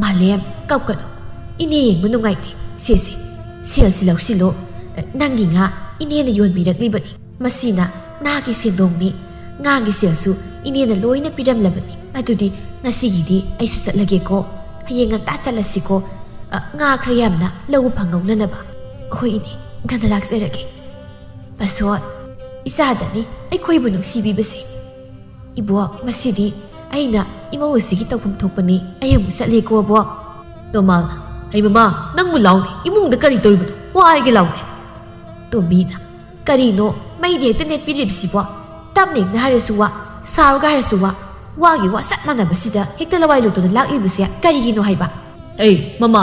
"ꯃꯥꯂꯦꯝ, ꯀꯞꯀꯅꯨ꯫ ꯏꯅꯦ ꯌꯦꯡꯕ ꯅꯨꯡꯉꯥꯏꯇꯦ꯫ ꯁꯦ, ꯁꯦ, ꯁꯦꯜꯁꯤ ꯂꯧꯁꯤꯜꯂꯣ꯫ ꯅꯪꯒꯤ ꯉꯥ ꯏꯅꯦꯅ ꯌꯣꯟꯕꯤꯔꯛꯂꯤꯕꯅꯤ꯫ ꯃꯁꯤꯅ ꯅꯍꯥꯛꯀꯤ ꯁꯦꯟꯗꯣꯡꯅꯤ꯫ ꯉꯥꯒꯤ ꯁꯦꯜꯁꯨ ꯏꯅꯦꯅ ꯂꯣꯏꯅ ꯄꯤꯔꯝꯂꯕꯅꯤ꯫ ꯑꯗꯨꯗꯤ ꯉꯁꯤꯒꯤꯗꯤ ꯑꯩꯁꯨ ꯆꯠꯂꯒꯦꯀꯣ꯫ ꯍꯌꯦꯡ ꯉꯟꯇꯥ ꯆꯠꯂꯁꯤꯀꯣ꯫ ꯑ, ꯉꯥ ꯈꯔ ꯌꯥꯝꯅ ꯂꯧꯕ ꯐꯪꯍꯧꯅꯅꯕ꯫" "ꯍꯣꯏ ꯏꯅꯦ, ꯉꯟꯅ ꯂꯥꯛꯆꯔꯒꯦ꯫" ꯄꯁꯣꯠ, ꯏꯆꯥꯗꯅꯤ ꯑꯩꯈꯣꯏꯕꯨ ꯅꯨꯡꯁꯤꯕꯤꯕꯁꯦ꯫ "ꯏꯕꯣꯛ, ꯃꯁꯤꯗꯤ ꯑꯩꯅ ꯏꯃꯧ ꯑꯁꯤꯒꯤ ꯇꯧꯐꯝ ꯊꯣꯛꯄꯅꯤ꯫ ꯑꯩ ꯑꯃꯨꯛ ꯆꯠꯂꯦꯀꯣ, ꯑꯕꯣꯛ꯫" ꯇꯣꯃꯥꯜꯅ, "ꯍꯩ ꯃꯃꯥ, ꯅꯪꯕꯨ ꯂꯥꯎꯅꯦ꯫ ꯏꯃꯨꯡꯗ ꯀꯔꯤ ꯇꯧꯔꯤꯕꯅꯣ? ꯋꯥ ꯍꯥꯏꯒꯦ ꯂꯥꯎꯅꯦ꯫" ꯇꯣꯝꯕꯤꯅ, "ꯀꯔꯤꯅꯣ ꯃꯩꯗ ꯍꯦꯛꯇ ꯅꯦꯠꯄꯤꯔꯤꯕꯁꯤꯕꯣ? ꯇꯞꯅ ꯏꯪꯅ ꯍꯥꯏꯔꯁꯨ ꯋꯥ, ꯁꯥꯎꯔꯒ ꯍꯥꯏꯔꯁꯨ ꯋꯥ, ꯋꯥꯒꯤ ꯋꯥ ꯆꯞ ꯃꯥꯟꯅꯕꯁꯤꯗ ꯍꯦꯛꯇ ꯂꯋꯥꯏ ꯂꯨꯇꯣꯟꯗ ꯂꯥꯛꯂꯤꯕꯁꯦ ꯀꯔꯤꯒꯤꯅꯣ ꯍꯥꯏꯕ?" "ꯑꯩ, ꯃꯃꯥ,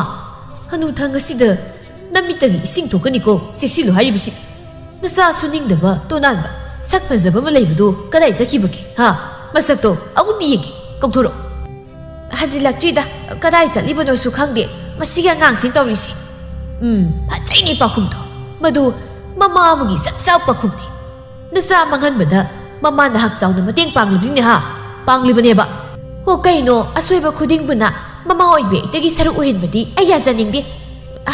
ꯍꯅꯨꯊꯪ ꯑꯁꯤꯗ ꯅꯃꯤꯠꯇꯒꯤ ꯏꯁꯤꯡ ꯊꯣꯛꯀꯅꯤꯀꯣ, ꯆꯦꯛꯁꯤꯜꯂꯨ ꯍꯥꯏꯔꯤꯕꯁꯤ꯫ ꯅꯆꯥ ꯁꯨꯅꯤꯡꯗꯕ, ꯇꯣꯅꯥꯟꯕ, ꯁꯛ ꯐꯖꯕ ꯑꯃ ꯂꯩꯕꯗꯨ ꯀꯗꯥꯏ ꯆꯠꯈꯤꯕꯒꯦ? ꯍꯥ? ꯃꯁꯛꯇꯣ ꯑꯃꯨꯛꯇ ꯌꯦꯡꯒꯦ, ꯀꯧꯊꯣꯔꯛꯑꯣ꯫" "ꯍꯟꯖꯤꯜꯂꯛꯇ꯭ꯔꯤꯗ, ꯀꯗꯥꯏ ꯆꯠꯂꯤꯕꯅꯣꯁꯨ ꯈꯪꯗꯦ, ꯃꯁꯤꯒꯤ ꯑꯉꯥꯡꯁꯤꯅ ꯇꯧꯔꯤꯁꯦ꯫ ꯎꯝ, ꯐꯖꯩꯅꯦ ꯄꯥꯈꯨꯝꯗꯣ꯫ ꯃꯗꯨ ꯃꯃꯥ ꯑꯃꯒꯤ ꯆꯞ ꯆꯥꯕ ꯄꯥꯈꯨꯝꯅꯤ꯫ ꯅꯆꯥ ꯃꯥꯡꯍꯟꯕꯗ ꯃꯃꯥꯅ ꯍꯛꯆꯥꯎꯅ ꯃꯇꯦꯡ ꯄꯥꯡꯂꯤꯕꯅꯤꯅꯦ ꯍꯥ? ꯄꯥꯡꯂꯤꯕꯅꯦꯕ꯫ ꯍꯣ, ꯀꯩꯅꯣ, ꯑꯁꯣꯏꯕ ꯈꯨꯗꯤꯡꯕꯨꯅ ꯃꯃꯥ ꯑꯣꯏꯕꯤ ꯑꯩꯇꯒꯤ ꯁꯔꯨꯛ ꯑꯣꯏꯍꯟꯕꯗꯤ ꯑꯩ ꯌꯥꯖꯅꯤꯡꯗꯦ꯫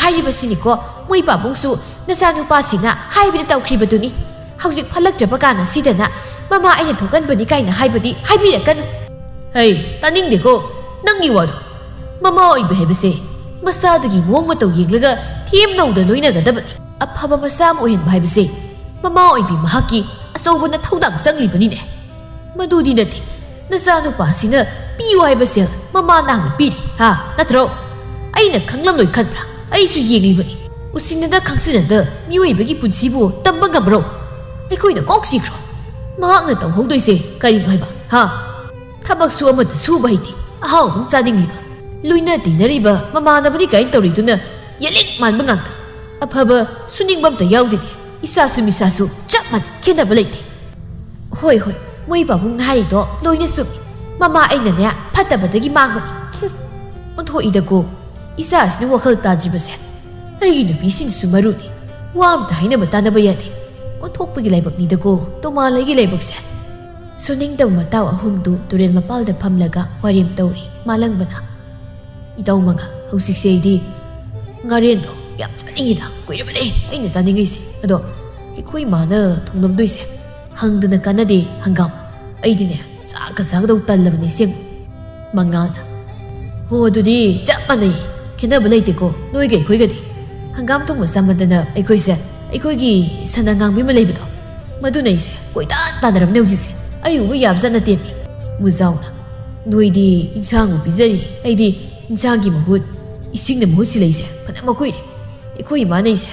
ꯍꯥꯏꯔꯤꯕꯁꯤꯅꯤꯀꯣ, ꯃꯣꯏ ꯄꯥꯕꯨꯡꯁꯨ ꯅꯆꯥꯅꯨꯄꯥꯁꯤꯅ ꯍꯥꯏꯕꯗ ꯇꯧꯈ꯭ꯔꯤꯕꯗꯨꯅꯤ꯫ ꯍꯧꯖꯤꯛ ꯐꯠꯂꯛꯇ꯭ꯔꯕ ꯀꯥꯟ ꯑꯁꯤꯗꯅ ꯃꯃꯥ ꯑꯩꯅ ꯊꯣꯛꯍꯟꯕꯅꯤ ꯀꯥꯏꯅ ꯍꯥꯏꯕꯗꯤ ꯍꯥꯏꯕꯤꯔꯛꯀꯅꯨ꯫" "ꯍꯩ, ꯇꯥꯅꯤꯡꯗꯦꯀꯣ ꯅꯪꯒꯤ ꯋꯥꯗꯣ꯫ ꯃꯃꯥ ꯑꯣꯏꯕ ꯍꯥꯏꯕꯁꯦ ꯃꯁꯥꯗꯒꯤ ꯃꯑꯣꯡ ꯃꯇꯧ ꯌꯦꯡꯂꯒ ꯊꯦꯝꯅꯧꯗ ꯂꯣꯏꯅꯒꯗꯕꯅꯤ꯫ ꯑꯐꯕ ꯃꯆꯥ ꯑꯃ ꯑꯣꯏꯍꯟꯕ ꯍꯥꯏꯕꯁꯦ ꯃꯃꯥ ꯑꯣꯏꯕꯤ ꯃꯍꯥꯛꯀꯤ ꯑꯆꯧꯕ ꯅꯊꯧꯗꯥꯡ ꯆꯪꯂꯤꯕꯅꯤꯅꯦ꯫ ꯃꯗꯨꯗꯤ ꯅꯠꯇꯦ, ꯅꯆꯥꯅꯨꯄꯥꯁꯤꯅ ꯄꯤꯌꯨ ꯍꯥꯏꯕ ꯁꯦꯜ ꯃꯃꯥ ꯅꯍꯥꯛꯅ ꯄꯤꯔꯤ, ꯍꯥ? ꯅꯠꯇ꯭ꯔꯣ? ꯑꯩꯅ ꯈꯪꯂꯝꯂꯣꯏ ꯈꯟꯕ꯭ꯔꯥ? ꯑꯩꯁꯨ ꯌꯦꯡꯂꯤꯕꯅꯤ꯫ ꯎꯁꯤꯟꯅꯗ ꯈꯪꯁꯤꯟꯅꯗ ꯃꯤꯑꯣꯏꯕꯒꯤ ꯄꯨꯟꯁꯤꯕꯨ ꯇꯝꯕ ꯉꯝꯕ꯭ꯔꯣ? ꯑꯩꯈꯣꯏꯅ ꯀꯣꯛ ꯆꯤꯛꯈ꯭ꯔꯣ꯫ ꯃꯍꯥꯛꯅ ꯇꯧꯍꯧꯗꯣꯏꯁꯦ ꯀꯔꯤꯅꯣ ꯍꯥꯏꯕ, ꯍꯥ? ꯊꯕꯛꯁꯨ ꯑꯃꯠꯇ ꯁꯨꯕ ꯍꯩꯇꯦ, ꯑꯍꯥꯎꯕ ꯑꯃ ꯆꯥꯅꯤꯡꯂꯤꯕ, ꯂꯣꯏꯅ ꯇꯤꯟꯅꯔꯤꯕ ꯃꯃꯥꯟꯅꯕꯅꯤ ꯀꯥꯏꯅ ꯇꯧꯔꯤꯗꯨꯅ ꯌꯦꯂꯤꯛ ꯃꯥꯟꯕ ꯉꯥꯛꯇ꯫ ꯑꯐꯕ ꯁꯨꯅꯤꯡꯕ ꯑꯝꯇ ꯌꯥꯎꯗꯦꯅꯦ꯫ ꯏꯆꯥꯁꯨ ꯃꯤꯆꯥꯁꯨ ꯆꯞ ꯃꯥꯟꯅꯩ, ꯈꯦꯠꯅꯕ ꯂꯩꯇꯦ꯫ ꯍꯣꯏ, ꯍꯣꯏ, ꯃꯣꯏ ꯄꯥꯕꯨꯡꯅ ꯍꯥꯏꯔꯤꯗꯣ ꯂꯣꯏꯅ ꯆꯨꯝꯃꯤ꯫ ꯃꯃꯥ ꯑꯩꯅꯅꯦ ꯐꯠꯇꯕꯗꯒꯤ ꯃꯥꯡꯕꯅꯤ꯫ ꯍꯨꯝ, ꯑꯣꯟꯊꯣꯛꯏꯗꯀꯣ, ꯏꯆꯥꯁꯤꯅ ꯋꯥꯈꯜ ꯇꯥꯗ꯭ꯔꯤꯕꯁꯦ꯫ ꯑꯩꯒꯤ ꯅꯨꯄꯤꯁꯤꯅꯁꯨ ꯃꯔꯨꯅꯤ꯫ ꯋꯥ ꯑꯝꯇ ꯍꯥꯏꯅꯕ ꯇꯥꯅꯕ ꯌꯥꯗꯦ꯫ ꯑꯣꯟꯊꯣꯛꯄꯒꯤ ꯂꯥꯏꯕꯛꯅꯤꯗꯀꯣ ꯇꯣꯃꯥꯂꯩꯒꯤ ꯂꯥꯏꯕꯛꯁꯦ꯫ ꯁꯨꯅꯤꯡꯗꯕ ꯃꯇꯥꯎ ꯑꯍꯨꯝꯗꯨ ꯇꯨꯔꯦꯜ ꯃꯄꯥꯜꯗ ꯐꯝꯂꯒ ꯋꯥꯔꯦꯝ ꯇꯧꯔꯤ ꯃꯥꯂꯪꯕꯅ꯫ "ꯏꯇꯥꯎ ꯃꯉꯥ, ꯍꯧꯖꯤꯛꯁꯦ ꯑꯩꯗꯤ ꯉꯥꯔꯦꯟꯗꯣ ꯌꯥꯝ ꯆꯥꯅꯤꯡꯉꯤꯗ꯫ ꯀꯨꯏꯔꯕꯅꯦ ꯑꯩꯅ ꯆꯥꯅꯤꯡꯉꯤꯁꯦ꯫ ꯑꯗꯣ ꯑꯩꯈꯣꯏ ꯏꯃꯥꯅ ꯊꯣꯡꯂꯝꯗꯣꯏꯁꯦ ꯍꯪꯗꯅ ꯀꯥꯟꯅꯗꯦ, ꯍꯪꯒꯥꯝ꯫ ꯑꯩꯗꯤꯅꯦ ꯆꯥꯛꯀ ꯆꯥꯒꯗꯧ ꯇꯜꯂꯕꯅꯦ ꯑꯁꯦꯡꯕ꯫" ꯃꯉꯥꯜꯅ, "ꯍꯣ, ꯑꯗꯨꯗꯤ ꯆꯞ ꯃꯥꯟꯅꯩ꯫ ꯈꯦꯠꯅꯕ ꯂꯩꯇꯦꯀꯣ ꯅꯣꯏꯒ ꯑꯩꯈꯣꯏꯒꯗꯤ꯫ ꯍꯪꯒꯥꯝ ꯊꯣꯡꯕ ꯆꯥꯃꯟꯗꯅ ꯑꯩꯈꯣꯏꯁꯦ, ꯑꯩꯈꯣꯏꯒꯤ ꯁꯅꯥ ꯉꯥꯡꯕꯤ ꯑꯃ ꯂꯩꯕꯗꯣ, ꯃꯗꯨꯅ ꯑꯩꯁꯦ ꯀꯣꯏꯇꯥꯟ ꯇꯥꯟꯅꯔꯕꯅꯦ ꯍꯧꯖꯤꯛꯁꯦ꯫ ꯑꯩ ꯎꯕ ꯌꯥꯕꯖꯥꯠ ꯅꯠꯇꯦꯃꯤ꯫" ꯃꯨꯖꯥꯎꯅ, "ꯅꯣꯏꯗꯤ ꯏꯟꯁꯥꯡꯕꯨ ꯄꯤꯖꯔꯤ, ꯑꯩꯗꯤ ꯏꯟꯁꯥꯡꯒꯤ ꯃꯍꯨꯠ ꯏꯁꯤꯡꯅ ꯃꯍꯨꯠ ꯁꯤꯜꯂꯛꯏꯁꯦ ꯐꯅ ꯀꯨꯏꯔꯦ꯫ ꯑꯩꯈꯣꯏ ꯏꯃꯥꯅ ꯑꯩꯁꯦ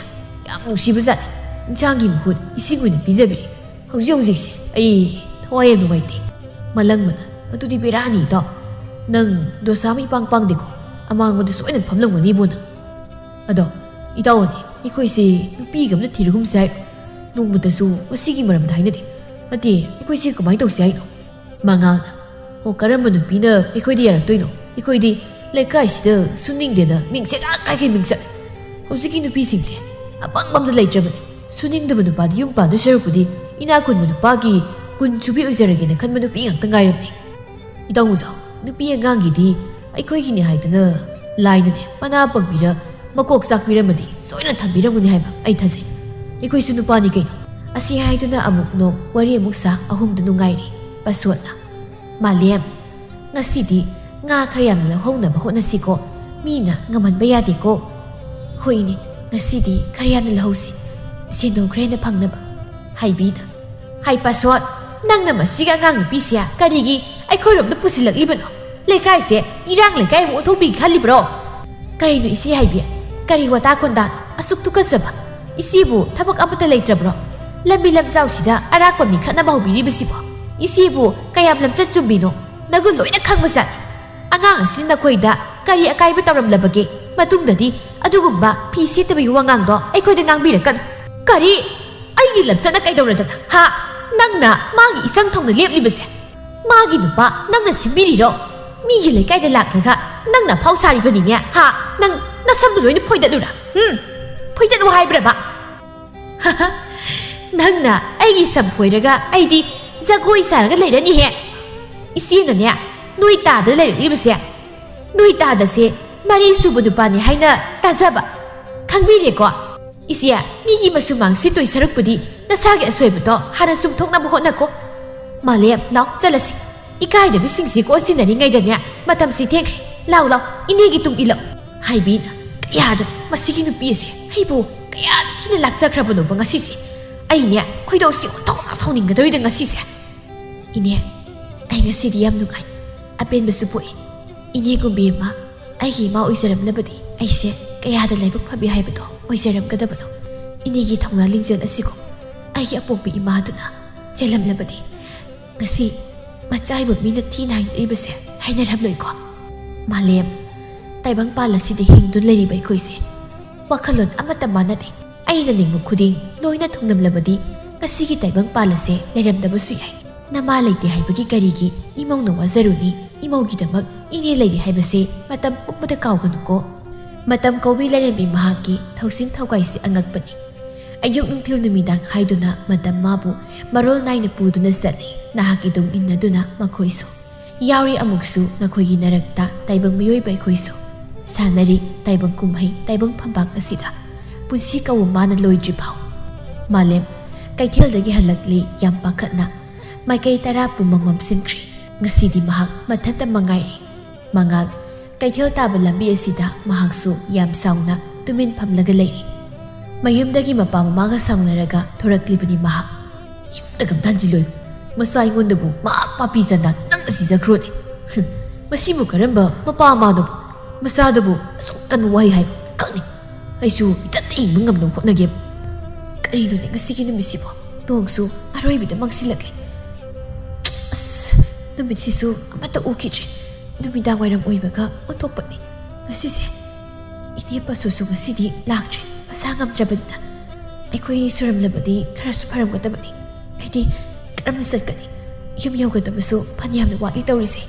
ꯌꯥꯝ ꯅꯨꯡꯁꯤꯕꯖꯥꯠꯅꯤ꯫ ꯏꯟꯁꯥꯡꯒꯤ ꯃꯍꯨꯠ ꯏꯁꯤꯡ ꯑꯣꯏꯅ ꯄꯤꯖꯕꯤꯔꯤ꯫ ꯍꯧꯖꯤꯛ ꯍꯧꯖꯤꯛꯁꯦ ꯑꯩ ꯊꯋꯥꯏ ꯌꯥꯝ ꯅꯨꯡꯉꯥꯏꯇꯦ꯫" ꯃꯂꯪꯕꯅ, "ꯑꯗꯨꯗꯤ ꯕꯦꯔꯥꯅꯤ ꯏꯇꯥꯎ꯫ ꯅꯪ ꯗꯣꯁꯥ ꯑꯃ ꯏꯄꯥꯡ ꯄꯥꯡꯗꯦꯀꯣ꯫ ꯑꯃꯥꯡꯕꯗ ꯁꯣꯏꯅ ꯐꯝꯂꯝꯒꯅꯤꯕꯨ ꯅꯪ꯫ ꯑꯗꯣ ꯏꯇꯥꯎꯅꯦ, ꯑꯩꯈꯣꯏꯁꯦ ꯅꯨꯄꯤꯒ ꯑꯝꯇ ꯊꯤꯔꯒꯨꯝꯁꯦ ꯍꯥꯏꯔꯣ? ꯅꯣꯡꯃꯇꯁꯨ ꯃꯁꯤꯒꯤ ꯃꯔꯝꯗ ꯍꯥꯏꯅꯗꯦ꯫ ꯅꯠꯇꯦ, ꯑꯩꯈꯣꯏꯁꯦ ꯀꯃꯥꯏꯅ ꯇꯧꯁꯦ ꯍꯥꯏꯅꯣ?" ꯃꯉꯥꯜꯅ, "ꯑꯣ, ꯀꯔꯝꯕ ꯅꯨꯄꯤꯅ ꯑꯩꯈꯣꯏꯗ ꯌꯥꯔꯛꯇꯣꯏꯅꯣ? ꯑꯩꯈꯣꯏꯗꯤ ꯂꯩꯀꯥꯏꯁꯤꯗ ꯁꯨꯅꯤꯡꯗꯦꯅ ꯃꯤꯡꯁꯦ ꯉꯥꯛ ꯀꯥꯏꯈꯩ ꯃꯤꯡ ꯆꯠꯂꯦ꯫ ꯍꯧꯖꯤꯛꯀꯤ ꯅꯨꯄꯤꯁꯤꯡꯁꯦ ꯑꯄꯪꯕ ꯑꯝꯇ ꯂꯩꯇ꯭ꯔꯕꯅꯤ꯫ ꯁꯨꯅꯤꯡꯗꯕ ꯅꯨꯄꯥꯗ ꯌꯨꯝ ꯄꯥꯟꯗꯣꯏ ꯁꯔꯨꯛꯄꯨꯗꯤ ꯏꯅꯥꯛ ꯈꯨꯟꯕ ꯅꯨꯄꯥꯒꯤ ꯀꯨꯟ ꯁꯨꯕꯤ ꯑꯣꯏꯖꯔꯒꯦꯅ ꯈꯟꯕ ꯅꯨꯄꯤ ꯉꯥꯛꯇ ꯉꯥꯏꯔꯕꯅꯤ꯫" ꯏꯇꯥꯎ ꯃꯨꯖꯥꯎ, ꯅꯨꯄꯤ ꯑꯉꯥꯡꯒꯤꯗꯤ ꯑꯩꯈꯣꯏꯒꯤꯅꯤ ꯍꯥꯏꯗꯅ ꯂꯥꯏꯅꯅꯦ ꯃꯅꯥ ꯄꯪꯕꯤꯔ ꯃꯀꯣꯛ ꯆꯥꯛꯄꯤꯔꯝꯃꯗꯤ ꯁꯣꯏꯅ ꯊꯝꯕꯤꯔꯝꯒꯅꯤ ꯍꯥꯏꯕ ꯑꯩ ꯊꯥꯖꯩ꯫ ꯑꯩꯈꯣꯏꯁꯨ ꯅꯨꯄꯥꯅꯤ ꯀꯩꯅꯣ꯫ ꯑꯁꯤ ꯍꯥꯏꯗꯨꯅ ꯑꯃꯨꯛ ꯅꯣꯛ, ꯋꯥꯔꯤ ꯑꯃꯨꯛ ꯁꯥ, ꯑꯍꯨꯝꯗꯨ ꯅꯨꯡꯉꯥꯏꯔꯤ꯫ ꯄꯥꯁꯣꯠꯅ, "ꯃꯥꯂꯦꯝ, ꯉꯁꯤꯗꯤ ꯉꯥ ꯈꯔ ꯌꯥꯝꯅ ꯂꯧꯍꯧꯅꯕ ꯍꯣꯠꯅꯁꯤꯀꯣ꯫ ꯃꯤꯅ ꯉꯝꯍꯟꯕ ꯌꯥꯗꯦꯀꯣ꯫" "ꯍꯣꯏꯅꯦ, ꯉꯁꯤꯗꯤ ꯈꯔ ꯌꯥꯝꯅ ꯂꯧꯍꯧꯁꯤ, ꯁꯦꯟꯗꯣꯡ ꯈꯔ ꯍꯦꯟꯅ ꯐꯪꯅꯕ꯫" ꯍꯥꯏꯕꯤꯅ, "ꯍꯥꯏ ꯄꯥꯁꯣꯠ, ꯅꯪꯅ ꯃꯁꯤꯒꯤ ꯑꯉꯥꯡ ꯅꯨꯄꯤꯁꯦ ꯀꯔꯤꯒꯤ ꯑꯩꯈꯣꯏꯔꯣꯝꯗ ꯄꯨꯁꯤꯜꯂꯛꯂꯤꯕꯅꯣ? ꯂꯩꯀꯥꯏꯁꯦ ꯏꯔꯥꯡ ꯂꯩꯀꯥꯏ ꯑꯃ ꯑꯣꯟꯊꯣꯛꯄꯤꯒꯦ ꯈꯜꯂꯤꯕ꯭ꯔꯣ? ꯀꯔꯤꯅꯣ ꯏꯆꯦ ꯍꯥꯏꯕꯤ? ꯀꯔꯤ ꯋꯥꯇꯥ ꯈꯣꯟꯗꯥꯅꯣ? ꯑꯁꯨꯛ ꯇꯨꯀꯠꯆꯕ! ꯏꯆꯦꯕꯨ ꯊꯕꯛ ꯑꯃꯠꯇ ꯂꯩꯇ꯭ꯔꯕ꯭ꯔꯣ? ꯂꯝꯕꯤ ꯂꯝꯖꯥꯎꯁꯤꯗ ꯑꯔꯥꯛꯄ ꯃꯤ ꯈꯠꯅꯕ ꯍꯧꯕꯤꯔꯤꯕꯁꯤꯕꯣ? ꯏꯆꯦꯕꯨ ꯀꯌꯥꯝ ꯂꯝꯆꯠ ꯆꯨꯝꯕꯤꯅꯣ? ꯅꯒꯨꯟ ꯂꯣꯏꯅ ꯈꯪꯕꯖꯥꯠꯅꯤ꯫ ꯑꯉꯥꯡ ꯑꯁꯤ ꯅꯈꯣꯏꯗ ꯀꯔꯤ ꯑꯀꯥꯏꯕ ꯇꯧꯔꯝꯂꯕꯒꯦ? ꯃꯇꯨꯡꯗꯗꯤ ꯑꯗꯨꯒꯨꯝꯕ ꯐꯤ ꯁꯦꯠꯇꯕꯒꯤ ꯋꯥꯉꯥꯡꯗꯣ ꯑꯩꯈꯣꯏꯗ ꯉꯥꯡꯕꯤꯔꯛꯀꯅꯨ꯫" "ꯀꯔꯤ? ꯑꯩꯒꯤ ꯂꯝꯆꯠꯅ ꯀꯩꯗꯧꯔꯗꯅ? ꯍꯥ? ꯅꯪꯅ ꯃꯥꯒꯤ ꯏꯁꯪ ꯊꯧꯅ ꯂꯦꯞꯂꯤꯕꯁꯦ? ꯃꯥꯒꯤ ꯅꯨꯄꯥ ꯅꯪꯅ ꯁꯤꯟꯕꯤꯔꯤꯔꯣ? ꯃꯤꯒꯤ ꯂꯩꯀꯥꯏꯗ ꯂꯥꯛꯂꯒ ꯅꯪꯅ ꯑꯐꯥꯎ ꯁꯥꯔꯤꯕꯅꯤꯅꯦ, ꯍꯥ? ꯅꯪ ꯅꯁꯝꯗꯨ ꯂꯣꯏꯅ ꯐꯣꯏꯗꯠꯂꯨꯔꯥ? ꯎꯝ? ꯐꯣꯏꯗꯠꯂꯨ ꯍꯥꯏꯕ꯭ꯔꯕ? ꯅꯪꯅ ꯑꯩꯒꯤ ꯁꯝ ꯐꯣꯏꯔꯒ ꯑꯩꯗꯤ ꯖꯒꯣꯏ ꯁꯥꯔꯒ ꯂꯩꯔꯅꯤꯍꯦ꯫ ꯏꯆꯦꯅꯅꯦ, ꯅꯣꯏ ꯇꯥꯗ ꯂꯩꯔꯛꯂꯤꯕꯁꯦ ꯅꯣꯏ ꯇꯥꯗꯁꯦ ꯃꯔꯤ ꯁꯨꯕ ꯅꯨꯄꯥꯅꯤ ꯍꯥꯏꯅ ꯇꯥꯖꯕ꯫ ꯈꯪꯕꯤꯔꯦꯀꯣ? ꯏꯆꯦ, ꯃꯤꯒꯤ ꯃꯁꯨꯃꯥꯡ ꯁꯤꯠꯇꯣꯏ ꯁꯔꯨꯛꯄꯨꯗꯤ ꯅꯁꯥꯒꯤ ꯑꯁꯣꯏꯕꯗꯣ ꯍꯥꯟꯅ ꯆꯨꯝꯊꯣꯛꯅꯕ ꯍꯣꯠꯅꯀꯣ꯫ ꯃꯥꯂꯦꯝ, ꯂꯥꯎ, ꯆꯠꯂꯁꯤ꯫ ꯏꯀꯥꯏꯗꯕꯤꯁꯤꯡꯁꯤ ꯀꯣꯟꯁꯤꯟꯅꯔꯤꯉꯩꯗꯅꯦ, ꯃꯇꯝꯁꯤ ꯊꯦꯡꯈ꯭ꯔꯦ꯫ ꯂꯥꯎ, ꯂꯥꯎ, ꯏꯅꯦꯒꯤ ꯇꯨꯡ ꯏꯜꯂꯛꯎ꯫ ꯍꯥꯏꯕꯤꯅ ꯀꯌꯥꯗ ꯃꯁꯤꯒꯤ ꯅꯨꯄꯤ ꯑꯁꯤ ꯑꯩꯕꯨ ꯀꯌꯥꯗ ꯊꯤꯅ ꯂꯥꯛꯆꯈ꯭ꯔꯕꯅꯣꯕ ꯉꯁꯤꯁꯦ꯫ ꯑꯩꯅꯦ ꯈꯣꯏꯗꯧꯁꯤ ꯑꯣꯟꯊꯣꯛꯅ ꯁꯥꯎꯅꯤꯡꯒꯗꯧꯔꯤꯗ ꯉꯁꯤꯁꯦ꯫ ꯏꯅꯦ, ꯑꯩ ꯉꯁꯤꯗꯤ ꯌꯥꯝ ꯅꯨꯡꯉꯥꯏ꯫ ꯑꯄꯦꯟꯕꯁꯨ ꯄꯣꯛꯏ꯫ ꯏꯅꯦꯒꯨꯝꯕꯤ ꯑꯃ ꯑꯩꯒꯤ ꯏꯃꯥ ꯑꯣꯏꯖꯔꯝꯂꯕꯗꯤ ꯑꯩꯁꯦ ꯀꯌꯥꯗ ꯂꯥꯏꯕꯛ ꯐꯕꯤ ꯍꯥꯏꯕꯗꯣ ꯑꯣꯏꯖꯔꯝꯒꯗꯕꯅꯣ꯫ ꯏꯅꯦꯒꯤ ꯊꯧꯅꯥ ꯂꯤꯡꯖꯦꯜ ꯑꯁꯤꯒꯨꯝ ꯑꯩꯒꯤ ꯑꯄꯣꯛꯄꯤ ꯏꯃꯥꯗꯨꯅ ꯆꯦꯜꯂꯝꯂꯕꯗꯤ ꯉꯁꯤ ꯃꯆꯥ ꯑꯣꯏꯕ ꯃꯤꯅ ꯊꯤꯅ ꯍꯥꯏꯅꯔꯤꯕꯁꯦ ꯍꯥꯏꯅꯔꯝꯂꯣꯏꯀꯣ꯫ ꯃꯥꯂꯦꯝ, ꯇꯥꯏꯕꯪꯄꯥꯜ ꯑꯁꯤꯗ ꯍꯤꯡꯗꯨꯅ ꯂꯩꯔꯤꯕ ꯑꯩꯈꯣꯏꯁꯦ ꯋꯥꯈꯜꯂꯣꯟ ꯑꯃꯠꯇ ꯃꯥꯟꯅꯗꯦ꯫ ꯑꯩꯅ ꯅꯤꯡꯕ ꯈꯨꯗꯤꯡ ꯂꯣꯏꯅ ꯊꯨꯡꯂꯝꯂꯕꯗꯤ ꯉꯁꯤꯒꯤ ꯇꯥꯏꯕꯪꯄꯥꯜ ꯑꯁꯦ ꯂꯩꯔꯝꯗꯕꯁꯨ ꯌꯥꯏ꯫ ꯅꯃꯥ ꯂꯩꯇꯦ ꯍꯥꯏꯕꯒꯤ ꯀꯔꯤꯒꯤ ꯏꯃꯧꯅ ꯋꯥꯖꯔꯨꯅꯤ? ꯏꯃꯧꯒꯤꯗꯃꯛ ꯏꯅꯦ ꯂꯩꯔꯤ ꯍꯥꯏꯕꯁꯦ ꯃꯇꯝ ꯄꯨꯝꯕꯗ ꯀꯥꯎꯒꯅꯨꯀꯣ꯫ ꯃꯇꯝ ꯀꯧꯕꯤ ꯂꯩꯔꯝꯃꯤ ꯃꯍꯥꯛꯀꯤ ꯊꯧꯁꯤꯡ ꯊꯧꯒꯥꯏꯁꯦ ꯑꯉꯛꯄꯅꯤ꯫ ꯑꯌꯨꯛ ꯅꯨꯡꯊꯤꯜ ꯅꯨꯃꯤꯗꯥꯡ ꯍꯥꯏꯗꯨꯅ ꯃꯇꯝ ꯃꯥꯕꯨ ꯃꯔꯣꯜ ꯅꯥꯏꯅ ꯄꯨꯗꯨꯅ ꯆꯠꯂꯤ꯫ ꯅꯍꯥꯛꯀꯤ ꯇꯨꯡ ꯏꯟꯅꯗꯨꯅ ꯃꯈꯣꯏꯁꯨ ꯌꯥꯎꯔꯤ꯫ ꯑꯃꯨꯛꯁꯨ ꯅꯈꯣꯏꯒꯤ ꯅꯔꯛꯇ ꯇꯥꯏꯕꯪ ꯃꯤꯑꯣꯏꯕ ꯑꯩꯈꯣꯏꯁꯨ ꯁꯥꯟꯅꯔꯤ꯫ ꯇꯥꯏꯕꯪ ꯀꯨꯝꯍꯩ, ꯇꯥꯏꯕꯪ ꯐꯝꯕꯥꯛ ꯑꯁꯤꯗ ꯄꯨꯟꯁꯤ ꯀꯧꯕ ꯃꯥꯅ ꯂꯣꯏꯗ꯭ꯔꯤ ꯐꯥꯎ꯫ ꯃꯥꯂꯦꯝ, ꯀꯩꯊꯦꯜꯗꯒꯤ ꯍꯜꯂꯛꯂꯤ ꯌꯥꯝ ꯄꯥꯈꯠꯅ꯫ ꯃꯥꯏꯀꯩ ꯇꯔꯥ ꯄꯨꯝꯕ ꯃꯝꯁꯤꯟꯈ꯭ꯔꯦ꯫ ꯉꯁꯤꯗꯤ ꯃꯍꯥꯛ ꯃꯊꯟꯇ ꯃꯉꯥꯏꯔꯦ꯫ ꯃꯉꯥꯜ, ꯀꯩꯊꯦꯜ ꯇꯥꯕ ꯂꯝꯕꯤ ꯑꯁꯤꯗ ꯃꯍꯥꯛꯁꯨ ꯌꯥꯝ ꯁꯥꯎꯅ ꯇꯨꯃꯤꯟ ꯐꯝꯂꯒ ꯂꯩꯔꯤ꯫ ꯃꯌꯨꯝꯗꯒꯤ ꯃꯄꯥ ꯃꯃꯥꯒ ꯁꯥꯎꯅꯔꯒ ꯊꯣꯔꯛꯂꯤꯕꯅꯤ ꯃꯍꯥꯛ꯫ ꯌꯨꯝꯗꯒ ꯑꯝꯇ ꯍꯟꯖꯤꯜꯂꯣꯏ꯫ ꯃꯆꯥ ꯑꯩꯉꯣꯟꯗꯕꯨ ꯃꯥ ꯄꯥꯄꯤ ꯆꯅꯥ ꯅꯪꯅ ꯁꯤꯖꯈ꯭ꯔꯣꯅꯦ꯫ ꯍꯨꯝ, ꯃꯁꯤꯕꯨ ꯀꯔꯝꯕ ꯃꯄꯥ ꯃꯃꯥꯅꯣꯕꯨ ꯃꯆꯥꯗꯨꯕꯨ ꯑꯁꯨꯛ ꯀꯟꯕ ꯋꯥꯍꯩ ꯍꯥꯏꯕ ꯈꯛꯅꯤ꯫ ꯑꯩꯁꯨ ꯏꯊꯟꯇ ꯍꯤꯡꯕ ꯉꯝꯅꯕ ꯍꯣꯠꯅꯒꯦ꯫ ꯀꯔꯤꯅꯣꯅꯦ ꯉꯁꯤꯒꯤ ꯅꯨꯃꯤꯠꯁꯤꯕꯣ? ꯅꯣꯡꯁꯨ ꯑꯔꯣꯏꯕꯤꯗ ꯃꯪꯁꯤꯜꯂꯛꯂꯦ꯫ ꯑꯁ, ꯅꯨꯃꯤꯠꯁꯤꯁꯨ ꯑꯃꯠꯇ ꯎꯈꯤꯗ꯭ꯔꯦ꯫ ꯅꯨꯃꯤꯗꯥꯡ ꯋꯥꯏꯔꯝ ꯑꯣꯏꯕꯒ ꯑꯣꯟꯊꯣꯛꯄꯅꯤ ꯉꯁꯤꯁꯦ꯫ ꯏꯅꯦ ꯄꯁꯨꯁꯨ ꯉꯁꯤꯗꯤ ꯂꯥꯛꯇ꯭ꯔꯦ, ꯃꯁꯥ ꯉꯝꯗ꯭ꯔꯕꯅꯤꯅ꯫ ꯑꯩꯈꯣꯏ ꯑꯅꯤ ꯁꯨꯔꯝꯂꯕꯗꯤ ꯈꯔꯁꯨ ꯐꯔꯝꯒꯗꯕꯅꯤ꯫ ꯑꯩꯗꯤ ꯀꯔꯝꯅ ꯆꯠꯀꯅꯤ? ꯌꯨꯝ ꯌꯧꯒꯗꯕꯁꯨ ꯐꯅꯌꯥꯝꯅ ꯋꯥꯠꯂꯤ ꯇꯧꯔꯤꯁꯦ꯫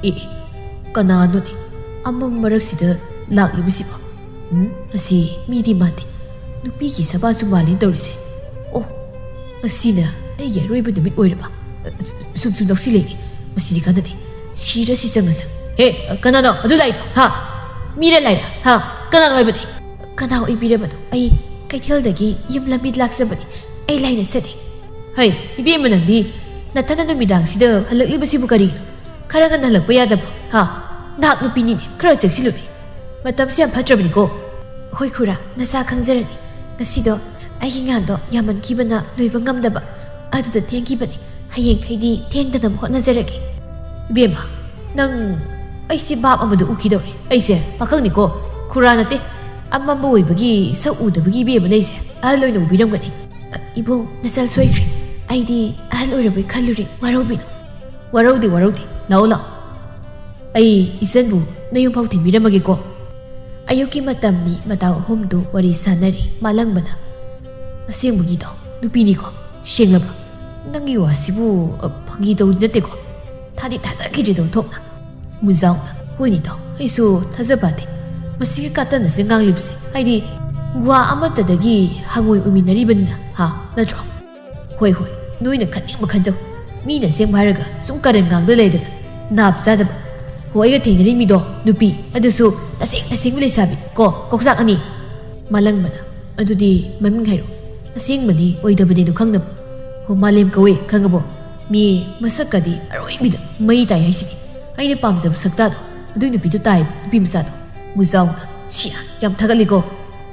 ꯑꯦ, ꯀꯅꯥꯅꯣꯅꯦ ꯑꯃꯝ ꯃꯔꯛꯁꯤꯗ ꯂꯥꯛꯂꯤꯕꯁꯤꯕꯣ? ꯎꯝ, ꯑꯁꯤ ꯃꯤꯗꯤ ꯃꯥꯟꯗꯦ꯫ ꯅꯨꯄꯤꯒꯤ ꯁꯕꯥꯁꯨ ꯃꯥꯜꯂꯤ ꯇꯧꯔꯤꯁꯦ꯫ ꯑꯣ, ꯉꯁꯤꯅ ꯑꯩꯒꯤ ꯑꯔꯣꯏꯕ ꯅꯨꯃꯤꯠ ꯑꯣꯏꯔꯕ? ꯁꯨꯝ ꯁꯨꯝ ꯅꯣꯛꯁꯤꯜꯂꯛꯏ꯫ ꯃꯁꯤꯗꯤ ꯀꯥꯟꯅꯗꯦ꯫ ꯁꯤꯔ ꯁꯤ ꯆꯪꯉꯁꯪ꯫ ꯍꯦ, ꯀꯅꯥꯅꯣ ꯑꯗꯨ ꯂꯥꯛꯏꯗꯣ? ꯍꯥ? ꯃꯤꯔ ꯂꯥꯏꯔ? ꯍꯥ? ꯀꯅꯥꯅꯣ ꯍꯥꯏꯕꯅꯦ? ꯀꯅꯥ ꯑꯣꯏꯕꯤꯔꯕꯅꯣ? ꯑꯩ ꯀꯩꯊꯦꯜꯗꯒꯤ ꯌꯨꯝ ꯂꯝꯕꯤꯗ ꯂꯥꯛꯆꯕꯅꯤ꯫ ꯑꯩ ꯂꯥꯏꯅ ꯆꯠꯂꯤ꯫ ꯍꯩ, ꯏꯕꯦꯝꯃ, ꯅꯪꯗꯤ ꯅꯊꯟꯗ ꯅꯨꯃꯤꯗꯥꯡꯁꯤꯗ ꯍꯜꯂꯛꯂꯤꯕꯁꯤꯕꯨ ꯀꯔꯤꯒꯤꯅꯣ? ꯈꯔꯒ ꯉꯟꯍꯜꯂꯛꯄ ꯌꯥꯗꯕ꯭ꯔꯣ? ꯍꯥ? ꯅꯍꯥꯛ ꯅꯨꯄꯤꯅꯤꯅꯦ, ꯈꯔ ꯆꯦꯛꯁꯤꯜꯂꯨꯅꯦ꯫ ꯃꯇꯝꯁꯦ ꯌꯥꯝ ꯐꯠꯇ꯭ꯔꯕꯅꯤꯀꯣ꯫ ꯍꯣꯏ ꯈꯨꯔꯥ, ꯅꯁꯥ ꯈꯪꯖꯔꯅꯤ꯫ ꯉꯁꯤꯗꯣ ꯑꯩꯒꯤ ꯉꯥꯟꯗꯣ ꯌꯥꯝꯃꯟꯈꯤꯕꯅ ꯂꯣꯏꯕ ꯉꯝꯗꯕ, ꯑꯗꯨꯗ ꯊꯦꯡꯈꯤꯕꯅꯤ꯫ ꯍꯌꯦꯡꯈꯩꯗꯤ ꯊꯦꯡꯗꯅꯕ ꯍꯣꯠꯅꯖꯔꯒꯦ꯫ ꯏꯕꯦꯝꯃ, ꯅꯪ ꯑꯩꯁꯦ ꯚꯥꯞ ꯑꯃꯗ ꯎꯈꯤꯗꯧꯔꯦ꯫ ꯑꯩꯁꯦ ꯄꯥꯈꯪꯅꯤꯀꯣ, ꯈꯨꯔꯥ ꯅꯠꯇꯦ꯫ ꯑꯃꯝꯕ ꯑꯣꯏꯕꯒꯤ ꯁꯛ ꯎꯗꯕꯒꯤ ꯏꯕꯦꯝꯃꯅ ꯑꯩꯁꯦ ꯑꯍꯜ ꯑꯣꯏꯅ ꯎꯕꯤꯔꯝꯒꯅꯤ꯫ ꯏꯕꯨꯡ, ꯅꯆꯜ ꯁꯣꯏꯈ꯭ꯔꯦ꯫ ꯑꯩꯗꯤ ꯑꯍꯜ ꯑꯣꯏꯔꯕꯣꯏ ꯈꯜꯂꯨꯔꯦ꯫ ꯋꯥꯔꯧꯕꯤꯅꯨ꯫ ꯋꯥꯔꯧꯗꯦ, ꯋꯥꯔꯧꯗꯦ꯫ ꯂꯥꯛꯑꯣ, ꯂꯥꯛꯑꯣ꯫ ꯑꯩ ꯏꯆꯟꯕꯨ ꯅꯌꯨꯝ ꯐꯥꯎ ꯊꯤꯟꯕꯤꯔꯝꯃꯒꯦꯀꯣ꯫ ꯑꯌꯨꯛꯀꯤ ꯃꯇꯝꯅꯤ꯫ ꯃꯇꯥꯎ ꯑꯍꯨꯝꯗꯨ ꯋꯥꯔꯤ ꯁꯥꯟꯅꯔꯤ꯫ ꯃꯥꯂꯪꯕꯅ, "ꯑꯁꯦꯡꯕꯒꯤꯗꯣ ꯅꯨꯄꯤꯅꯤꯀꯣ? ꯁꯦꯡꯂꯕ? ꯅꯪꯒꯤ ꯋꯥꯁꯤꯕꯨ, ꯑ, ꯐꯥꯒꯤ ꯇꯧꯗꯤ ꯅꯠꯇꯦꯀꯣ?" ꯊꯥꯗꯤ ꯊꯥꯖꯈꯤꯗ꯭ꯔꯦꯗꯣ ꯑꯣꯟꯊꯣꯛꯅ꯫ ꯃꯨꯖꯥꯎꯅ, "ꯍꯣꯏꯅꯤꯗꯣ, ꯑꯩꯁꯨ ꯊꯥꯖ ꯐꯗꯦ꯫ ꯃꯁꯤꯒꯤ ꯀꯥꯇꯟ ꯑꯁꯤ ꯉꯥꯡꯂꯤꯕꯁꯦ, ꯍꯥꯏꯗꯤ ꯒꯨꯍꯥ ꯑꯃꯠꯇꯗꯒꯤ ꯍꯪꯉꯣꯏ ꯑꯣꯏꯃꯤꯟꯅꯔꯤꯕꯅꯤꯅ, ꯍꯥ? ꯅꯠꯇ꯭ꯔꯣ?" "ꯍꯣꯏ, ꯍꯣꯏ, ꯅꯣꯏꯅ ꯈꯟꯅꯤꯡꯕ ꯈꯟꯖꯧ꯫ ꯃꯤꯅ ꯑꯁꯦꯡꯕ ꯍꯥꯏꯔꯒ ꯁꯨꯝ ꯀꯔꯟ ꯉꯥꯡꯗ ꯂꯩꯗꯅ, ꯅꯥꯞ ꯆꯥꯗꯕ꯫ ꯍꯣ, ꯑꯩꯒ ꯊꯦꯡꯅꯔꯤ ꯃꯤꯗꯣ ꯅꯨꯄꯤ, ꯑꯗꯨꯁꯨ ꯇꯁꯦꯡ ꯇꯁꯦꯡꯕ ꯂꯩꯁꯥꯕꯤ ꯀꯣ, ꯀꯣꯛꯆꯥꯛ ꯑꯅꯤ꯫" ꯃꯥꯂꯪꯕꯅ, "ꯑꯗꯨꯗꯤ ꯃꯃꯤꯡ ꯍꯥꯏꯔꯛꯑꯣ꯫ ꯑꯁꯦꯡꯕꯅꯤ ꯑꯣꯏꯗꯕꯅꯤꯗꯣ ꯈꯪꯅꯕ꯫" "ꯍꯣ, ꯃꯥꯂꯦꯝ ꯀꯧꯋꯦ, ꯈꯪꯉꯕꯣ? ꯃꯤ ꯃꯁꯛꯀꯗꯤ ꯑꯔꯣꯏꯕꯤꯗ ꯃꯩ ꯇꯥꯏ ꯍꯥꯏꯁꯤꯗꯤ꯫ ꯑꯩꯅ ꯄꯥꯝꯖꯕ ꯁꯛꯇꯥꯗꯣ, ꯑꯗꯨꯏ ꯅꯨꯄꯤꯗꯣ ꯇꯥꯏꯕ, ꯅꯨꯄꯤ ꯃꯆꯥꯗꯣ꯫" ꯃꯨꯖꯥꯎꯅ, "ꯁꯤꯌꯥ, ꯌꯥꯝ ꯊꯥꯒꯠꯂꯤꯀꯣ꯫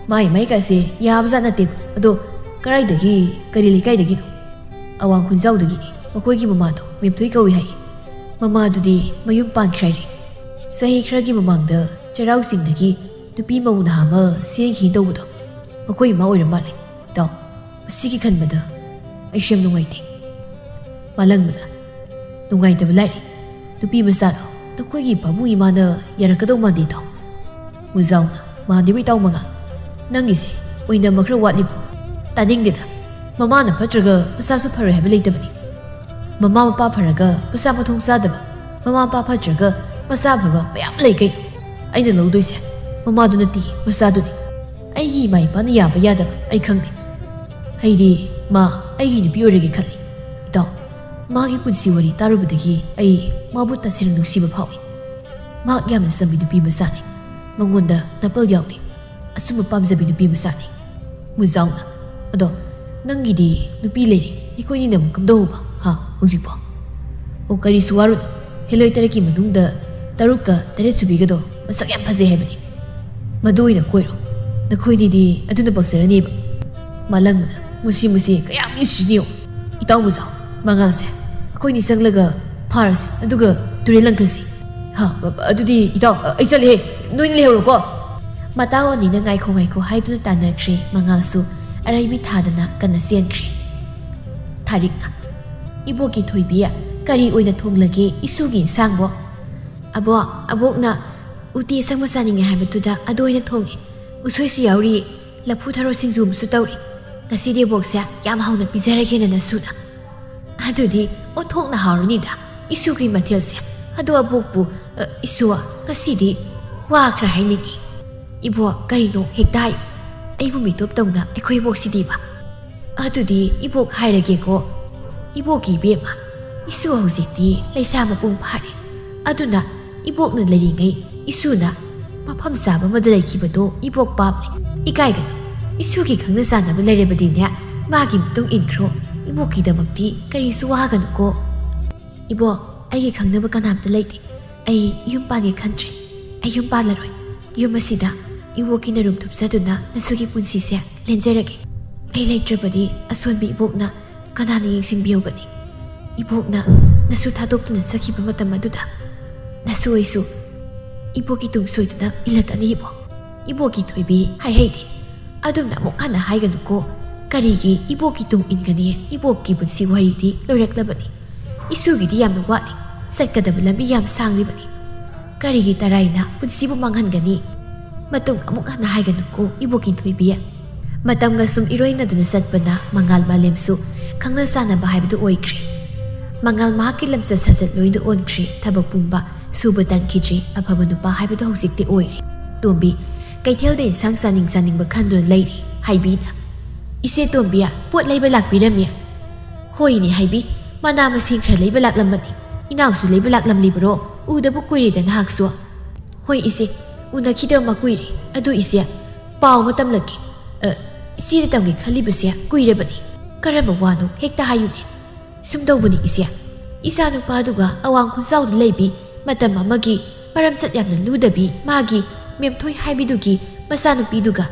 ꯃꯥꯏ ꯃꯥꯏꯀꯥꯁꯦ ꯌꯥꯕꯖꯥꯠ ꯅꯠꯇꯦꯕ꯫ ꯑꯗꯣ ꯀꯔꯥꯏꯗꯒꯤ, ꯀꯔꯤ ꯂꯩꯀꯥꯏꯗꯒꯤꯅꯣ?" "ꯑꯋꯥꯡ ꯈꯨꯟꯖꯥꯎꯗꯒꯤꯅꯤ꯫ ꯃꯈꯣꯏꯒꯤ ꯃꯃꯥꯗꯣ ꯃꯦꯝꯊꯣꯏ ꯀꯧꯏ ꯍꯥꯏꯌꯦ꯫ ꯃꯃꯥꯗꯨꯗꯤ ꯃꯌꯨꯝ ꯄꯥꯟꯈ꯭ꯔꯦ ꯍꯥꯏꯔꯦ꯫ ꯆꯍꯤ ꯈꯔꯒꯤ ꯃꯃꯥꯡꯗ ꯆꯩꯔꯥꯎ ꯆꯤꯡꯗꯒꯤ ꯅꯨꯄꯤ ꯃꯧ ꯅꯍꯥ ꯑꯃ ꯆꯦꯟꯈꯤꯅ ꯇꯧꯕꯗꯣ, ꯃꯈꯣꯏ ꯏꯃꯥ ꯑꯣꯏꯔ ꯃꯥꯜꯂꯦ꯫ ꯏꯇꯥꯎ, ꯃꯁꯤꯒꯤ ꯈꯟꯕꯗ ꯑꯩꯁꯨ ꯌꯥꯝ ꯅꯨꯡꯉꯥꯏꯇꯦ꯫" ꯃꯥꯂꯪꯕꯅ, "ꯅꯨꯡꯉꯥꯏꯇꯕ ꯂꯥꯏꯔꯤ꯫ ꯅꯨꯄꯤ ꯃꯆꯥꯗꯣ ꯅꯈꯣꯏꯒꯤ ꯄꯥꯕꯨꯡ ꯏꯃꯥꯅ ꯌꯥꯔꯛꯀꯗꯧ ꯃꯥꯟꯗꯦ, ꯏꯇꯥꯎ꯫" ꯃꯨꯖꯥꯎꯅ, "ꯃꯥꯟꯗꯦꯕꯨ, ꯏꯇꯥꯎ ꯃꯉꯥ꯫ ꯅꯪꯒꯤꯁꯦ ꯑꯣꯏꯅꯝꯕ ꯈꯔ ꯋꯥꯠꯂꯤꯕ꯫ ꯇꯥꯅꯤꯡꯗꯦꯗ꯫ ꯃꯃꯥꯅ ꯐꯠꯇ꯭ꯔꯒ ꯃꯆꯥꯁꯨ ꯐꯔꯣꯏ ꯍꯥꯏꯕ ꯂꯩꯇꯕꯅꯤ꯫ ꯃꯃꯥ ꯃꯄꯥ ꯐꯔꯒ ꯃꯆꯥ ꯃꯊꯣꯡ ꯆꯥꯗꯕ, ꯃꯃꯥ ꯃꯄꯥ ꯐꯠꯇ꯭ꯔꯒ ꯃꯆꯥ ꯑꯐꯕ ꯃꯌꯥꯝ ꯂꯩ ꯀꯩꯅꯣ꯫ ꯑꯩꯅ ꯂꯧꯗꯣꯏꯁꯦ ꯃꯃꯥꯗꯨ ꯅꯠꯇꯦ, ꯃꯆꯥꯗꯨꯅꯤ꯫ ꯑꯩꯒꯤ ꯏꯃꯥ ꯏꯄꯥꯅ ꯌꯥꯕ ꯌꯥꯗꯕ ꯑꯩ ꯈꯪꯗꯦ꯫ ꯑꯩꯗꯤ ꯃꯥ ꯑꯩꯒꯤ ꯅꯨꯄꯤ ꯑꯣꯏꯔꯒꯦ ꯈꯜꯂꯤ꯫ ꯏꯇꯥꯎ, ꯃꯥꯒꯤ ꯄꯨꯟꯁꯤ ꯋꯥꯔꯤ ꯇꯥꯔꯨꯕꯗꯒꯤ ꯑꯩ ꯃꯥꯕꯨ ꯇꯁꯦꯡꯅ ꯅꯨꯡꯁꯤꯕ ꯐꯥꯎꯏ꯫" ꯃꯍꯥꯛ ꯌꯥꯝꯅ ꯆꯝꯕꯤ ꯅꯨꯄꯤ ꯃꯆꯥꯅꯤ꯫ ꯃꯉꯣꯟꯗ ꯅꯥꯄꯜ ꯌꯥꯎꯗꯦ꯫ ꯑꯆꯨꯝꯕ ꯄꯥꯝꯖꯕꯤ ꯅꯨꯄꯤ ꯃꯆꯥꯅꯤ꯫ ꯃꯨꯖꯥꯎꯅ, "ꯑꯗꯣ ꯅꯪꯒꯤꯗꯤ ꯅꯨꯄꯤ ꯂꯩꯔꯦ, ꯑꯩꯈꯣꯏꯅꯤꯅ ꯑꯃꯨꯛ ꯀꯝꯗꯧꯕ, ꯍꯥ, ꯍꯧꯖꯤꯛꯄꯣ?" "ꯑꯣ, ꯀꯔꯤꯁꯨ ꯋꯥꯔꯨꯅꯨ, ꯍꯦꯂꯣꯏ ꯇꯔꯦꯠꯀꯤ ꯃꯅꯨꯡꯗ ꯇꯔꯨꯛꯀ ꯇꯔꯦꯠ ꯁꯨꯕꯤꯒꯗꯣ ꯃꯁꯛ ꯌꯥꯝ ꯐꯖꯩ ꯍꯥꯏꯕꯅꯤ꯫ ꯃꯗꯨ ꯑꯣꯏꯅ ꯀꯣꯏꯔꯣ꯫ ꯅꯈꯣꯏꯅꯤꯗꯤ ꯑꯗꯨꯅ ꯄꯛꯆꯔꯅꯦꯕ꯫" ꯃꯥꯂꯪꯕꯅ, "ꯃꯁꯤ, ꯃꯁꯤ ꯀꯌꯥꯝ ꯅꯨꯡꯁꯤꯔꯤꯅꯣ ꯌꯦꯡꯉꯨ꯫ ꯏꯇꯥꯎ ꯃꯨꯖꯥꯎ, ꯃꯉꯥꯜꯁꯦ ꯑꯩꯈꯣꯏꯅꯤ ꯆꯪꯂꯒ ꯐꯥꯔꯁꯤ, ꯑꯗꯨꯒ ꯇꯨꯔꯦꯜ ꯂꯪꯈꯠꯁꯤ꯫ ꯍꯥ, ꯑꯗꯨꯗꯤ ꯏꯇꯥꯎ, ꯑꯩ ꯆꯠꯂꯦꯍꯦ, ꯅꯣꯏꯅꯤ ꯂꯩꯍꯧꯔꯣꯀꯣ꯫" ꯃꯇꯥꯎ ꯑꯅꯤꯅ ꯉꯥꯏꯈꯣ ꯉꯥꯏꯈꯣ ꯍꯥꯏꯗꯨꯅ ꯇꯥꯟꯅꯈ꯭ꯔꯦ꯫ ꯃꯉꯥꯜꯁꯨ ꯑꯔꯩꯕꯤ ꯊꯥꯗꯅ ꯀꯟꯅ ꯆꯦꯟꯈ꯭ꯔꯦ꯫ ꯊꯥꯔꯤꯛꯅ, "ꯏꯕꯣꯛꯀꯤ ꯊꯣꯏꯕꯤ, ꯀꯔꯤ ꯑꯣꯏꯅ ꯊꯣꯡꯂꯒꯦ ꯏꯁꯨꯒꯤ ꯏꯟꯁꯥꯡꯕꯣ?" "ꯑꯕꯣꯛ, ꯑꯕꯣꯛꯅ ꯎꯇꯤ ꯑꯁꯪꯕ ꯆꯥꯅꯤꯡꯉꯦ ꯍꯥꯏꯕꯗꯨꯗ ꯑꯗꯨ ꯑꯣꯏꯅ ꯊꯣꯡꯉꯦ꯫ ꯎꯁꯣꯏꯁꯨ ꯌꯥꯎꯔꯤ, ꯂꯐꯨ ꯊꯔꯣ ꯁꯤꯡꯖꯨ ꯑꯃꯁꯨ ꯇꯧꯔꯤ꯫ ꯉꯁꯤꯗꯤ ꯑꯕꯣꯛꯁꯦ ꯌꯥꯝ ꯍꯥꯎꯅ ꯄꯤꯖꯔꯒꯦꯅ ꯅꯁꯨꯅ꯫" "ꯑꯗꯨꯗꯤ ꯑꯣꯟꯊꯣꯛꯅ ꯍꯥꯎꯔꯅꯤꯗ ꯏꯁꯨꯒꯤ ꯃꯊꯦꯜꯁꯦ꯫ ꯑꯗꯣ ꯑꯕꯣꯛꯄꯨ, ꯑ, ꯏꯁꯨ, ꯉꯁꯤꯗꯤ ꯋꯥꯈ꯭ꯔ ꯍꯥꯏꯅꯤꯡꯉꯤ꯫" "ꯏꯕꯣꯛ, ꯀꯔꯤꯅꯣ ꯍꯦꯛꯇ ꯍꯥꯏꯌꯨ꯫ ꯑꯩꯕꯨ ꯃꯤꯇꯣꯞ ꯇꯧꯅ ꯑꯩꯈꯣꯏ ꯏꯕꯣꯛꯁꯤꯗꯤꯕ?" "ꯑꯗꯨꯗꯤ ꯏꯕꯣꯛ ꯍꯥꯏꯔꯒꯦꯀꯣ꯫ ꯏꯕꯣꯛꯀꯤ ꯏꯕꯦꯝꯃ, ꯏꯁꯨ ꯍꯧꯖꯤꯛꯇꯤ ꯂꯩꯁꯥ ꯃꯄꯨꯡ ꯐꯥꯔꯦ꯫ ꯑꯗꯨꯅ ꯏꯕꯣꯛꯅ ꯂꯩꯔꯤꯉꯩ ꯏꯁꯨꯅ ꯃꯐꯝ ꯆꯥꯕ ꯑꯃꯗ ꯂꯩꯈꯤꯕꯗꯣ ꯏꯕꯣꯛ ꯄꯥꯝꯃꯦ꯫ ꯏꯀꯥꯏꯒꯅꯨ꯫ ꯏꯁꯨꯒꯤ ꯈꯪꯅ ꯆꯥꯟꯅꯕ ꯂꯩꯔꯕꯗꯤꯅꯦ, ꯃꯥꯒꯤ ꯃꯇꯨꯡ ꯏꯟꯈ꯭ꯔꯣ꯫ ꯏꯕꯣꯛꯀꯤꯗꯃꯛꯇꯤ ꯀꯔꯤꯁꯨ ꯋꯥꯒꯅꯨꯀꯣ꯫" "ꯏꯕꯣꯛ, ꯑꯩꯒꯤ ꯈꯪꯅꯕ ꯀꯅꯥꯝꯇ ꯂꯩꯇꯦ꯫ ꯑꯩ ꯌꯨꯝ ꯄꯥꯟꯒꯦ ꯈꯟꯗ꯭ꯔꯦ꯫ ꯑꯩ ꯌꯨꯝ ꯄꯥꯜꯂꯔꯣꯏ꯫ ꯌꯨꯝ ꯑꯁꯤꯗ ꯏꯕꯣꯛꯀꯤ ꯅꯔꯨꯝ ꯊꯨꯞꯆꯗꯨꯅ ꯅꯁꯨꯒꯤ ꯄꯨꯟꯁꯤꯁꯦ ꯂꯦꯟꯖꯔꯒꯦ꯫ ꯑꯩ ꯂꯩꯇ꯭ꯔꯕꯗꯤ ꯑꯁꯣꯟꯕꯤ ꯏꯕꯣꯛꯅ ꯀꯅꯥꯅ ꯌꯦꯡꯁꯤꯟꯕꯤꯍꯧꯒꯅꯤ? ꯏꯕꯣꯛꯅ ꯅꯁꯨ ꯊꯥꯗꯣꯛꯇꯨꯅ ꯆꯠꯈꯤꯕ ꯃꯇꯝ ꯑꯗꯨꯗ ꯅꯁꯨ ꯑꯩꯁꯨ ꯏꯕꯣꯛꯀꯤ ꯇꯨꯡ ꯁꯣꯏꯗꯨꯅ ꯏꯜꯂꯛꯀꯅꯤ ꯏꯕꯣꯛ꯫" "ꯏꯕꯣꯛꯀꯤ ꯊꯣꯏꯕꯤ ꯍꯥꯏꯍꯩꯗꯦ꯫ ꯑꯗꯨꯝꯅ ꯑꯃꯨꯛ ꯍꯟꯅ ꯍꯥꯏꯒꯅꯨꯀꯣ꯫ ꯀꯔꯤꯒꯤ ꯏꯕꯣꯛꯀꯤ ꯇꯨꯡ ꯏꯟꯒꯅꯤ? ꯏꯕꯣꯛꯀꯤ ꯄꯨꯟꯁꯤ ꯋꯥꯔꯤꯗꯤ ꯂꯣꯏꯔꯛꯂꯕꯅꯤ꯫ ꯏꯁꯨꯒꯤꯗꯤ ꯌꯥꯝꯅ ꯋꯥꯠꯂꯤ꯫ ꯆꯠꯀꯗꯕ ꯂꯝꯕꯤ ꯌꯥꯝ ꯁꯥꯡꯂꯤꯕꯅꯤ꯫ ꯀꯔꯤꯒꯤ ꯇꯔꯥꯏꯅ ꯄꯨꯟꯁꯤꯕꯨ ꯃꯥꯡꯍꯟꯒꯅꯤ? ꯃꯇꯨꯡ ꯑꯃꯨꯛ ꯍꯟꯅ ꯍꯥꯏꯒꯅꯨꯀꯣ, ꯏꯕꯣꯛꯀꯤ ꯊꯣꯏꯕꯤ꯫" ꯃꯇꯝꯒ ꯁꯨꯝ ꯏꯔꯣꯏꯅꯗꯨꯅ ꯆꯠꯄꯅ ꯃꯉꯥꯜ ꯃꯥꯂꯦꯝꯁꯨ ꯈꯪꯅ ꯆꯥꯟꯅꯕ ꯍꯥꯏꯕꯗꯨ ꯑꯣꯏꯈ꯭ꯔꯦ꯫ ꯃꯉꯥꯜ ꯃꯍꯥꯛꯀꯤ ꯂꯝꯆꯠ ꯁꯥꯖꯠ ꯂꯣꯏꯅ ꯑꯣꯟꯈ꯭ꯔꯦ꯫ ꯊꯕꯛ ꯄꯨꯝꯕ ꯁꯨꯕ ꯇꯟꯈꯤꯗ꯭ꯔꯤ꯫ ꯑꯐꯕ ꯅꯨꯄꯥ ꯍꯥꯏꯕꯗꯨ ꯍꯧꯖꯤꯛꯇꯤ ꯑꯣꯏꯔꯦ꯫ ꯇꯣꯝꯕꯤ ꯀꯩꯊꯦꯜꯗ ꯏꯟꯁꯥꯡ ꯆꯥꯅꯤꯡ ꯆꯥꯅꯤꯡꯕ ꯈꯟꯗꯨꯅ ꯂꯩꯔꯤ꯫ ꯍꯥꯏꯕꯤꯅ, "ꯏꯆꯦ ꯇꯣꯝꯕꯤ, ꯄꯣꯠ ꯂꯩꯕ ꯂꯥꯛꯄꯤꯔꯝꯃꯤ꯫" "ꯍꯣꯏꯅꯦ ꯍꯥꯏꯕꯤ, ꯃꯅꯥ ꯃꯁꯤꯡ ꯈꯔ ꯂꯩꯕ ꯂꯥꯛꯂꯝꯕꯅꯤ꯫ ꯏꯅꯥꯎꯁꯨ ꯂꯩꯕ ꯂꯥꯛꯂꯝꯂꯤꯕꯔꯣ?" ꯎꯗꯕ ꯀꯨꯏꯔꯦꯗ ꯅꯍꯥꯛꯁꯨ꯫ ꯍꯣꯏ ꯏꯆꯦ, ꯎꯅꯈꯤꯗꯕ ꯀꯨꯏꯔꯦ꯫ ꯑꯗꯨ ꯏꯆꯦ, ꯄꯥꯎ ꯑꯃ ꯇꯝꯂꯛꯀꯦ꯫ ꯑ, ꯏꯆꯦꯗ ꯇꯝꯒꯦ ꯈꯜꯂꯤꯕꯁꯦ ꯀꯨꯏꯔꯕꯅꯤ꯫ ꯀꯔꯝꯕ ꯋꯥꯅꯣ ꯍꯦꯛꯇ ꯍꯥꯏꯌꯨꯅꯦ꯫ ꯁꯨꯝ ꯇꯧꯕꯅꯤ ꯏꯆꯦ, ꯏꯆꯥ ꯅꯨꯄꯥꯗꯨꯒ ꯑꯋꯥꯡ ꯈꯨꯟꯖꯥꯎꯗ ꯂꯩꯕꯤ, ꯃꯇꯝ ꯑꯃꯒꯤ ꯃꯔꯝꯆꯠ ꯌꯥꯝꯅ ꯂꯨꯗꯕꯤ ꯃꯥꯒꯤ ꯃꯦꯝꯊꯣꯏ ꯍꯥꯏꯕꯤꯗꯨꯒꯤ ꯃꯆꯥꯅꯨꯄꯤꯗꯨꯒ,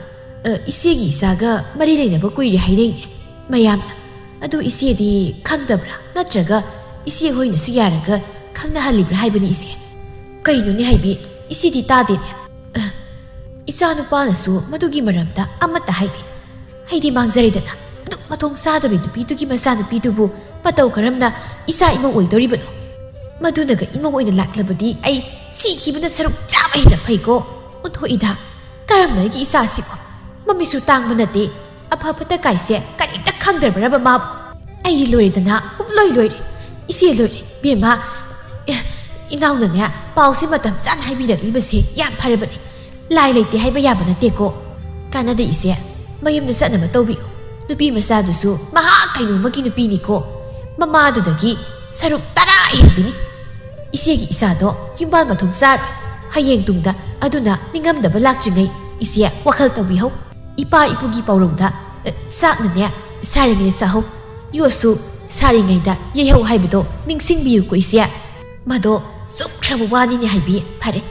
ꯑ, ꯏꯆꯦꯒꯤ ꯏꯆꯥꯒ ꯃꯔꯤ ꯂꯩꯅꯕ ꯀꯨꯏꯔꯦ ꯍꯥꯏꯅꯩꯅꯦ ꯃꯌꯥꯝꯅ꯫ ꯑꯗꯨ ꯏꯆꯦꯗꯤ ꯈꯪꯗꯕ꯭ꯔꯥ? ꯅꯠꯇ꯭ꯔꯒ ꯏꯆꯦ ꯍꯣꯏꯅꯁꯨ ꯌꯥꯔꯒ ꯈꯪꯅꯍꯜꯂꯤꯕ꯭ꯔꯥ ꯍꯥꯏꯕꯅꯤ ꯏꯆꯦ꯫ ꯀꯩꯅꯣꯅꯦ ꯍꯥꯏꯕꯤ, ꯏꯆꯦꯗꯤ ꯇꯥꯗꯦꯅꯦ꯫ ꯑ, ꯏꯆꯥ ꯅꯨꯄꯥꯅꯁꯨ ꯃꯗꯨꯒꯤ ꯃꯔꯝꯗ ꯑꯃꯠꯇ ꯍꯥꯏꯗꯦ꯫ ꯑꯩꯗꯤ ꯃꯥꯡꯖꯔꯦꯗꯅ꯫ ꯑꯗꯨꯛ ꯃꯊꯣꯡ ꯆꯥꯗꯕꯤ ꯅꯨꯄꯤꯗꯨꯒꯤ ꯃꯆꯥꯅꯨꯄꯤꯗꯨꯕꯨ ꯃꯇꯧ ꯀꯔꯝꯅ ꯏꯆꯥ ꯏꯃꯧ ꯑꯣꯏꯗꯧꯔꯤꯕꯅꯣ? ꯃꯗꯨꯅꯒ ꯏꯃꯧ ꯑꯣꯏꯅ ꯂꯥꯛꯂꯕꯗꯤ ꯑꯩ ꯁꯤꯈꯤꯕꯅ ꯁꯔꯨꯛ ꯆꯥꯝꯃ ꯍꯦꯟꯅ ꯐꯩꯀꯣ꯫ ꯑꯣꯟꯊꯣꯛꯏꯗ꯫ ꯀꯔꯝꯕ ꯑꯩꯒꯤ ꯏꯆꯥꯁꯤꯕꯣ? ꯃꯃꯤꯠꯁꯨ ꯇꯥꯡꯕ ꯅꯠꯇꯦ꯫ ꯑꯐ ꯐꯠꯇ ꯀꯥꯏꯁꯦ ꯀꯔꯤꯝꯇ ꯈꯪꯗ꯭ꯔꯕ꯭ꯔꯕ ꯃꯥꯕꯨ? ꯑꯩ ꯂꯣꯏꯔꯦꯗꯅ, ꯄꯨꯝꯂꯣꯏ ꯂꯣꯏꯔꯦ꯫ ꯏꯆꯦ ꯂꯣꯏꯔꯦ꯫ ꯕꯦꯝꯃ, ꯑꯦ, ꯏꯅꯥꯎꯅꯅꯦ ꯄꯥꯎꯁꯦ ꯃꯇꯝ ꯆꯥꯅ ꯍꯥꯏꯕꯤꯔꯛꯂꯤꯕꯁꯦ ꯌꯥꯝ ꯐꯔꯕꯅꯤ꯫ ꯂꯥꯏ ꯂꯩꯇꯦ ꯍꯥꯏꯕ ꯌꯥꯕ ꯅꯠꯇꯦꯀꯣ꯫ ꯀꯥꯟꯅꯗꯦ ꯏꯆꯦ, ꯃꯌꯨꯝꯗ ꯆꯠꯅꯕ ꯇꯧꯕꯤꯌꯨ꯫ ꯅꯨꯄꯤ ꯃꯆꯥꯗꯨꯁꯨ ꯃꯍꯥꯛ ꯀꯩꯅꯣꯝꯃꯒꯤ ꯅꯨꯄꯤꯅꯤꯀꯣ꯫ ꯃꯃꯥꯗꯨꯗꯒꯤ ꯁꯔꯨꯛ ꯇꯔꯥ ꯍꯦꯟꯕꯤꯅꯤ꯫ ꯏꯆꯦꯒꯤ ꯏꯆꯥꯗꯣ ꯌꯨꯝꯕꯥꯜ ꯃꯊꯣꯡ ꯆꯥꯔꯣꯏ꯫ ꯍꯌꯦꯡ ꯇꯨꯡꯗ ꯑꯗꯨꯅ ꯅꯤꯡꯉꯝꯗꯕ ꯂꯥꯛꯇ꯭ꯔꯤꯉꯩ ꯏꯆꯦ ꯋꯥꯈꯜ ꯇꯧꯕꯤꯍꯧ꯫ ꯏꯄꯥ ꯏꯄꯨꯒꯤ ꯄꯥꯎꯔꯧꯗ, ꯑ, ꯆꯥꯛꯅꯅꯦ ꯁꯥꯔꯤꯉꯩꯗ ꯆꯥꯍꯧ, ꯌꯣꯠꯁꯨ ꯁꯥꯔꯤꯉꯩꯗ ꯌꯩꯍꯧ ꯍꯥꯏꯕꯗꯣ ꯅꯤꯡꯁꯤꯡꯕꯤꯌꯨꯀꯣ ꯏꯆꯦ꯫ ꯃꯗꯣ ꯆꯨꯝꯈ꯭ꯔꯕ ꯋꯥꯅꯤꯅꯦ ꯍꯥꯏꯕꯤ꯫ ꯐꯔꯦ,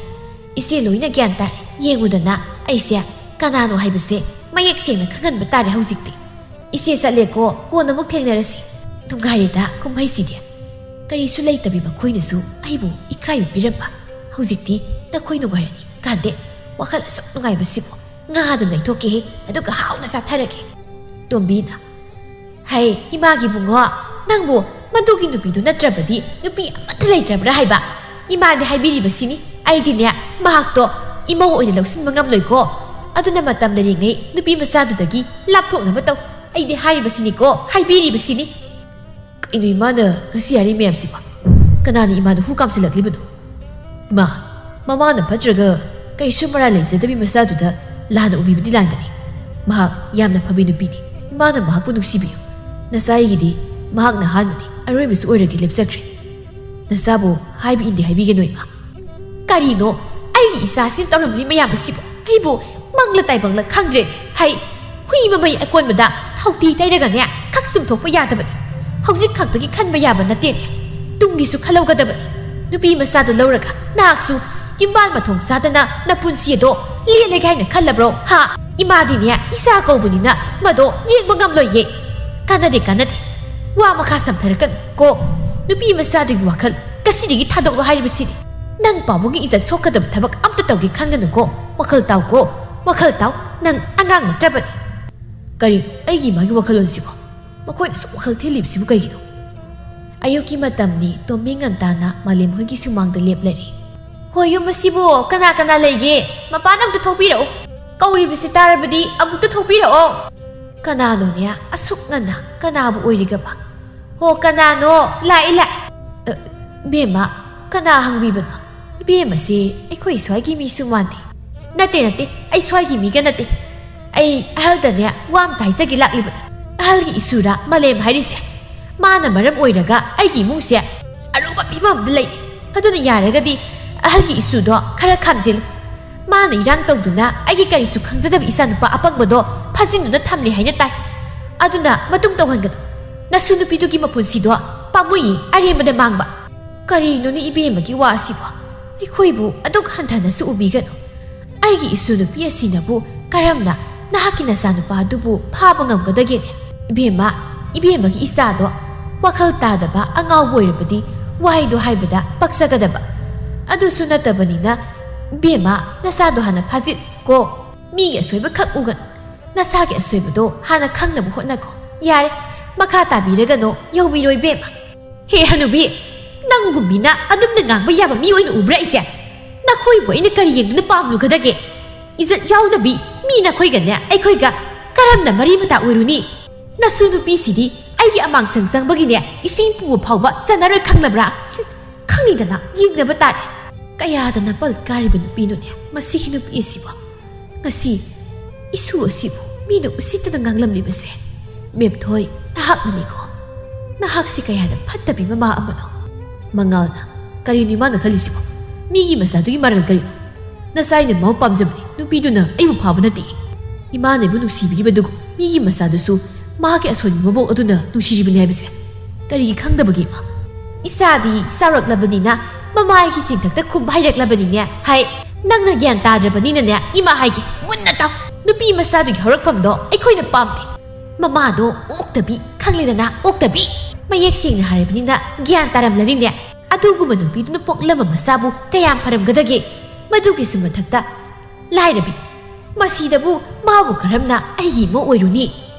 ꯏꯆꯦ ꯂꯣꯏꯅ ꯒ꯭ꯌꯥꯟ ꯇꯥꯔꯦ꯫ ꯌꯦꯡꯉꯨꯗꯅ, ꯑꯩꯁꯦ ꯀꯅꯥꯅꯣ ꯍꯥꯏꯕꯁꯦ ꯃꯌꯦꯛ ꯁꯦꯡꯅ ꯈꯪꯍꯟꯕ ꯇꯥꯔꯦ ꯍꯧꯖꯤꯛꯇꯤ꯫ ꯏꯆꯦ ꯆꯠꯂꯦꯀꯣ, ꯀꯣꯟꯅ ꯑꯃꯨꯛ ꯊꯦꯡꯅꯔꯁꯤ꯫ ꯅꯨꯡꯉꯥꯏꯔꯦꯗ ꯀꯨꯝꯍꯩꯁꯤꯗꯤ꯫ ꯀꯔꯤꯁꯨ ꯂꯩꯇꯕꯤ ꯃꯈꯣꯏꯅꯁꯨ ꯑꯩꯕꯨ ꯏꯀꯥꯏꯕ ꯄꯤꯔꯝꯕ꯫ ꯍꯧꯖꯤꯛꯇꯤ ꯅꯈꯣꯏ ꯅꯨꯡꯉꯥꯏꯔꯅꯤ꯫ ꯀꯥꯟꯗꯦ, ꯋꯥꯈꯜ ꯑꯁꯨꯛ ꯅꯨꯡꯉꯥꯏꯕꯁꯤꯕꯨ ꯉꯥ ꯑꯗꯨꯝ ꯂꯩꯊꯣꯛꯀꯦꯍꯦ, ꯑꯗꯨꯒ ꯍꯥꯎꯅ ꯆꯥꯊꯔꯒꯦ꯫ ꯇꯣꯝꯕꯤꯅ, "ꯍꯩ, ꯏꯃꯥꯒꯤ ꯏꯕꯨꯡꯉꯣ, ꯅꯪꯕꯨ ꯃꯗꯨꯒꯤ ꯅꯨꯄꯤꯗꯨ ꯅꯠꯇ꯭ꯔꯕꯗꯤ ꯅꯨꯄꯤ ꯑꯃꯠꯇ ꯂꯩꯇ꯭ꯔꯕ꯭ꯔꯥ ꯍꯥꯏꯕ? ꯏꯃꯥꯅ ꯍꯥꯏꯕꯤꯔꯤꯕꯁꯤꯅꯤ꯫ ꯑꯩꯗꯤꯅꯦ, ꯃꯍꯥꯛꯇꯣ ꯏꯃꯧ ꯑꯣꯏꯅ ꯂꯧꯁꯤꯟꯕ ꯉꯝꯂꯣꯏꯀꯣ꯫ ꯑꯗꯨꯅ ꯃꯇꯝ ꯂꯩꯔꯤꯉꯩ ꯅꯨꯄꯤ ꯃꯆꯥꯗꯨꯗꯒꯤ ꯂꯥꯞꯊꯣꯛꯅꯕ ꯇꯧ꯫ ꯑꯩꯗꯤ ꯍꯥꯏꯔꯤꯕꯁꯤꯅꯤꯀꯣ, ꯍꯥꯏꯕꯤꯔꯤꯕꯁꯤꯅꯤ꯫" ꯀꯩꯅꯣ ꯏꯃꯥꯅ ꯉꯁꯤ ꯍꯥꯏꯔꯤ ꯃꯌꯥꯝꯁꯤꯕꯣ? ꯀꯅꯥꯅ ꯏꯃꯥꯗ ꯍꯨ ꯀꯥꯝꯁꯤꯜꯂꯛꯂꯤꯕꯅꯣ? ꯏꯃꯥ, ꯃꯃꯥꯅ ꯐꯠꯇ꯭ꯔꯒ ꯀꯔꯤꯁꯨ ꯃꯔꯥꯜ ꯂꯩꯖꯗꯕꯤ ꯃꯆꯥꯗꯨꯗ ꯂꯥꯟꯅ ꯎꯕꯤꯕꯗꯤ ꯂꯥꯟꯒꯅꯤ꯫ ꯃꯍꯥꯛ ꯌꯥꯝꯅ ꯐꯕꯤ ꯅꯨꯄꯤꯅꯤ꯫ ꯏꯃꯥꯅ ꯃꯍꯥꯛꯄꯨ ꯅꯨꯡꯁꯤꯕꯤꯌꯨ꯫ ꯅꯆꯥ ꯑꯩꯒꯤꯗꯤ ꯃꯍꯥꯛꯅ ꯑꯍꯥꯟꯕꯅꯤ, ꯑꯔꯣꯏꯕꯁꯨ ꯑꯣꯏꯔꯒꯦ ꯂꯦꯞꯆꯈ꯭ꯔꯦ꯫ ꯅꯆꯥꯕꯨ ꯍꯥꯏꯕ ꯏꯟꯗꯦ ꯍꯥꯏꯕꯤꯒꯅꯨ, ꯏꯃꯥ꯫ ꯀꯔꯤꯅꯣ ꯑꯩꯒꯤ ꯏꯆꯥꯁꯤꯅ ꯇꯧꯔꯝꯂꯤ ꯃꯌꯥꯝ ꯑꯁꯤꯕꯨ? ꯑꯩꯕꯨ ꯃꯪꯂ ꯇꯥꯏꯕꯪꯂ ꯈꯪꯗ꯭ꯔꯦ꯫ ꯍꯩ, ꯍꯨꯏ ꯃꯃꯩ ꯑꯀꯣꯟꯕꯗ ꯊꯥꯎꯇꯤ ꯇꯩꯔꯒꯅꯦ ꯈꯛ ꯆꯨꯝꯊꯣꯛꯄ ꯌꯥꯗꯕꯅꯤ꯫ ꯍꯧꯖꯤꯛ ꯈꯛꯇꯒꯤ ꯈꯟꯕ ꯌꯥꯕ ꯅꯠꯇꯦꯅꯦ꯫ ꯇꯨꯡꯒꯤꯁꯨ ꯈꯜꯍꯧꯒꯗꯕꯅꯤ꯫ ꯅꯨꯄꯤ ꯃꯆꯥꯗꯨ ꯂꯧꯔꯒ ꯅꯍꯥꯛꯁꯨ ꯌꯨꯝꯕꯥꯟ ꯃꯊꯣꯡ ꯆꯥꯗꯅ ꯅꯄꯨꯟꯁꯤ ꯑꯗꯣ ꯂꯦꯜꯂꯒꯦ ꯍꯥꯏꯅ ꯈꯜꯂꯕ꯭ꯔꯣ? ꯍꯥ? ꯏꯃꯥꯗꯤꯅꯦ ꯏꯆꯥ ꯀꯧꯕꯅꯤꯅ ꯃꯗꯣ ꯌꯦꯡꯕ ꯉꯝꯂꯣꯏꯌꯦ꯫ ꯀꯥꯟꯅꯗꯦ, ꯀꯥꯟꯅꯗꯦ꯫ ꯋꯥ ꯃꯈꯥ ꯁꯝꯊꯔꯛꯀꯅꯨ ꯀꯣ꯫ ꯅꯨꯄꯤ ꯃꯆꯥꯗꯨꯒꯤ ꯋꯥꯈꯜ ꯉꯁꯤꯗꯒꯤ ꯊꯥꯗꯣꯛꯂꯣ ꯍꯥꯏꯔꯤꯕꯁꯤꯅꯤ꯫ ꯅꯪ ꯄꯥꯕꯨꯡꯒꯤ ꯏꯖꯠ ꯁꯣꯛꯀꯗꯕ ꯊꯕꯛ ꯑꯝꯇ ꯇꯧꯒꯦ ꯈꯟꯒꯅꯨꯀꯣ꯫ ꯋꯥꯈꯜ ꯇꯥꯎꯀꯣ, ꯋꯥꯈꯜ ꯇꯥꯎ꯫ ꯅꯪ ꯑꯉꯥꯡ ꯅꯠꯇ꯭ꯔꯕꯅꯤ꯫ ꯀꯔꯤ? ꯑꯩꯒꯤ ꯏꯃꯥꯒꯤ ꯋꯥꯈꯜꯂꯣꯟꯁꯤꯕꯣ? ꯃꯈꯣꯏꯅ ꯑꯁꯨꯛ ꯋꯥꯈꯜ ꯊꯦꯜꯂꯤꯕꯁꯤꯕꯨ ꯀꯩꯒꯤꯅꯣ? ꯑꯌꯨꯛꯀꯤ ꯃꯇꯝꯅꯤ꯫ ꯇꯣꯝꯕꯤ ꯉꯟꯇꯥꯅ ꯃꯥꯂꯦꯝ ꯍꯣꯏꯒꯤ ꯁꯨꯃꯥꯡꯗ ꯂꯦꯞꯂꯔꯦ꯫ "ꯍꯣꯏ, ꯌꯨꯝ ꯑꯁꯤꯕꯨ ꯀꯅꯥ ꯀꯅꯥ ꯂꯩꯒꯦ? ꯃꯄꯥꯟ ꯑꯝꯇ ꯊꯣꯛꯄꯤꯔꯛꯎ꯫ ꯀꯧꯔꯤꯕꯁꯤ ꯇꯥꯔꯕꯗꯤ ꯑꯃꯨꯛꯇ ꯊꯣꯛꯄꯤꯔꯛꯑꯣ꯫" "ꯀꯅꯥꯅꯣꯅꯦ ꯑꯁꯨꯛ ꯉꯟꯅ? ꯀꯅꯥꯕꯨ ꯑꯣꯏꯔꯤꯒꯕ? ꯍꯣ, ꯀꯅꯥꯅꯣ? ꯂꯥꯛꯑꯦ, ꯂꯥꯛꯑꯦ꯫" "ꯑ, ꯕꯦꯝꯃ, ꯀꯅꯥ ꯍꯪꯕꯤꯕꯅꯣ? ꯏꯕꯦꯝꯃꯁꯦ ꯑꯩꯈꯣꯏ ꯁ꯭ꯋꯥꯏꯒꯤ ꯃꯤꯁꯨ ꯃꯥꯟꯗꯦ꯫" "ꯅꯠꯇꯦ, ꯅꯠꯇꯦ, ꯑꯩ ꯁ꯭ꯋꯥꯏꯒꯤ ꯃꯤꯒ ꯅꯠꯇꯦ꯫ ꯑꯩ ꯑꯍꯜꯗꯅꯦ ꯋꯥ ꯑꯝꯇ ꯍꯥꯏꯖꯒꯦ ꯂꯥꯛꯂꯤꯕꯅꯤ꯫ ꯑꯍꯜꯒꯤ ꯏꯁꯨꯔ ꯃꯥꯂꯦꯝ ꯍꯥꯏꯔꯤꯁꯦ, ꯃꯥꯅ ꯃꯔꯝ ꯑꯣꯏꯔꯒ ꯑꯩꯒꯤ ꯏꯃꯨꯡꯁꯦ ꯑꯔꯨꯕ ꯐꯤꯕꯝ ꯑꯃꯗ ꯂꯩꯔꯦ꯫ ꯑꯗꯨꯅ ꯌꯥꯔꯒꯗꯤ ꯑꯍꯜꯒꯤ ꯏꯁꯨꯗꯣ ꯈꯔ ꯈꯥꯝꯖꯤꯜꯂꯨ꯫ ꯃꯥꯅ ꯏꯔꯥꯡ ꯇꯧꯗꯨꯅ ꯑꯩꯒꯤ ꯀꯔꯤꯁꯨ ꯈꯪꯖꯗꯕ ꯏꯆꯥꯅꯨꯄꯥ ꯑꯄꯪꯕꯗꯣ ꯐꯥꯖꯤꯟꯗꯨꯅ ꯊꯝꯂꯦ ꯍꯥꯏꯅ ꯇꯥꯏ꯫ ꯑꯗꯨꯅ ꯃꯇꯨꯡ ꯇꯧꯍꯟꯒꯅꯨ꯫ ꯅꯁꯨ ꯅꯨꯄꯤꯗꯨꯒꯤ ꯃꯄꯨꯟꯁꯤꯗꯣ ꯄꯥꯝꯃꯨꯏꯌꯦ, ꯑꯔꯦꯝꯕꯗ ꯃꯥꯡꯕ꯫" "ꯀꯔꯤꯅꯣꯅꯦ ꯏꯕꯦꯝꯃꯒꯤ ꯋꯥ ꯑꯁꯤꯕꯣ? ꯑꯩꯈꯣꯏꯕꯨ ꯑꯗꯨꯛ ꯍꯟꯊꯅꯁꯨ ꯎꯕꯤꯒꯅꯨ꯫ ꯑꯩꯒꯤ ꯏꯁꯨ ꯅꯨꯄꯤ ꯑꯁꯤꯅꯕꯨ ꯀꯔꯝꯅ ꯅꯍꯥꯛꯀꯤ ꯅꯆꯥꯅꯨꯄꯥ ꯑꯗꯨꯕꯨ ꯐꯥꯕ ꯉꯝꯒꯗꯒꯦꯅꯦ? ꯏꯕꯦꯝꯃ, ꯏꯕꯦꯝꯃꯒꯤ ꯏꯆꯥꯗꯣ ꯋꯥꯈꯜ ꯇꯥꯗꯕ ꯑꯉꯥꯎꯕ ꯑꯣꯏꯔꯕꯗꯤ ꯋꯥꯍꯩꯗꯣ ꯍꯥꯏꯕꯗ ꯄꯛꯆꯒꯗꯕ꯫ ꯑꯗꯨꯁꯨ ꯅꯠꯇꯕꯅꯤꯅ, ꯏꯕꯦꯝꯃ, ꯅꯆꯥꯗꯣ ꯍꯥꯟꯅ ꯐꯥꯖꯤꯜ ꯀꯣ꯫ ꯃꯤꯒꯤ ꯑꯁꯣꯏꯕ ꯈꯛ ꯎꯒꯅꯨ꯫ ꯅꯁꯥꯒꯤ ꯑꯁꯣꯏꯕꯗꯣ ꯍꯥꯟꯅ ꯈꯪꯅꯕ ꯍꯣꯠꯅꯀꯣ꯫ ꯌꯥꯔꯦ, ꯃꯈꯥ ꯇꯥꯕꯤꯔꯒꯅꯨ, ꯌꯧꯕꯤꯔꯣ ꯏꯕꯦꯝꯃ꯫" "ꯍꯦ ꯍꯅꯨꯕꯤ, ꯅꯪꯒꯨꯝꯕꯤꯅ ꯑꯗꯨꯝꯅ ꯉꯥꯡꯕ ꯌꯥꯕ ꯃꯤ ꯑꯣꯏꯅ ꯎꯕ꯭ꯔꯥ ꯑꯩꯁꯦ? ꯅꯈꯣꯏꯕꯨ ꯑꯩꯅ ꯀꯔꯤ ꯌꯦꯡꯗꯨꯅ ꯄꯥꯝꯂꯨꯒꯗꯒꯦ? ꯏꯖꯠ ꯌꯥꯎꯗꯕꯤ ꯃꯤ ꯅꯈꯣꯏꯒꯅꯦ ꯑꯩꯈꯣꯏꯒ ꯀꯔꯝꯅ ꯃꯔꯤ ꯃꯇꯥ ꯑꯣꯏꯔꯨꯅꯤ? ꯅꯁꯨ ꯅꯨꯄꯤꯁꯤꯗꯤ ꯑꯩꯒꯤ ꯑꯃꯥꯡꯁꯪ ꯆꯪꯕꯒꯤꯅꯦ ꯏꯁꯤꯡ ꯄꯨꯕ ꯐꯥꯎꯕ ꯆꯟꯅꯔꯣꯏ ꯈꯪꯂꯕ꯭ꯔꯥ? ꯍꯨꯝ, ꯈꯪꯅꯤꯡꯗꯅ ꯌꯦꯡꯅꯕ ꯇꯥꯔꯦ꯫ ꯀꯌꯥꯗ ꯅꯄꯜ ꯀꯥꯔꯤꯕ ꯅꯨꯄꯤꯅꯣꯅꯦ ꯃꯁꯤꯒꯤ ꯅꯨꯄꯤ ꯑꯁꯤꯕꯨ꯫ ꯉꯁꯤ ꯏꯁꯨ ꯑꯁꯤꯕꯨ ꯃꯤꯅ ꯎꯁꯤꯠꯇꯅ ꯉꯥꯡꯂꯝꯂꯤꯕꯁꯦ꯫ ꯃꯦꯝꯊꯣꯏ, ꯅꯍꯥꯛꯅꯅꯤꯀꯣ꯫ ꯅꯍꯥꯛꯁꯤ ꯀꯌꯥꯗ ꯐꯠꯇꯕꯤ ꯃꯃꯥ ꯑꯃꯅꯣ꯫ ꯃꯉꯥꯜꯅ, "ꯀꯔꯤꯅꯣ ꯏꯃꯥꯅ ꯈꯜꯂꯤꯁꯤꯕꯣ? ꯃꯤꯒꯤ ꯃꯆꯥꯗꯨꯒꯤ ꯃꯔꯜ ꯀꯔꯤꯅꯣ? ꯅꯆꯥ ꯑꯩꯅ ꯃꯥꯕꯨ ꯄꯥꯝꯖꯕꯅꯤ, ꯅꯨꯄꯤꯗꯨꯅ ꯑꯩꯕꯨ ꯐꯥꯕ ꯅꯠꯇꯦ꯫ ꯏꯃꯥꯅ ꯑꯩꯕꯨ ꯅꯨꯡꯁꯤꯕꯤꯔꯤꯕꯗꯨꯒꯨꯝ ꯃꯤꯒꯤ ꯃꯆꯥꯗꯨꯁꯨ ꯃꯍꯥꯛꯀꯤ ꯑꯁꯣꯟꯕ ꯃꯕꯣꯛ ꯑꯗꯨꯅ ꯅꯨꯡꯁꯤꯔꯤꯕꯅꯤ ꯍꯥꯏꯕꯁꯦ ꯀꯔꯤꯒꯤ ꯈꯪꯗꯕꯒꯦ, ꯏꯃꯥ?" "ꯏꯆꯥꯗꯤ ꯆꯥꯎꯔꯛꯂꯕꯅꯤꯅ ꯃꯃꯥꯒꯤ ꯆꯤꯡꯊꯛꯇ ꯈꯨꯝꯕ ꯍꯩꯔꯛꯂꯕꯅꯤꯅꯦ꯫ ꯍꯥꯏ, ꯅꯪꯅ ꯒ꯭ꯌꯥꯟ ꯇꯥꯗ꯭ꯔꯕꯅꯤꯅꯅꯦ, ꯏꯃꯥ ꯍꯥꯏꯒꯦ, ꯃꯨꯟꯅ ꯇꯥꯎ꯫ ꯅꯨꯄꯤ ꯃꯆꯥꯗꯨꯒꯤ ꯍꯧꯔꯛꯐꯝꯗꯣ ꯑꯩꯈꯣꯏꯅ ꯄꯥꯝꯗꯦ꯫ ꯃꯃꯥꯗꯣ ꯑꯣꯛꯇꯕꯤ, ꯈꯪꯂꯦꯗꯅ, ꯑꯣꯛꯇꯕꯤ꯫ ꯃꯌꯦꯛ ꯁꯦꯡꯅ ꯍꯥꯏꯔꯕꯅꯤꯅ ꯒ꯭ꯌꯥꯟ ꯇꯥꯔꯝꯂꯅꯤꯅꯦ꯫ ꯑꯗꯨꯒꯨꯝꯕ ꯅꯨꯄꯤꯗꯨꯅ ꯄꯣꯛꯂꯝꯕ ꯃꯆꯥꯕꯨ ꯀꯌꯥꯝ ꯐꯔꯝꯒꯗꯒꯦ? ꯃꯗꯨꯒꯤꯁꯨ ꯃꯊꯛꯇ ꯂꯥꯏꯔꯕꯤ꯫ ꯃꯁꯤꯗꯕꯨ ꯃꯥꯕꯨ ꯀꯔꯝꯅ ꯑꯩꯒꯤ ꯏꯃꯧ ꯑꯣꯏꯔꯨꯅꯤ?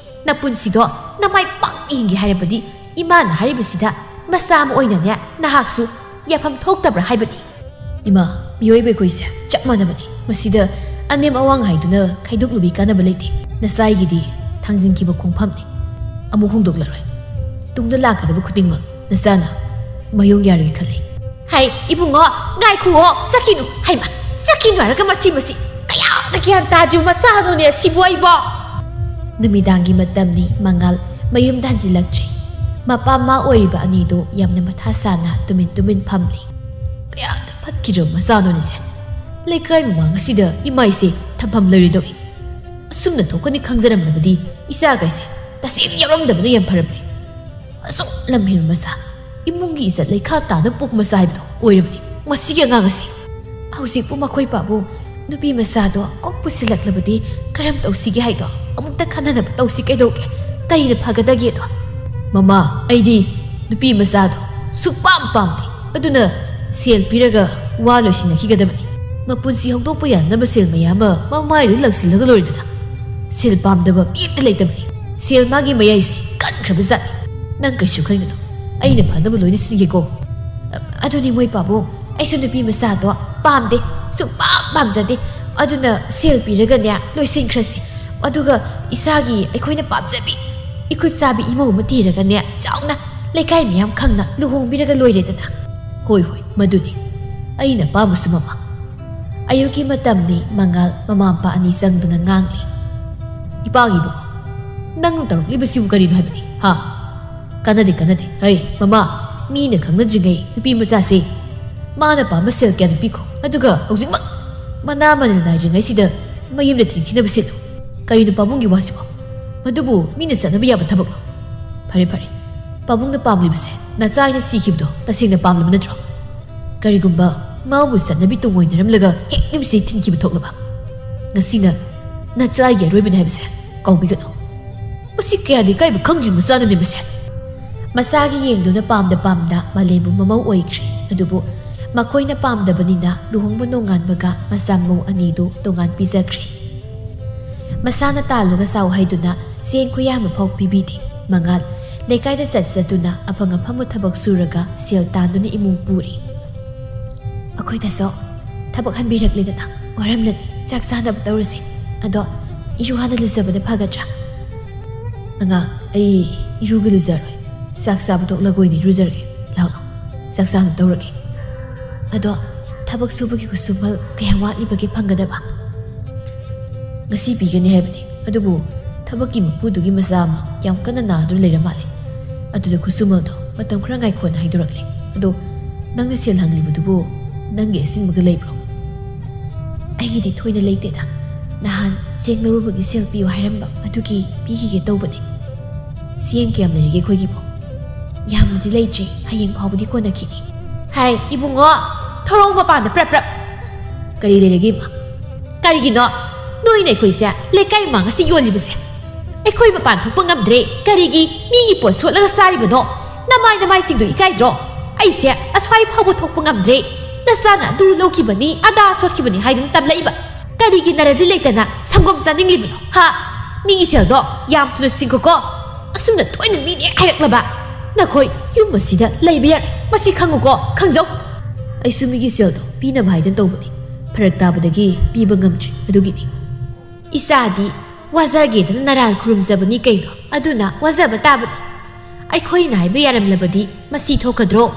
ꯅꯄꯨꯟꯁꯤꯗꯣ ꯅꯃꯥꯏ ꯄꯥꯛ ꯌꯦꯡꯒꯦ ꯍꯥꯏꯔꯕꯗꯤ ꯏꯃꯥꯅ ꯍꯥꯏꯔꯤꯕꯁꯤꯗ ꯃꯆꯥ ꯑꯃ ꯑꯣꯏꯅꯅꯦ ꯅꯍꯥꯛꯁꯨ ꯌꯥꯐꯝ ꯊꯣꯛꯇꯕ꯭ꯔꯥ ꯍꯥꯏꯕꯅꯤ꯫ ꯏꯃꯥ, ꯃꯤꯑꯣꯏꯕ ꯑꯩꯈꯣꯏꯁꯦ ꯆꯞ ꯃꯥꯟꯅꯕꯅꯤ꯫ ꯃꯁꯤꯗ ꯑꯅꯦꯝ ꯑꯋꯥꯡ ꯍꯥꯏꯗꯨꯅ ꯈꯥꯏꯗꯣꯛꯂꯨꯕꯒꯤ ꯀꯥꯟꯅꯕ ꯂꯩꯇꯦ꯫ ꯅꯆꯥꯒꯤꯗꯤ ꯊꯥꯡꯖꯤꯟꯈꯤꯕ ꯈꯣꯡꯐꯝꯅꯤ꯫ ꯑꯃꯨꯛ ꯍꯣꯡꯗꯣꯛꯂꯔꯣꯏ꯫ ꯇꯨꯡꯗ ꯂꯥꯛꯀꯗꯕ ꯈꯨꯗꯤꯡꯃꯛ ꯅꯆꯥꯅ ꯃꯌꯣꯡ ꯌꯥꯔꯣꯏ ꯈꯜꯂꯤ꯫ ꯍꯥꯏ, ꯏꯕꯨꯡꯉꯣ, ꯉꯥꯏꯈꯨꯑꯣ, ꯆꯠꯈꯤꯅꯨ꯫ ꯍꯩꯃ, ꯆꯠꯈꯤꯅꯨ ꯍꯥꯏꯔꯒ ꯃꯁꯤ, ꯃꯁꯤ ꯀꯌꯥꯗ ꯒ꯭ꯌꯥꯟ ꯇꯥꯗ꯭ꯔꯤꯕ ꯃꯆꯥꯅꯣꯅꯦ ꯁꯤꯕꯨ ꯑꯩꯕꯣ? ꯅꯨꯃꯤꯗꯥꯡꯒꯤ ꯃꯇꯝꯅꯤ꯫ ꯃꯉꯥꯜ ꯃꯌꯨꯝꯗ ꯍꯟꯖꯤꯜꯂꯛꯇ꯭ꯔꯤ꯫ ꯃꯄꯥ ꯃꯃꯥ ꯑꯣꯏꯔꯤꯕ ꯑꯅꯤꯗꯨ ꯌꯥꯝꯅ ꯃꯊꯥ ꯁꯥꯅ ꯇꯨꯃꯤꯟ ꯇꯨꯃꯤꯟ ꯐꯝꯂꯤ꯫ ꯀꯌꯥꯗ ꯐꯠꯈꯤꯗ꯭ꯔꯕ ꯃꯆꯥꯅꯣꯅꯦꯁꯦ? ꯂꯩꯀꯥꯏ ꯃꯃꯥꯡ ꯑꯁꯤꯗ ꯏꯃꯥꯏꯁꯦ ꯊꯝꯐꯝ ꯂꯩꯔꯣꯏꯗꯧꯔꯤ꯫ ꯑꯁꯨꯝꯅ ꯊꯣꯛꯀꯅꯤ ꯈꯪꯖꯔꯝꯂꯕꯗꯤ ꯏꯆꯥꯈꯩꯁꯦ ꯇꯁꯦꯡꯅ ꯌꯥꯎꯔꯝꯗꯕꯅ ꯌꯥꯝ ꯐꯔꯝꯂꯦ꯫ ꯑꯁꯨꯛ ꯂꯝꯍꯦꯟꯕ ꯃꯆꯥ, ꯏꯃꯨꯡꯒꯤ ꯏꯖꯠ ꯂꯩꯈꯥ ꯇꯥꯅ ꯄꯣꯛꯄ ꯃꯆꯥ ꯍꯥꯏꯕꯗꯣ ꯑꯣꯏꯔꯕꯅꯤ ꯃꯁꯤꯒꯤ ꯑꯉꯥꯡ ꯑꯁꯤ꯫ ꯍꯧꯖꯤꯛꯄꯨ ꯃꯈꯣꯏ ꯄꯥꯕꯨꯡ ꯅꯨꯄꯤ ꯃꯆꯥꯗꯣ ꯀꯣꯛ ꯄꯨꯁꯤꯜꯂꯛꯂꯕꯗꯤ ꯀꯔꯝ ꯇꯧꯁꯤꯒꯦ ꯍꯥꯏꯗꯣ ꯑꯃꯨꯛꯇ ꯈꯟꯅꯅꯕ ꯇꯧꯁꯤ ꯀꯩꯗꯧꯒꯦ? ꯀꯔꯤꯅ ꯐꯒꯗꯒꯦꯗꯣ? ꯃꯃꯥ, ꯑꯩꯗꯤ ꯅꯨꯄꯤ ꯃꯆꯥꯗꯣ ꯁꯨꯛꯄꯥꯝ ꯄꯥꯝꯗꯦ꯫ ꯑꯗꯨꯅ ꯁꯦꯜ ꯄꯤꯔꯒ ꯋꯥ ꯂꯣꯏꯁꯤꯟꯅꯈꯤꯒꯗꯕꯅꯤ꯫ ꯃꯄꯨꯟꯁꯤ ꯍꯧꯗꯣꯛꯄ ꯌꯥꯅꯕ ꯁꯦꯜ ꯃꯌꯥꯝ ꯑꯃ ꯃꯃꯥꯏꯗꯨ ꯂꯪꯁꯤꯜꯂꯒ ꯂꯣꯏꯔꯦꯗꯅ꯫ ꯁꯦꯜ ꯄꯥꯝꯗꯕ ꯃꯤ ꯑꯃꯠꯇ ꯂꯩꯇꯕꯅꯤ꯫ ꯁꯦꯜ ꯃꯥꯒꯤ ꯃꯌꯥꯏꯁꯦ ꯀꯟꯈ꯭ꯔꯕ ꯖꯥꯠꯅꯤ꯫ ꯅꯪ ꯀꯩꯁꯨ ꯈꯟꯒꯅꯨ, ꯑꯩꯅ ꯐꯅꯕ ꯂꯣꯏꯅ ꯁꯤꯟꯒꯦꯀꯣ꯫ ꯑ-, ꯑꯗꯨꯅꯤ ꯃꯣꯏ ꯄꯥꯕꯨꯡ, ꯑꯩꯁꯨ ꯅꯨꯄꯤ ꯃꯆꯥꯗꯣ ꯄꯥꯝꯗꯦ, ꯁꯨꯡꯄꯥꯝ ꯄꯥꯝꯖꯗꯦ꯫ ꯑꯗꯨꯅ ꯁꯦꯜ ꯄꯤꯔꯒꯅꯦ ꯂꯣꯏꯁꯤꯟꯈ꯭ꯔꯁꯤ꯫ ꯑꯗꯨꯒ ꯏꯁꯥꯒꯤ ꯑꯩꯈꯣꯏꯅ ꯄꯥꯝꯖꯕꯤ ꯏꯈꯨꯠ ꯆꯥꯕꯤ ꯏꯃꯧ ꯑꯃ ꯊꯤꯔꯒꯅꯦ ꯆꯥꯎꯅ ꯂꯩꯀꯥꯏ ꯃꯌꯥꯝ ꯈꯪꯅ ꯂꯨꯍꯣꯡꯕꯤꯔꯒ ꯂꯣꯏꯔꯦꯗꯅ꯫ ꯍꯣꯏ, ꯍꯣꯏ, ꯃꯗꯨꯅꯤ ꯑꯩꯅ ꯑꯄꯥꯝꯕꯁꯨ, ꯃꯃꯥ꯫ ꯑꯌꯨꯛꯀꯤ ꯃꯇꯝꯅꯤ꯫ ꯃꯉꯥꯜ ꯃꯃꯥ ꯃꯄꯥ ꯑꯅꯤ ꯆꯪꯗꯨꯅ ꯉꯥꯡꯂꯤ꯫ ꯏꯄꯥꯒꯤꯕꯨ ꯅꯪ ꯇꯧꯔꯛꯂꯤꯕꯁꯤꯕꯨ ꯀꯔꯤꯅꯣ ꯍꯥꯏꯕꯅꯤ? ꯍꯥ? ꯀꯥꯟꯅꯗꯦ, ꯀꯥꯟꯅꯗꯦ꯫ ꯍꯩ, ꯃꯃꯥ, ꯃꯤꯅ ꯈꯪꯅꯗ꯭ꯔꯤꯉꯩ ꯅꯨꯄꯤ ꯃꯆꯥꯁꯦ ꯃꯥꯅ ꯄꯥꯝꯕ ꯁꯦꯜ ꯀꯌꯥꯅ ꯄꯤꯈꯣ, ꯑꯗꯨꯒ ꯍꯧꯖꯤꯛꯃꯛ ꯃꯅꯥ ꯃꯅꯤꯜ ꯅꯥꯏꯗ꯭ꯔꯤꯉꯩꯁꯤꯗ ꯃꯌꯨꯝꯗ ꯊꯤꯟꯈꯤꯅꯕ ꯁꯤꯜꯂꯨ꯫ ꯀꯔꯤꯅꯣ ꯄꯥꯕꯨꯡꯒꯤ ꯋꯥꯁꯤꯕꯣ? ꯃꯗꯨꯕꯨ ꯃꯤꯅ ꯆꯠꯅꯕ ꯌꯥꯕ ꯊꯕꯛꯂꯣ? ꯐꯔꯦ ꯐꯔꯦ, ꯄꯥꯕꯨꯡꯅ ꯄꯥꯝꯂꯤꯕꯁꯦ ꯅꯆꯥ ꯑꯩꯅ ꯁꯤꯈꯤꯕꯗꯣ ꯇꯁꯦꯡꯅ ꯄꯥꯝꯂꯕ ꯅꯠꯇ꯭ꯔꯣ? ꯀꯔꯤꯒꯨꯝꯕ ꯃꯥꯕꯨ ꯆꯠꯅꯕꯤ ꯇꯨꯡ ꯑꯣꯏꯅꯔꯝꯂꯒ ꯍꯦꯛ ꯌꯨꯝꯁꯤꯗ ꯊꯤꯟꯈꯤꯕ ꯊꯣꯛꯂꯕ, ꯉꯁꯤꯅ ꯅꯆꯥꯒꯤ ꯑꯔꯣꯏꯕꯅꯤ ꯍꯥꯏꯕꯁꯦ ꯀꯥꯎꯕꯤꯒꯅꯨ꯫ ꯃꯁꯤ ꯀꯌꯥꯗꯤ ꯏꯀꯥꯏꯕ ꯈꯪꯗ꯭ꯔꯤ ꯃꯆꯥꯅꯅꯦ ꯃꯁꯦ꯫ ꯃꯆꯥꯒꯤ ꯌꯦꯡꯗꯨꯅ ꯄꯥꯝꯗ ꯄꯥꯝꯗ ꯃꯥꯂꯦꯝꯕꯨ ꯃꯃꯧ ꯑꯣꯏꯈ꯭ꯔꯦ꯫ ꯑꯗꯨꯕꯨ ꯃꯈꯣꯏꯅ ꯄꯥꯝꯗꯕꯅꯤꯅ ꯂꯨꯍꯣꯡꯕ ꯅꯣꯡꯉꯥꯟꯕꯒ ꯃꯆꯥ ꯃꯎ ꯑꯅꯤꯗꯨ ꯇꯣꯉꯥꯟ ꯄꯤꯖꯈ꯭ꯔꯦ꯫ ꯃꯁꯥꯅ ꯇꯥꯜꯂꯒ ꯆꯥꯎ ꯍꯥꯏꯗꯨꯅ ꯆꯦꯡ ꯈꯨꯌꯥ ꯑꯃ ꯐꯥꯎ ꯄꯤꯕꯤꯗꯦ꯫ ꯃꯉꯥꯜ ꯂꯩꯀꯥꯏꯗ ꯆꯠ ꯆꯠꯇꯨꯅ ꯑꯐꯪ ꯑꯐꯪꯕ ꯊꯕꯛ ꯁꯨꯔꯒ ꯁꯦꯜ ꯇꯥꯟꯗꯨꯅ ꯏꯃꯨꯡ ꯄꯨꯔꯤ꯫ ꯑꯩꯈꯣꯏꯗꯁꯨ ꯊꯕꯛ ꯍꯟꯕꯤꯔꯛꯂꯦꯗꯅ, ꯋꯥꯔꯝꯂꯅꯤ꯫ ꯆꯥꯛ ꯆꯥꯅꯕ ꯇꯧꯔꯁꯤ꯫ ꯑꯗꯣ ꯏꯔꯨ ꯍꯥꯟꯅ ꯂꯨꯖꯕꯅ ꯐꯒꯗ꯭ꯔꯥ? ꯑꯉꯥꯡ, ꯑꯩ ꯏꯔꯨꯒ ꯂꯨꯖꯔꯣꯏ꯫ ꯆꯥꯛ ꯆꯥꯕ ꯇꯣꯛꯂꯒ ꯑꯣꯏꯅ ꯏꯔꯨꯖꯔꯒꯦ꯫ ꯂꯥꯛꯑꯣ, ꯆꯥꯛ ꯆꯥꯅꯕ ꯇꯧꯔꯒꯦ꯫ ꯑꯗꯣ ꯊꯕꯛ ꯁꯨꯕꯒꯤ ꯈꯨꯠꯁꯨꯃꯜ ꯀꯌꯥꯝ ꯋꯥꯠꯂꯤꯕꯒꯦ ꯐꯪꯒꯗꯕ? ꯉꯁꯤ ꯄꯤꯒꯅꯤ ꯍꯥꯏꯕꯅꯤ, ꯑꯗꯨꯕꯨ ꯊꯕꯛꯀꯤ ꯃꯄꯨꯗꯨꯒꯤ ꯃꯆꯥ ꯑꯃ ꯌꯥꯝ ꯀꯟꯅ ꯅꯥꯗꯨꯅ ꯂꯩꯔ ꯃꯥꯜꯂꯦ꯫ ꯑꯗꯨꯗ ꯈꯨꯠꯁꯨꯃꯜꯗꯣ ꯃꯇꯝ ꯈꯔ ꯉꯥꯏꯈꯣꯅ ꯍꯥꯏꯗꯣꯔꯛꯂꯦ꯫ ꯑꯗꯣ ꯅꯪꯅ ꯁꯦꯜ ꯍꯪꯂꯤꯕꯗꯨꯕꯨ ꯅꯪꯒꯤ ꯑꯁꯤꯟꯕꯒ ꯂꯩꯕ꯭ꯔꯣ? ꯑꯩꯒꯤꯗꯤ ꯊꯣꯏꯅ ꯂꯩꯇꯦꯗ꯫ ꯅꯍꯥꯟ ꯆꯦꯡ ꯂꯧꯔꯨꯕꯒꯤ ꯁꯦꯜ ꯄꯤꯌꯨ ꯍꯥꯏꯔꯝꯕ, ꯑꯗꯨꯒꯤ ꯄꯤꯈꯤꯒꯦ ꯇꯧꯕꯅꯦ꯫ ꯆꯦꯡ ꯀꯌꯥꯝ ꯂꯩꯔꯤꯒꯦ ꯑꯩꯈꯣꯏꯒꯤꯕꯣ? ꯌꯥꯝꯅꯗꯤ ꯂꯩꯇ꯭ꯔꯤ, ꯍꯌꯦꯡ ꯐꯥꯎꯕꯗꯤ ꯀꯣꯟꯅꯈꯤꯅꯤ꯫ ꯍꯥꯏ ꯏꯕꯨꯡꯉꯣ, ꯊꯣꯔꯛꯎ ꯃꯄꯥꯟꯗ ꯄ꯭ꯔꯞ ꯄ꯭ꯔꯞ꯫ ꯀꯔꯤ ꯂꯩꯔꯒꯦ ꯏꯃꯥ? ꯀꯔꯤꯒꯤꯅꯣ ꯅꯣꯏꯅ ꯑꯩꯈꯣꯏꯁꯦ ꯂꯩꯀꯥꯏ ꯃꯥꯡ ꯑꯁꯤ ꯌꯣꯜꯂꯤꯕꯁꯦ? ꯑꯩꯈꯣꯏ ꯃꯄꯥꯟ ꯊꯣꯛꯄ ꯉꯝꯗ꯭ꯔꯦ꯫ ꯀꯔꯤꯒꯤ ꯃꯤꯒꯤ ꯄꯣꯠ ꯁꯣꯠꯂꯒ ꯆꯥꯔꯤꯕꯅꯣ? ꯅꯃꯥꯏ ꯅꯃꯥꯏꯁꯤꯡꯗꯣ ꯏꯀꯥꯏꯗ꯭ꯔꯣ? ꯑꯩꯁꯦ ꯑꯁ꯭ꯋꯥꯏ ꯐꯥꯎꯕ ꯊꯣꯛꯄ ꯉꯝꯗ꯭ꯔꯦ꯫ ꯅꯆꯥꯅ ꯑꯗꯨ ꯂꯧꯈꯤꯕꯅꯤ, ꯑꯗꯥ ꯁꯣꯠꯈꯤꯕꯅꯤ ꯍꯥꯏꯗꯨꯅ ꯇꯝꯂꯛꯏꯕ꯫ ꯀꯔꯤꯒꯤ ꯅꯔꯜꯗꯤ ꯂꯩꯇꯅ ꯁꯪꯒꯣꯝ ꯆꯥꯅꯤꯡꯂꯤꯕꯅꯣ? ꯍꯥ? ꯃꯤꯒꯤ ꯁꯦꯜꯗꯣ ꯌꯥꯝ ꯊꯨꯅ ꯁꯤꯡꯈꯣꯀꯣ꯫ ꯑꯁꯨꯝꯅ ꯇꯣꯏꯅ ꯃꯤꯅꯦ ꯍꯥꯏꯔꯛꯂꯕ ꯅꯈꯣꯏ ꯌꯨꯝ ꯑꯁꯤꯗ ꯂꯩꯕ ꯌꯥꯔꯣꯏ꯫ ꯃꯁꯤ ꯈꯪꯉꯨꯀꯣ, ꯈꯪꯖꯧ꯫ ꯑꯩꯁꯨ ꯃꯤꯒꯤ ꯁꯦꯜꯗꯣ ꯄꯤꯅꯕ ꯍꯥꯏꯗꯅ ꯇꯧꯕꯅꯤ꯫ ꯐꯔꯛ ꯇꯥꯕꯗꯒꯤ ꯄꯤꯕ ꯉꯝꯗ꯭ꯔꯤ, ꯑꯗꯨꯒꯤꯅꯤ꯫ ꯏꯆꯥꯗꯤ ꯋꯥꯖꯒꯦꯗꯅ ꯅꯔꯥꯜ ꯈꯨꯔꯨꯝꯖꯕꯅꯤ ꯀꯩꯅꯣ, ꯑꯗꯨꯅ ꯋꯥꯖꯕ ꯇꯥꯕꯅꯤ꯫ ꯑꯩꯈꯣꯏꯅ ꯍꯥꯏꯕ ꯌꯥꯔꯝꯂꯕꯗꯤ ꯃꯁꯤ ꯊꯣꯛꯀꯗ꯭ꯔꯣ?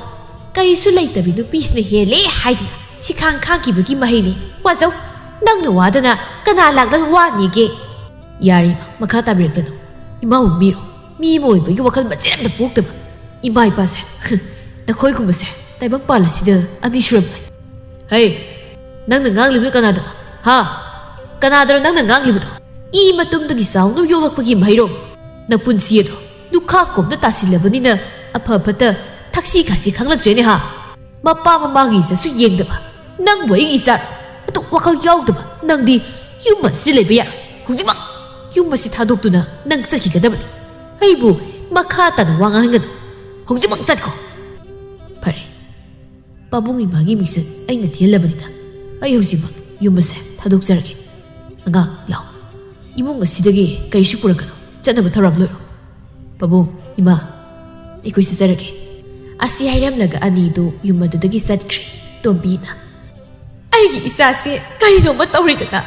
ꯀꯔꯤꯁꯨ ꯂꯩꯇꯕꯤ ꯅꯨꯄꯤꯁꯤꯅ ꯍꯦꯜꯂꯦ ꯍꯥꯏꯗꯅ ꯁꯤꯈꯥꯡ ꯈꯥꯡꯈꯤꯕꯒꯤ ꯃꯍꯩꯅꯤ꯫ ꯋꯥꯖꯧ꯫ ꯅꯪꯅ ꯋꯥꯗꯅ ꯀꯅꯥ ꯂꯥꯛꯂꯒ ꯋꯥꯅꯤꯒꯦ? ꯌꯥꯔꯦ ꯏꯃꯥ, ꯃꯈꯥ ꯇꯥꯕꯤꯔꯛꯇꯅꯨ꯫ ꯏꯃꯥꯕꯨ ꯃꯤꯔꯣ? ꯃꯤ ꯑꯃ ꯑꯣꯏꯕꯒꯤ ꯋꯥꯈꯜ ꯃꯆꯦꯠ ꯑꯝꯇ ꯄꯣꯛꯇꯕ ꯏꯃꯥ ꯏꯄꯥꯁꯦ ꯅꯈꯣꯏꯒꯨꯝꯕꯁꯦ ꯇꯥꯏꯕꯪꯄꯥꯜ ꯑꯁꯤꯗ ꯑꯅꯤ ꯁꯨꯔꯝꯃꯣꯏ꯫ ꯍꯩ, ꯅꯪꯅ ꯉꯥꯡꯂꯤꯕꯗꯨ ꯀꯅꯥꯗꯅꯣ? ꯍꯥ? ꯀꯅꯥꯗꯅꯣ ꯅꯪꯅ ꯉꯥꯡꯂꯤꯕꯗꯣ? ꯏ ꯃꯇꯨꯝꯗꯒꯤ ꯆꯥꯎꯅ ꯌꯣꯛꯂꯛꯄꯒꯤ ꯃꯍꯩꯔꯣꯡ꯫ ꯅꯄꯨꯟꯁꯤ ꯑꯗꯣ ꯂꯨꯈꯥ ꯀꯣꯝꯅ ꯇꯥꯁꯤꯜꯂꯕꯅꯤꯅ ꯑꯐ ꯐꯠꯇ ꯊꯛꯁꯤ ꯈꯥꯁꯤ ꯈꯪꯂꯛꯇ꯭ꯔꯦꯅꯦ ꯍꯥ? ꯃꯄꯥ ꯃꯃꯥꯒꯤ ꯏꯆꯠꯁꯨ ꯌꯦꯡꯗꯕ ꯅꯪꯕꯨ ꯑꯩꯒꯤ ꯏꯆꯥꯔꯣ? ꯑꯗꯨ ꯋꯥꯈꯜ ꯌꯥꯎꯗꯕ ꯅꯪꯗꯤ ꯌꯨꯝ ꯑꯁꯤꯗ ꯂꯩꯕ ꯌꯥꯔꯣꯏ꯫ ꯍꯧꯖꯤꯛꯃꯛ ꯌꯨꯝ ꯑꯁꯤ ꯊꯥꯗꯣꯛꯇꯨꯅ ꯅꯪ ꯆꯠꯈꯤꯒꯗꯕꯅꯤ꯫ ꯑꯩꯕꯨ ꯃꯈꯥ ꯇꯥꯅ ꯋꯥ ꯉꯥꯡꯍꯟꯒꯅꯨ꯫ ꯍꯧꯖꯤꯛꯃꯛ ꯆꯠꯈꯣ꯫ ꯐꯔꯦ, ꯄꯥꯕꯨꯡ ꯏꯃꯥꯒꯤ ꯃꯤꯡꯆꯠ ꯑꯩꯅ ꯊꯤꯍꯜꯂꯕꯅꯤꯅ ꯑꯩ ꯍꯧꯖꯤꯛꯃꯛ ꯌꯨꯝ ꯑꯁꯦ ꯊꯥꯗꯣꯛꯆꯔꯒꯦ꯫ ꯑꯉꯥꯡ, ꯂꯥꯎ꯫ ꯏꯃꯨꯡ ꯑꯁꯤꯗꯒꯤ ꯀꯔꯤꯁꯨ ꯄꯨꯔꯛꯀꯅꯨ꯫ ꯆꯠꯅꯕ ꯊꯧꯔꯥꯡ ꯂꯣꯏꯔꯣ꯫ ꯄꯥꯕꯨꯡ, ꯏꯃꯥ, ꯑꯩꯈꯣꯏ ꯆꯠꯆꯔꯒꯦ꯫ ꯑꯁꯤ ꯍꯥꯏꯔꯝꯂꯒ ꯑꯅꯤꯗꯨ ꯌꯨꯝ ꯑꯗꯨꯗꯒꯤ ꯆꯠꯈ꯭ꯔꯦ꯫ ꯇꯣꯝꯕꯤꯅ, "ꯑꯩꯒꯤ ꯏꯆꯥꯁꯦ ꯀꯔꯤꯅꯣꯃ ꯇꯧꯔꯦꯗꯅ꯫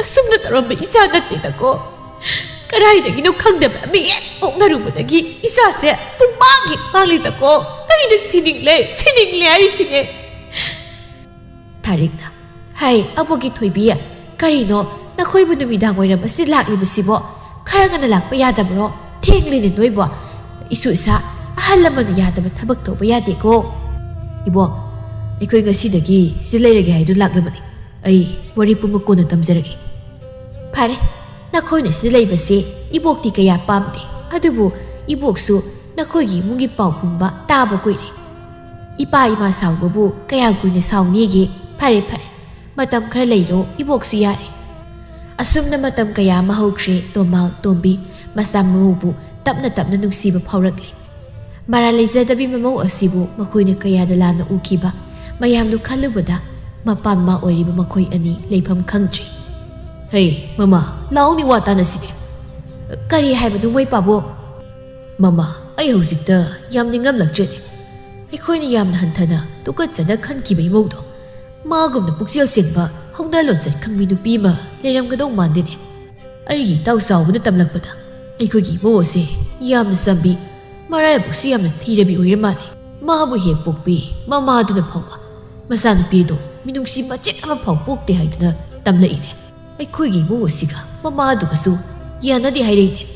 ꯑꯁꯨꯝꯅ ꯇꯧꯔꯝꯕ ꯏꯆꯥ ꯅꯠꯇꯦꯗꯀꯣ꯫ ꯀꯗꯥꯏꯗꯒꯤꯅꯣ ꯈꯪꯗꯕ ꯃꯤ ꯍꯦꯛ ꯑꯣꯛꯅꯔꯨꯕꯗꯒꯤ ꯏꯆꯥꯁꯦ ꯄꯨꯡꯃꯥꯡ ꯍꯦꯛ ꯃꯥꯡꯂꯦꯗꯀꯣ꯫ ꯑꯩꯅ ꯁꯤꯅꯤꯡꯂꯦ, ꯁꯤꯅꯤꯡꯂꯦ ꯍꯥꯏꯔꯤꯁꯤꯅꯦ꯫" ꯊꯥꯔꯤꯛꯅ, "ꯍꯥꯏ, ꯑꯕꯣꯛꯀꯤ ꯊꯣꯏꯕꯤ, ꯀꯔꯤꯅꯣ ꯅꯈꯣꯏꯕꯨ ꯅꯨꯃꯤꯗꯥꯡ ꯋꯥꯏꯔꯝ ꯑꯁꯤ ꯂꯥꯛꯂꯤꯕꯁꯤꯕꯣ? ꯈꯔ ꯉꯟꯅ ꯂꯥꯛꯄ ꯌꯥꯗꯕ꯭ꯔꯣ? ꯊꯦꯡꯂꯦꯅꯦ ꯅꯣꯏꯕꯣ꯫ ꯏꯁꯨ ꯏꯁꯥ ꯑꯍꯜ ꯂꯃꯟꯅ ꯌꯥꯗꯕ ꯊꯕꯛ ꯇꯧꯕ ꯌꯥꯗꯦꯀꯣ꯫" "ꯏꯕꯣꯛ, ꯑꯩꯈꯣꯏ ꯉꯁꯤꯗꯒꯤ ꯁꯤꯗ ꯂꯩꯔꯒꯦ ꯍꯥꯏꯗꯨ ꯂꯥꯛꯂꯕꯅꯤ꯫ ꯑꯩ ꯋꯥꯔꯤ ꯄꯨꯝꯕ ꯀꯣꯟꯅ ꯇꯝꯖꯔꯒꯦ꯫" "ꯐꯔꯦ, ꯅꯈꯣꯏꯅ ꯁꯤꯗ ꯂꯩꯕꯁꯦ ꯏꯕꯣꯛꯇꯤ ꯀꯌꯥ ꯄꯥꯝꯗꯦ꯫ ꯑꯗꯨꯕꯨ ꯏꯕꯣꯛꯁꯨ ꯅꯈꯣꯏꯒꯤ ꯏꯃꯨꯡꯒꯤ ꯄꯥꯎ ꯄꯨꯝꯕ ꯇꯥꯕ ꯀꯨꯏꯔꯦ꯫ ꯏꯄꯥ ꯏꯃꯥ ꯁꯥꯎꯕꯕꯨ ꯀꯌꯥꯝ ꯀꯨꯏꯅ ꯁꯥꯎꯅꯤꯒꯦ? ꯐꯔꯦ, ꯐꯔꯦ, ꯃꯇꯝ ꯈꯔ ꯂꯩꯔꯣ, ꯏꯕꯣꯛꯁꯨ ꯌꯥꯔꯦ꯫" ꯑꯁꯨꯝꯅ ꯃꯇꯝ ꯀꯌꯥ ꯑꯃ ꯍꯧꯈ꯭ꯔꯦ꯫ ꯇꯣꯃꯥꯜ, ꯇꯣꯝꯕꯤ, ꯃꯆꯥ ꯃꯃꯧꯕꯨ ꯇꯞꯅ ꯇꯞꯅ ꯅꯨꯡꯁꯤꯕ ꯐꯥꯎꯔꯛꯂꯦ꯫ ꯃꯔꯥꯜ ꯂꯩꯖꯗꯕꯤ ꯃꯃꯧ ꯑꯁꯤꯕꯨ ꯃꯈꯣꯏꯅ ꯀꯌꯥꯗ ꯂꯥꯟꯅ ꯎꯈꯤꯕ ꯃꯌꯥꯝꯗꯨ ꯈꯜꯂꯨꯕꯗ ꯃꯄꯥ ꯃꯃꯥ ꯑꯣꯏꯔꯤꯕ ꯃꯈꯣꯏ ꯑꯅꯤ ꯂꯩꯐꯝ ꯈꯪꯗ꯭ꯔꯦ꯫ "ꯍꯩ, ꯃꯃꯥ, ꯂꯥꯛꯑꯣꯅꯦ, ꯋꯥ ꯇꯥꯅꯁꯤꯅꯦ꯫" "ꯀꯔꯤ ꯍꯥꯏꯕꯅꯣ ꯃꯣꯏ ꯄꯥꯕꯨꯡ?" "ꯃꯃꯥ, ꯑꯩ ꯍꯧꯖꯤꯛꯇ ꯌꯥꯝ ꯅꯤꯡꯉꯝꯂꯛꯇ꯭ꯔꯦꯅꯦ꯫ ꯑꯩꯈꯣꯏꯅ ꯌꯥꯝꯅ ꯍꯟꯊꯅ ꯇꯨꯀꯠꯆꯅ ꯈꯟꯈꯤꯕ ꯏꯃꯧꯗꯣ ꯃꯥꯒꯨꯝꯅ ꯄꯨꯛꯆꯦꯜ ꯁꯦꯡꯕ, ꯍꯧꯅ ꯂꯣꯟꯆꯠ ꯈꯪꯕꯤ ꯅꯨꯄꯤ ꯑꯃ ꯂꯩꯔꯝꯒꯗꯧ ꯃꯥꯟꯗꯦꯅꯦ꯫ ꯑꯩꯒꯤ ꯏꯇꯥꯎ ꯆꯥꯎꯕꯅ ꯇꯝꯂꯛꯄꯗ ꯑꯩꯈꯣꯏꯒꯤ ꯏꯃꯧ ꯑꯁꯦ ꯌꯥꯝꯅ ꯆꯝꯕꯤ, ꯃꯔꯥꯏꯕꯛꯁꯨ ꯌꯥꯝꯅ ꯊꯤꯔꯕꯤ ꯑꯣꯏꯔ ꯃꯥꯜꯂꯦ꯫ ꯃꯥꯕꯨ ꯍꯦꯛ ꯄꯣꯛꯄꯤ ꯃꯃꯥꯗꯨꯅ ꯐꯥꯎꯕ ꯃꯆꯥꯅꯨꯄꯤꯗꯣ ꯃꯤꯅꯨꯡꯁꯤ ꯃꯆꯦꯠ ꯑꯃ ꯐꯥꯎ ꯄꯣꯛꯇꯦ ꯍꯥꯏꯗꯨꯅ ꯇꯝꯂꯛꯏꯅꯦ꯫ ꯑꯩꯈꯣꯏꯒꯤ ꯏꯃꯧ ꯑꯁꯤꯒ ꯃꯃꯥꯗꯨꯒꯁꯨ ꯌꯥꯅꯗꯦ ꯍꯥꯏꯔꯛꯏꯅꯦ꯫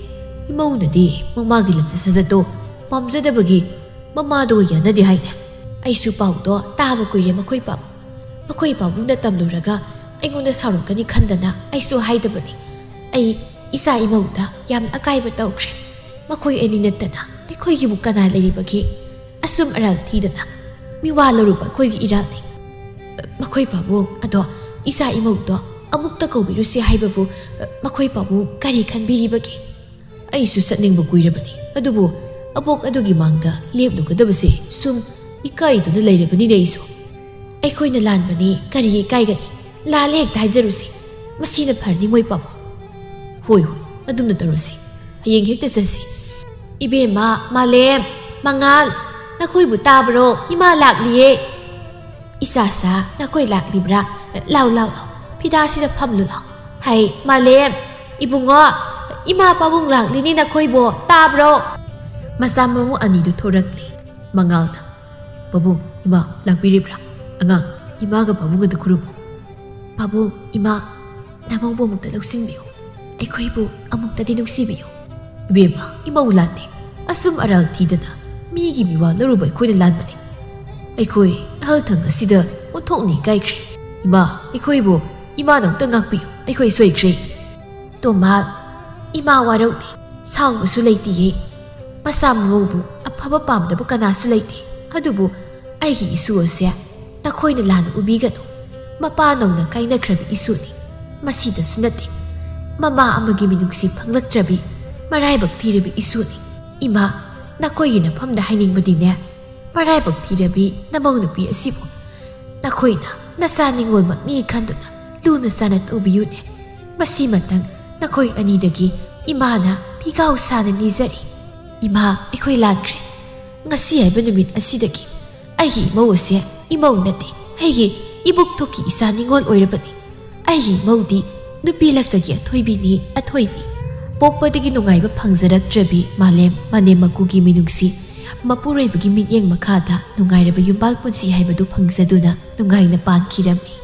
ꯏꯃꯧꯅꯗꯤ ꯃꯃꯥꯒꯤ ꯂꯝꯆꯠ ꯁꯥꯖꯠꯇꯣ ꯄꯥꯝꯖꯗꯕꯒꯤ ꯃꯃꯥꯗꯣ ꯌꯥꯅꯗꯦ ꯍꯥꯏꯅꯦ꯫ ꯑꯩꯁꯨ ꯄꯥꯎꯗꯣ ꯇꯥꯕ ꯀꯨꯏꯔꯦ ꯃꯈꯣꯏ ꯄꯥꯕꯨꯡ꯫ ꯃꯈꯣꯏ ꯄꯥꯕꯨꯡꯅ ꯇꯝꯂꯨꯔꯒ ꯑꯩꯉꯣꯟꯗ ꯁꯥꯎꯔꯛꯀꯅꯤ ꯈꯟꯗꯅ ꯑꯩꯁꯨ ꯍꯥꯏꯗꯕꯅꯤ꯫ ꯑꯩ ꯏꯆꯥ ꯏꯃꯧꯗ ꯌꯥꯝꯅ ꯑꯀꯥꯏꯕ ꯇꯧꯈ꯭ꯔꯦ꯫ ꯃꯈꯣꯏ ꯑꯅꯤ ꯅꯠꯇꯅ ꯑꯩꯈꯣꯏꯒꯤꯕꯨ ꯀꯅꯥ ꯂꯩꯔꯤꯕꯒꯦ? ꯑꯁꯨꯝ ꯑꯔꯥꯜ ꯊꯤꯗꯅ ꯃꯤꯋꯥ ꯂꯧꯔꯨꯕ ꯑꯩꯈꯣꯏꯒꯤ ꯏꯔꯥꯜꯅꯤ꯫ ꯃꯈꯣꯏ ꯄꯥꯕꯨꯡ ꯑꯗꯣ, ꯏꯆꯥ ꯏꯃꯧꯗꯣ ꯑꯃꯨꯛꯇ ꯀꯧꯕꯤꯔꯨꯁꯦ ꯍꯥꯏꯕꯕꯨ ꯃꯈꯣꯏ ꯄꯥꯕꯨꯡ ꯀꯔꯤ ꯈꯟꯕꯤꯔꯤꯕꯒꯦ? ꯑꯩꯁꯨ ꯆꯠꯅꯤꯡꯕ ꯀꯨꯏꯔꯕꯅꯤ, ꯑꯗꯨꯕꯨ ꯑꯕꯣꯛ ꯑꯗꯨꯒꯤ ꯃꯥꯡꯗ ꯂꯦꯞꯂꯨꯒꯗꯕꯁꯦ ꯁꯨꯝ ꯏꯀꯥꯏꯗꯨꯅ ꯂꯩꯔꯕꯅꯤꯅꯦ ꯑꯩꯁꯨ꯫ ꯑꯩꯈꯣꯏꯅ ꯂꯥꯟꯕꯅꯤ, ꯀꯔꯤ ꯏꯀꯥꯏꯒꯅꯤ? ꯂꯥꯜꯂꯦ ꯍꯦꯛꯇ ꯍꯥꯏꯖꯔꯨꯁꯤ, ꯃꯁꯤꯅ ꯐꯔꯅꯤ ꯃꯣꯏ ꯄꯥꯕꯨꯡ꯫ ꯍꯣꯏ ꯍꯣꯏ, ꯑꯗꯨꯝꯅ ꯇꯧꯔꯁꯤ, ꯍꯌꯦꯡ ꯍꯦꯛꯇ ꯆꯠꯁꯤ꯫ ꯏꯕꯦꯝꯃ, ꯃꯥꯂꯦꯝ, ꯃꯉꯥꯜ, ꯅꯈꯣꯏꯕꯨ ꯇꯥꯕ꯭ꯔꯣ? ꯏꯃꯥ ꯂꯥꯛꯂꯤꯌꯦ꯫ ꯏꯆꯥꯁꯥ, ꯅꯈꯣꯏ ꯂꯥꯛꯂꯤꯕ꯭ꯔꯥ? ꯂꯥꯎ ꯂꯥꯎ ꯂꯥꯎ, ꯐꯤꯗꯥꯁꯤꯗ ꯐꯝꯂꯨ ꯂꯥꯎ꯫ ꯍꯩ ꯃꯥꯂꯦꯝ, ꯏꯕꯨꯡꯉꯣ, ꯏꯃꯥ ꯄꯥꯕꯨꯡ ꯂꯥꯛꯂꯤꯅꯤ ꯅꯈꯣꯏꯕꯨ ꯇꯥꯕ꯭ꯔꯣ? ꯃꯆꯥ ꯃꯃꯧ ꯑꯅꯤꯗꯨ ꯊꯣꯔꯛꯂꯦ꯫ ꯃꯉꯥꯜꯅ, "ꯄꯥꯕꯨꯡ, ꯏꯃꯥ ꯂꯥꯛꯄꯤꯔꯤꯕ꯭ꯔꯥ? ꯑꯉꯥꯡ, ꯏꯃꯥꯒ ꯄꯥꯕꯨꯡꯒꯗ ꯈꯨꯔꯨꯝꯃꯨ꯫ ꯄꯥꯕꯨꯡ, ꯏꯃꯥ, ꯅꯃꯧꯕꯨ ꯑꯃꯨꯛꯇ ꯂꯧꯁꯤꯟꯕꯤꯌꯨ꯫ ꯑꯩꯈꯣꯏꯕꯨ ꯑꯃꯨꯛꯇꯗꯤ ꯅꯨꯡꯁꯤꯕꯤꯌꯨ꯫" "ꯏꯕꯦꯝꯃ, ꯏꯃꯧ ꯂꯥꯟꯗꯦ꯫ ꯑꯁꯨꯝ ꯑꯔꯥꯜ ꯊꯤꯗꯅ ꯃꯤꯒꯤ ꯃꯤꯋꯥ ꯂꯧꯔꯨꯕ ꯑꯩꯈꯣꯏꯅ ꯂꯥꯟꯕꯅꯤ꯫ ꯑꯩꯈꯣꯏ ꯑꯍꯜ ꯊꯪ ꯑꯁꯤꯗ ꯑꯣꯟꯊꯣꯛꯅ ꯏꯀꯥꯏꯈ꯭ꯔꯦ꯫ ꯏꯃꯥ, ꯑꯩꯈꯣꯏꯕꯨ ꯏꯃꯥꯅ ꯑꯃꯨꯛꯇ ꯉꯥꯛꯄꯤꯌꯨ꯫ ꯑꯩꯈꯣꯏ ꯁꯣꯏꯈ꯭ꯔꯦ꯫" "ꯇꯣꯃꯥꯜ, ꯏꯃꯥ ꯋꯥꯔꯧꯗꯦ, ꯁꯥꯎꯕꯁꯨ ꯂꯩꯇꯤꯌꯦ꯫ ꯃꯆꯥ ꯃꯃꯧꯕꯨ ꯑꯐꯕ ꯄꯥꯝꯗꯕ ꯀꯅꯥꯁꯨ ꯂꯩꯇꯦ꯫ ꯑꯗꯨꯕꯨ ꯑꯩꯒꯤ ꯏꯁꯨ ꯑꯁꯦ ꯅꯈꯣꯏꯅ ꯂꯥꯟꯅ ꯎꯕꯤꯒꯅꯨ꯫ ꯃꯄꯥ ꯅꯧꯅ ꯀꯥꯏꯅꯈ꯭ꯔꯕ ꯏꯁꯨꯅꯤ꯫ ꯃꯁꯤꯗꯁꯨ ꯅꯠꯇꯦ, ꯃꯃꯥ ꯑꯃꯒꯤ ꯃꯤꯅꯨꯡꯁꯤ ꯐꯪꯂꯛꯇ꯭ꯔꯕꯤ, ꯃꯔꯥꯏꯕꯛ ꯊꯤꯔꯕꯤ ꯏꯁꯨꯅꯤ꯫ ꯏꯃꯥ, ꯅꯈꯣꯏꯒꯤ ꯅꯐꯝꯗ ꯍꯥꯏꯅꯤꯡꯕꯗꯤꯅꯦ, ꯃꯔꯥꯏꯕꯛ ꯊꯤꯔꯕꯤ ꯅꯃꯧ ꯅꯨꯄꯤ ꯑꯁꯤꯕꯨ ꯅꯈꯣꯏꯅ ꯅꯆꯥ ꯅꯤꯉꯣꯜꯃꯛꯅꯤ ꯈꯟꯗꯨꯅ ꯂꯨꯅ ꯆꯥꯟꯅ ꯇꯧꯕꯤꯌꯨꯅꯦ꯫ ꯃꯁꯤꯃꯇꯪ ꯅꯈꯣꯏ ꯑꯅꯤꯗꯒꯤ ꯏꯃꯥꯅ ꯄꯤꯒꯥꯎ ꯁꯥꯅ ꯅꯤꯖꯔꯤ꯫ ꯏꯃꯥ, ꯑꯩꯈꯣꯏ ꯂꯥꯟꯈ꯭ꯔꯦ꯫ ꯉꯁꯤ ꯍꯥꯏꯕ ꯅꯨꯃꯤꯠ ꯑꯁꯤꯗꯒꯤ ꯑꯩꯒꯤ ꯏꯃꯧ ꯑꯁꯦ ꯏꯃꯧ ꯅꯠꯇꯦ, ꯑꯩꯒꯤ ꯏꯕꯨꯛꯊꯣꯛꯀꯤ ꯏꯆꯥ ꯅꯤꯉꯣꯜ ꯑꯣꯏꯔꯕꯅꯤ꯫ ꯑꯩꯒꯤ ꯏꯃꯧꯗꯤ ꯅꯨꯄꯤ ꯂꯛꯇꯒꯤ ꯑꯊꯣꯏꯕꯤꯅꯤ, ꯑꯊꯣꯏꯕꯤ꯫ ꯄꯣꯛꯄꯗꯒꯤ ꯅꯨꯡꯉꯥꯏꯕ ꯐꯪꯖꯔꯛꯇ꯭ꯔꯕꯤ ꯃꯥꯂꯦꯝ, ꯃꯅꯦꯝ ꯃꯀꯨꯒꯤ ꯃꯤꯅꯨꯡꯁꯤ, ꯃꯄꯨꯔꯣꯏꯕꯒꯤ ꯃꯤꯠꯌꯦꯡ ꯃꯈꯥꯗ ꯅꯨꯡꯉꯥꯏꯔꯕ ꯌꯨꯝꯕꯥꯜ ꯄꯨꯟꯁꯤ ꯍꯥꯏꯕꯗꯨ ꯐꯪꯖꯗꯨꯅ ꯅꯨꯡꯉꯥꯏꯅ ꯄꯥꯟꯈꯤꯔꯝꯃꯤ꯫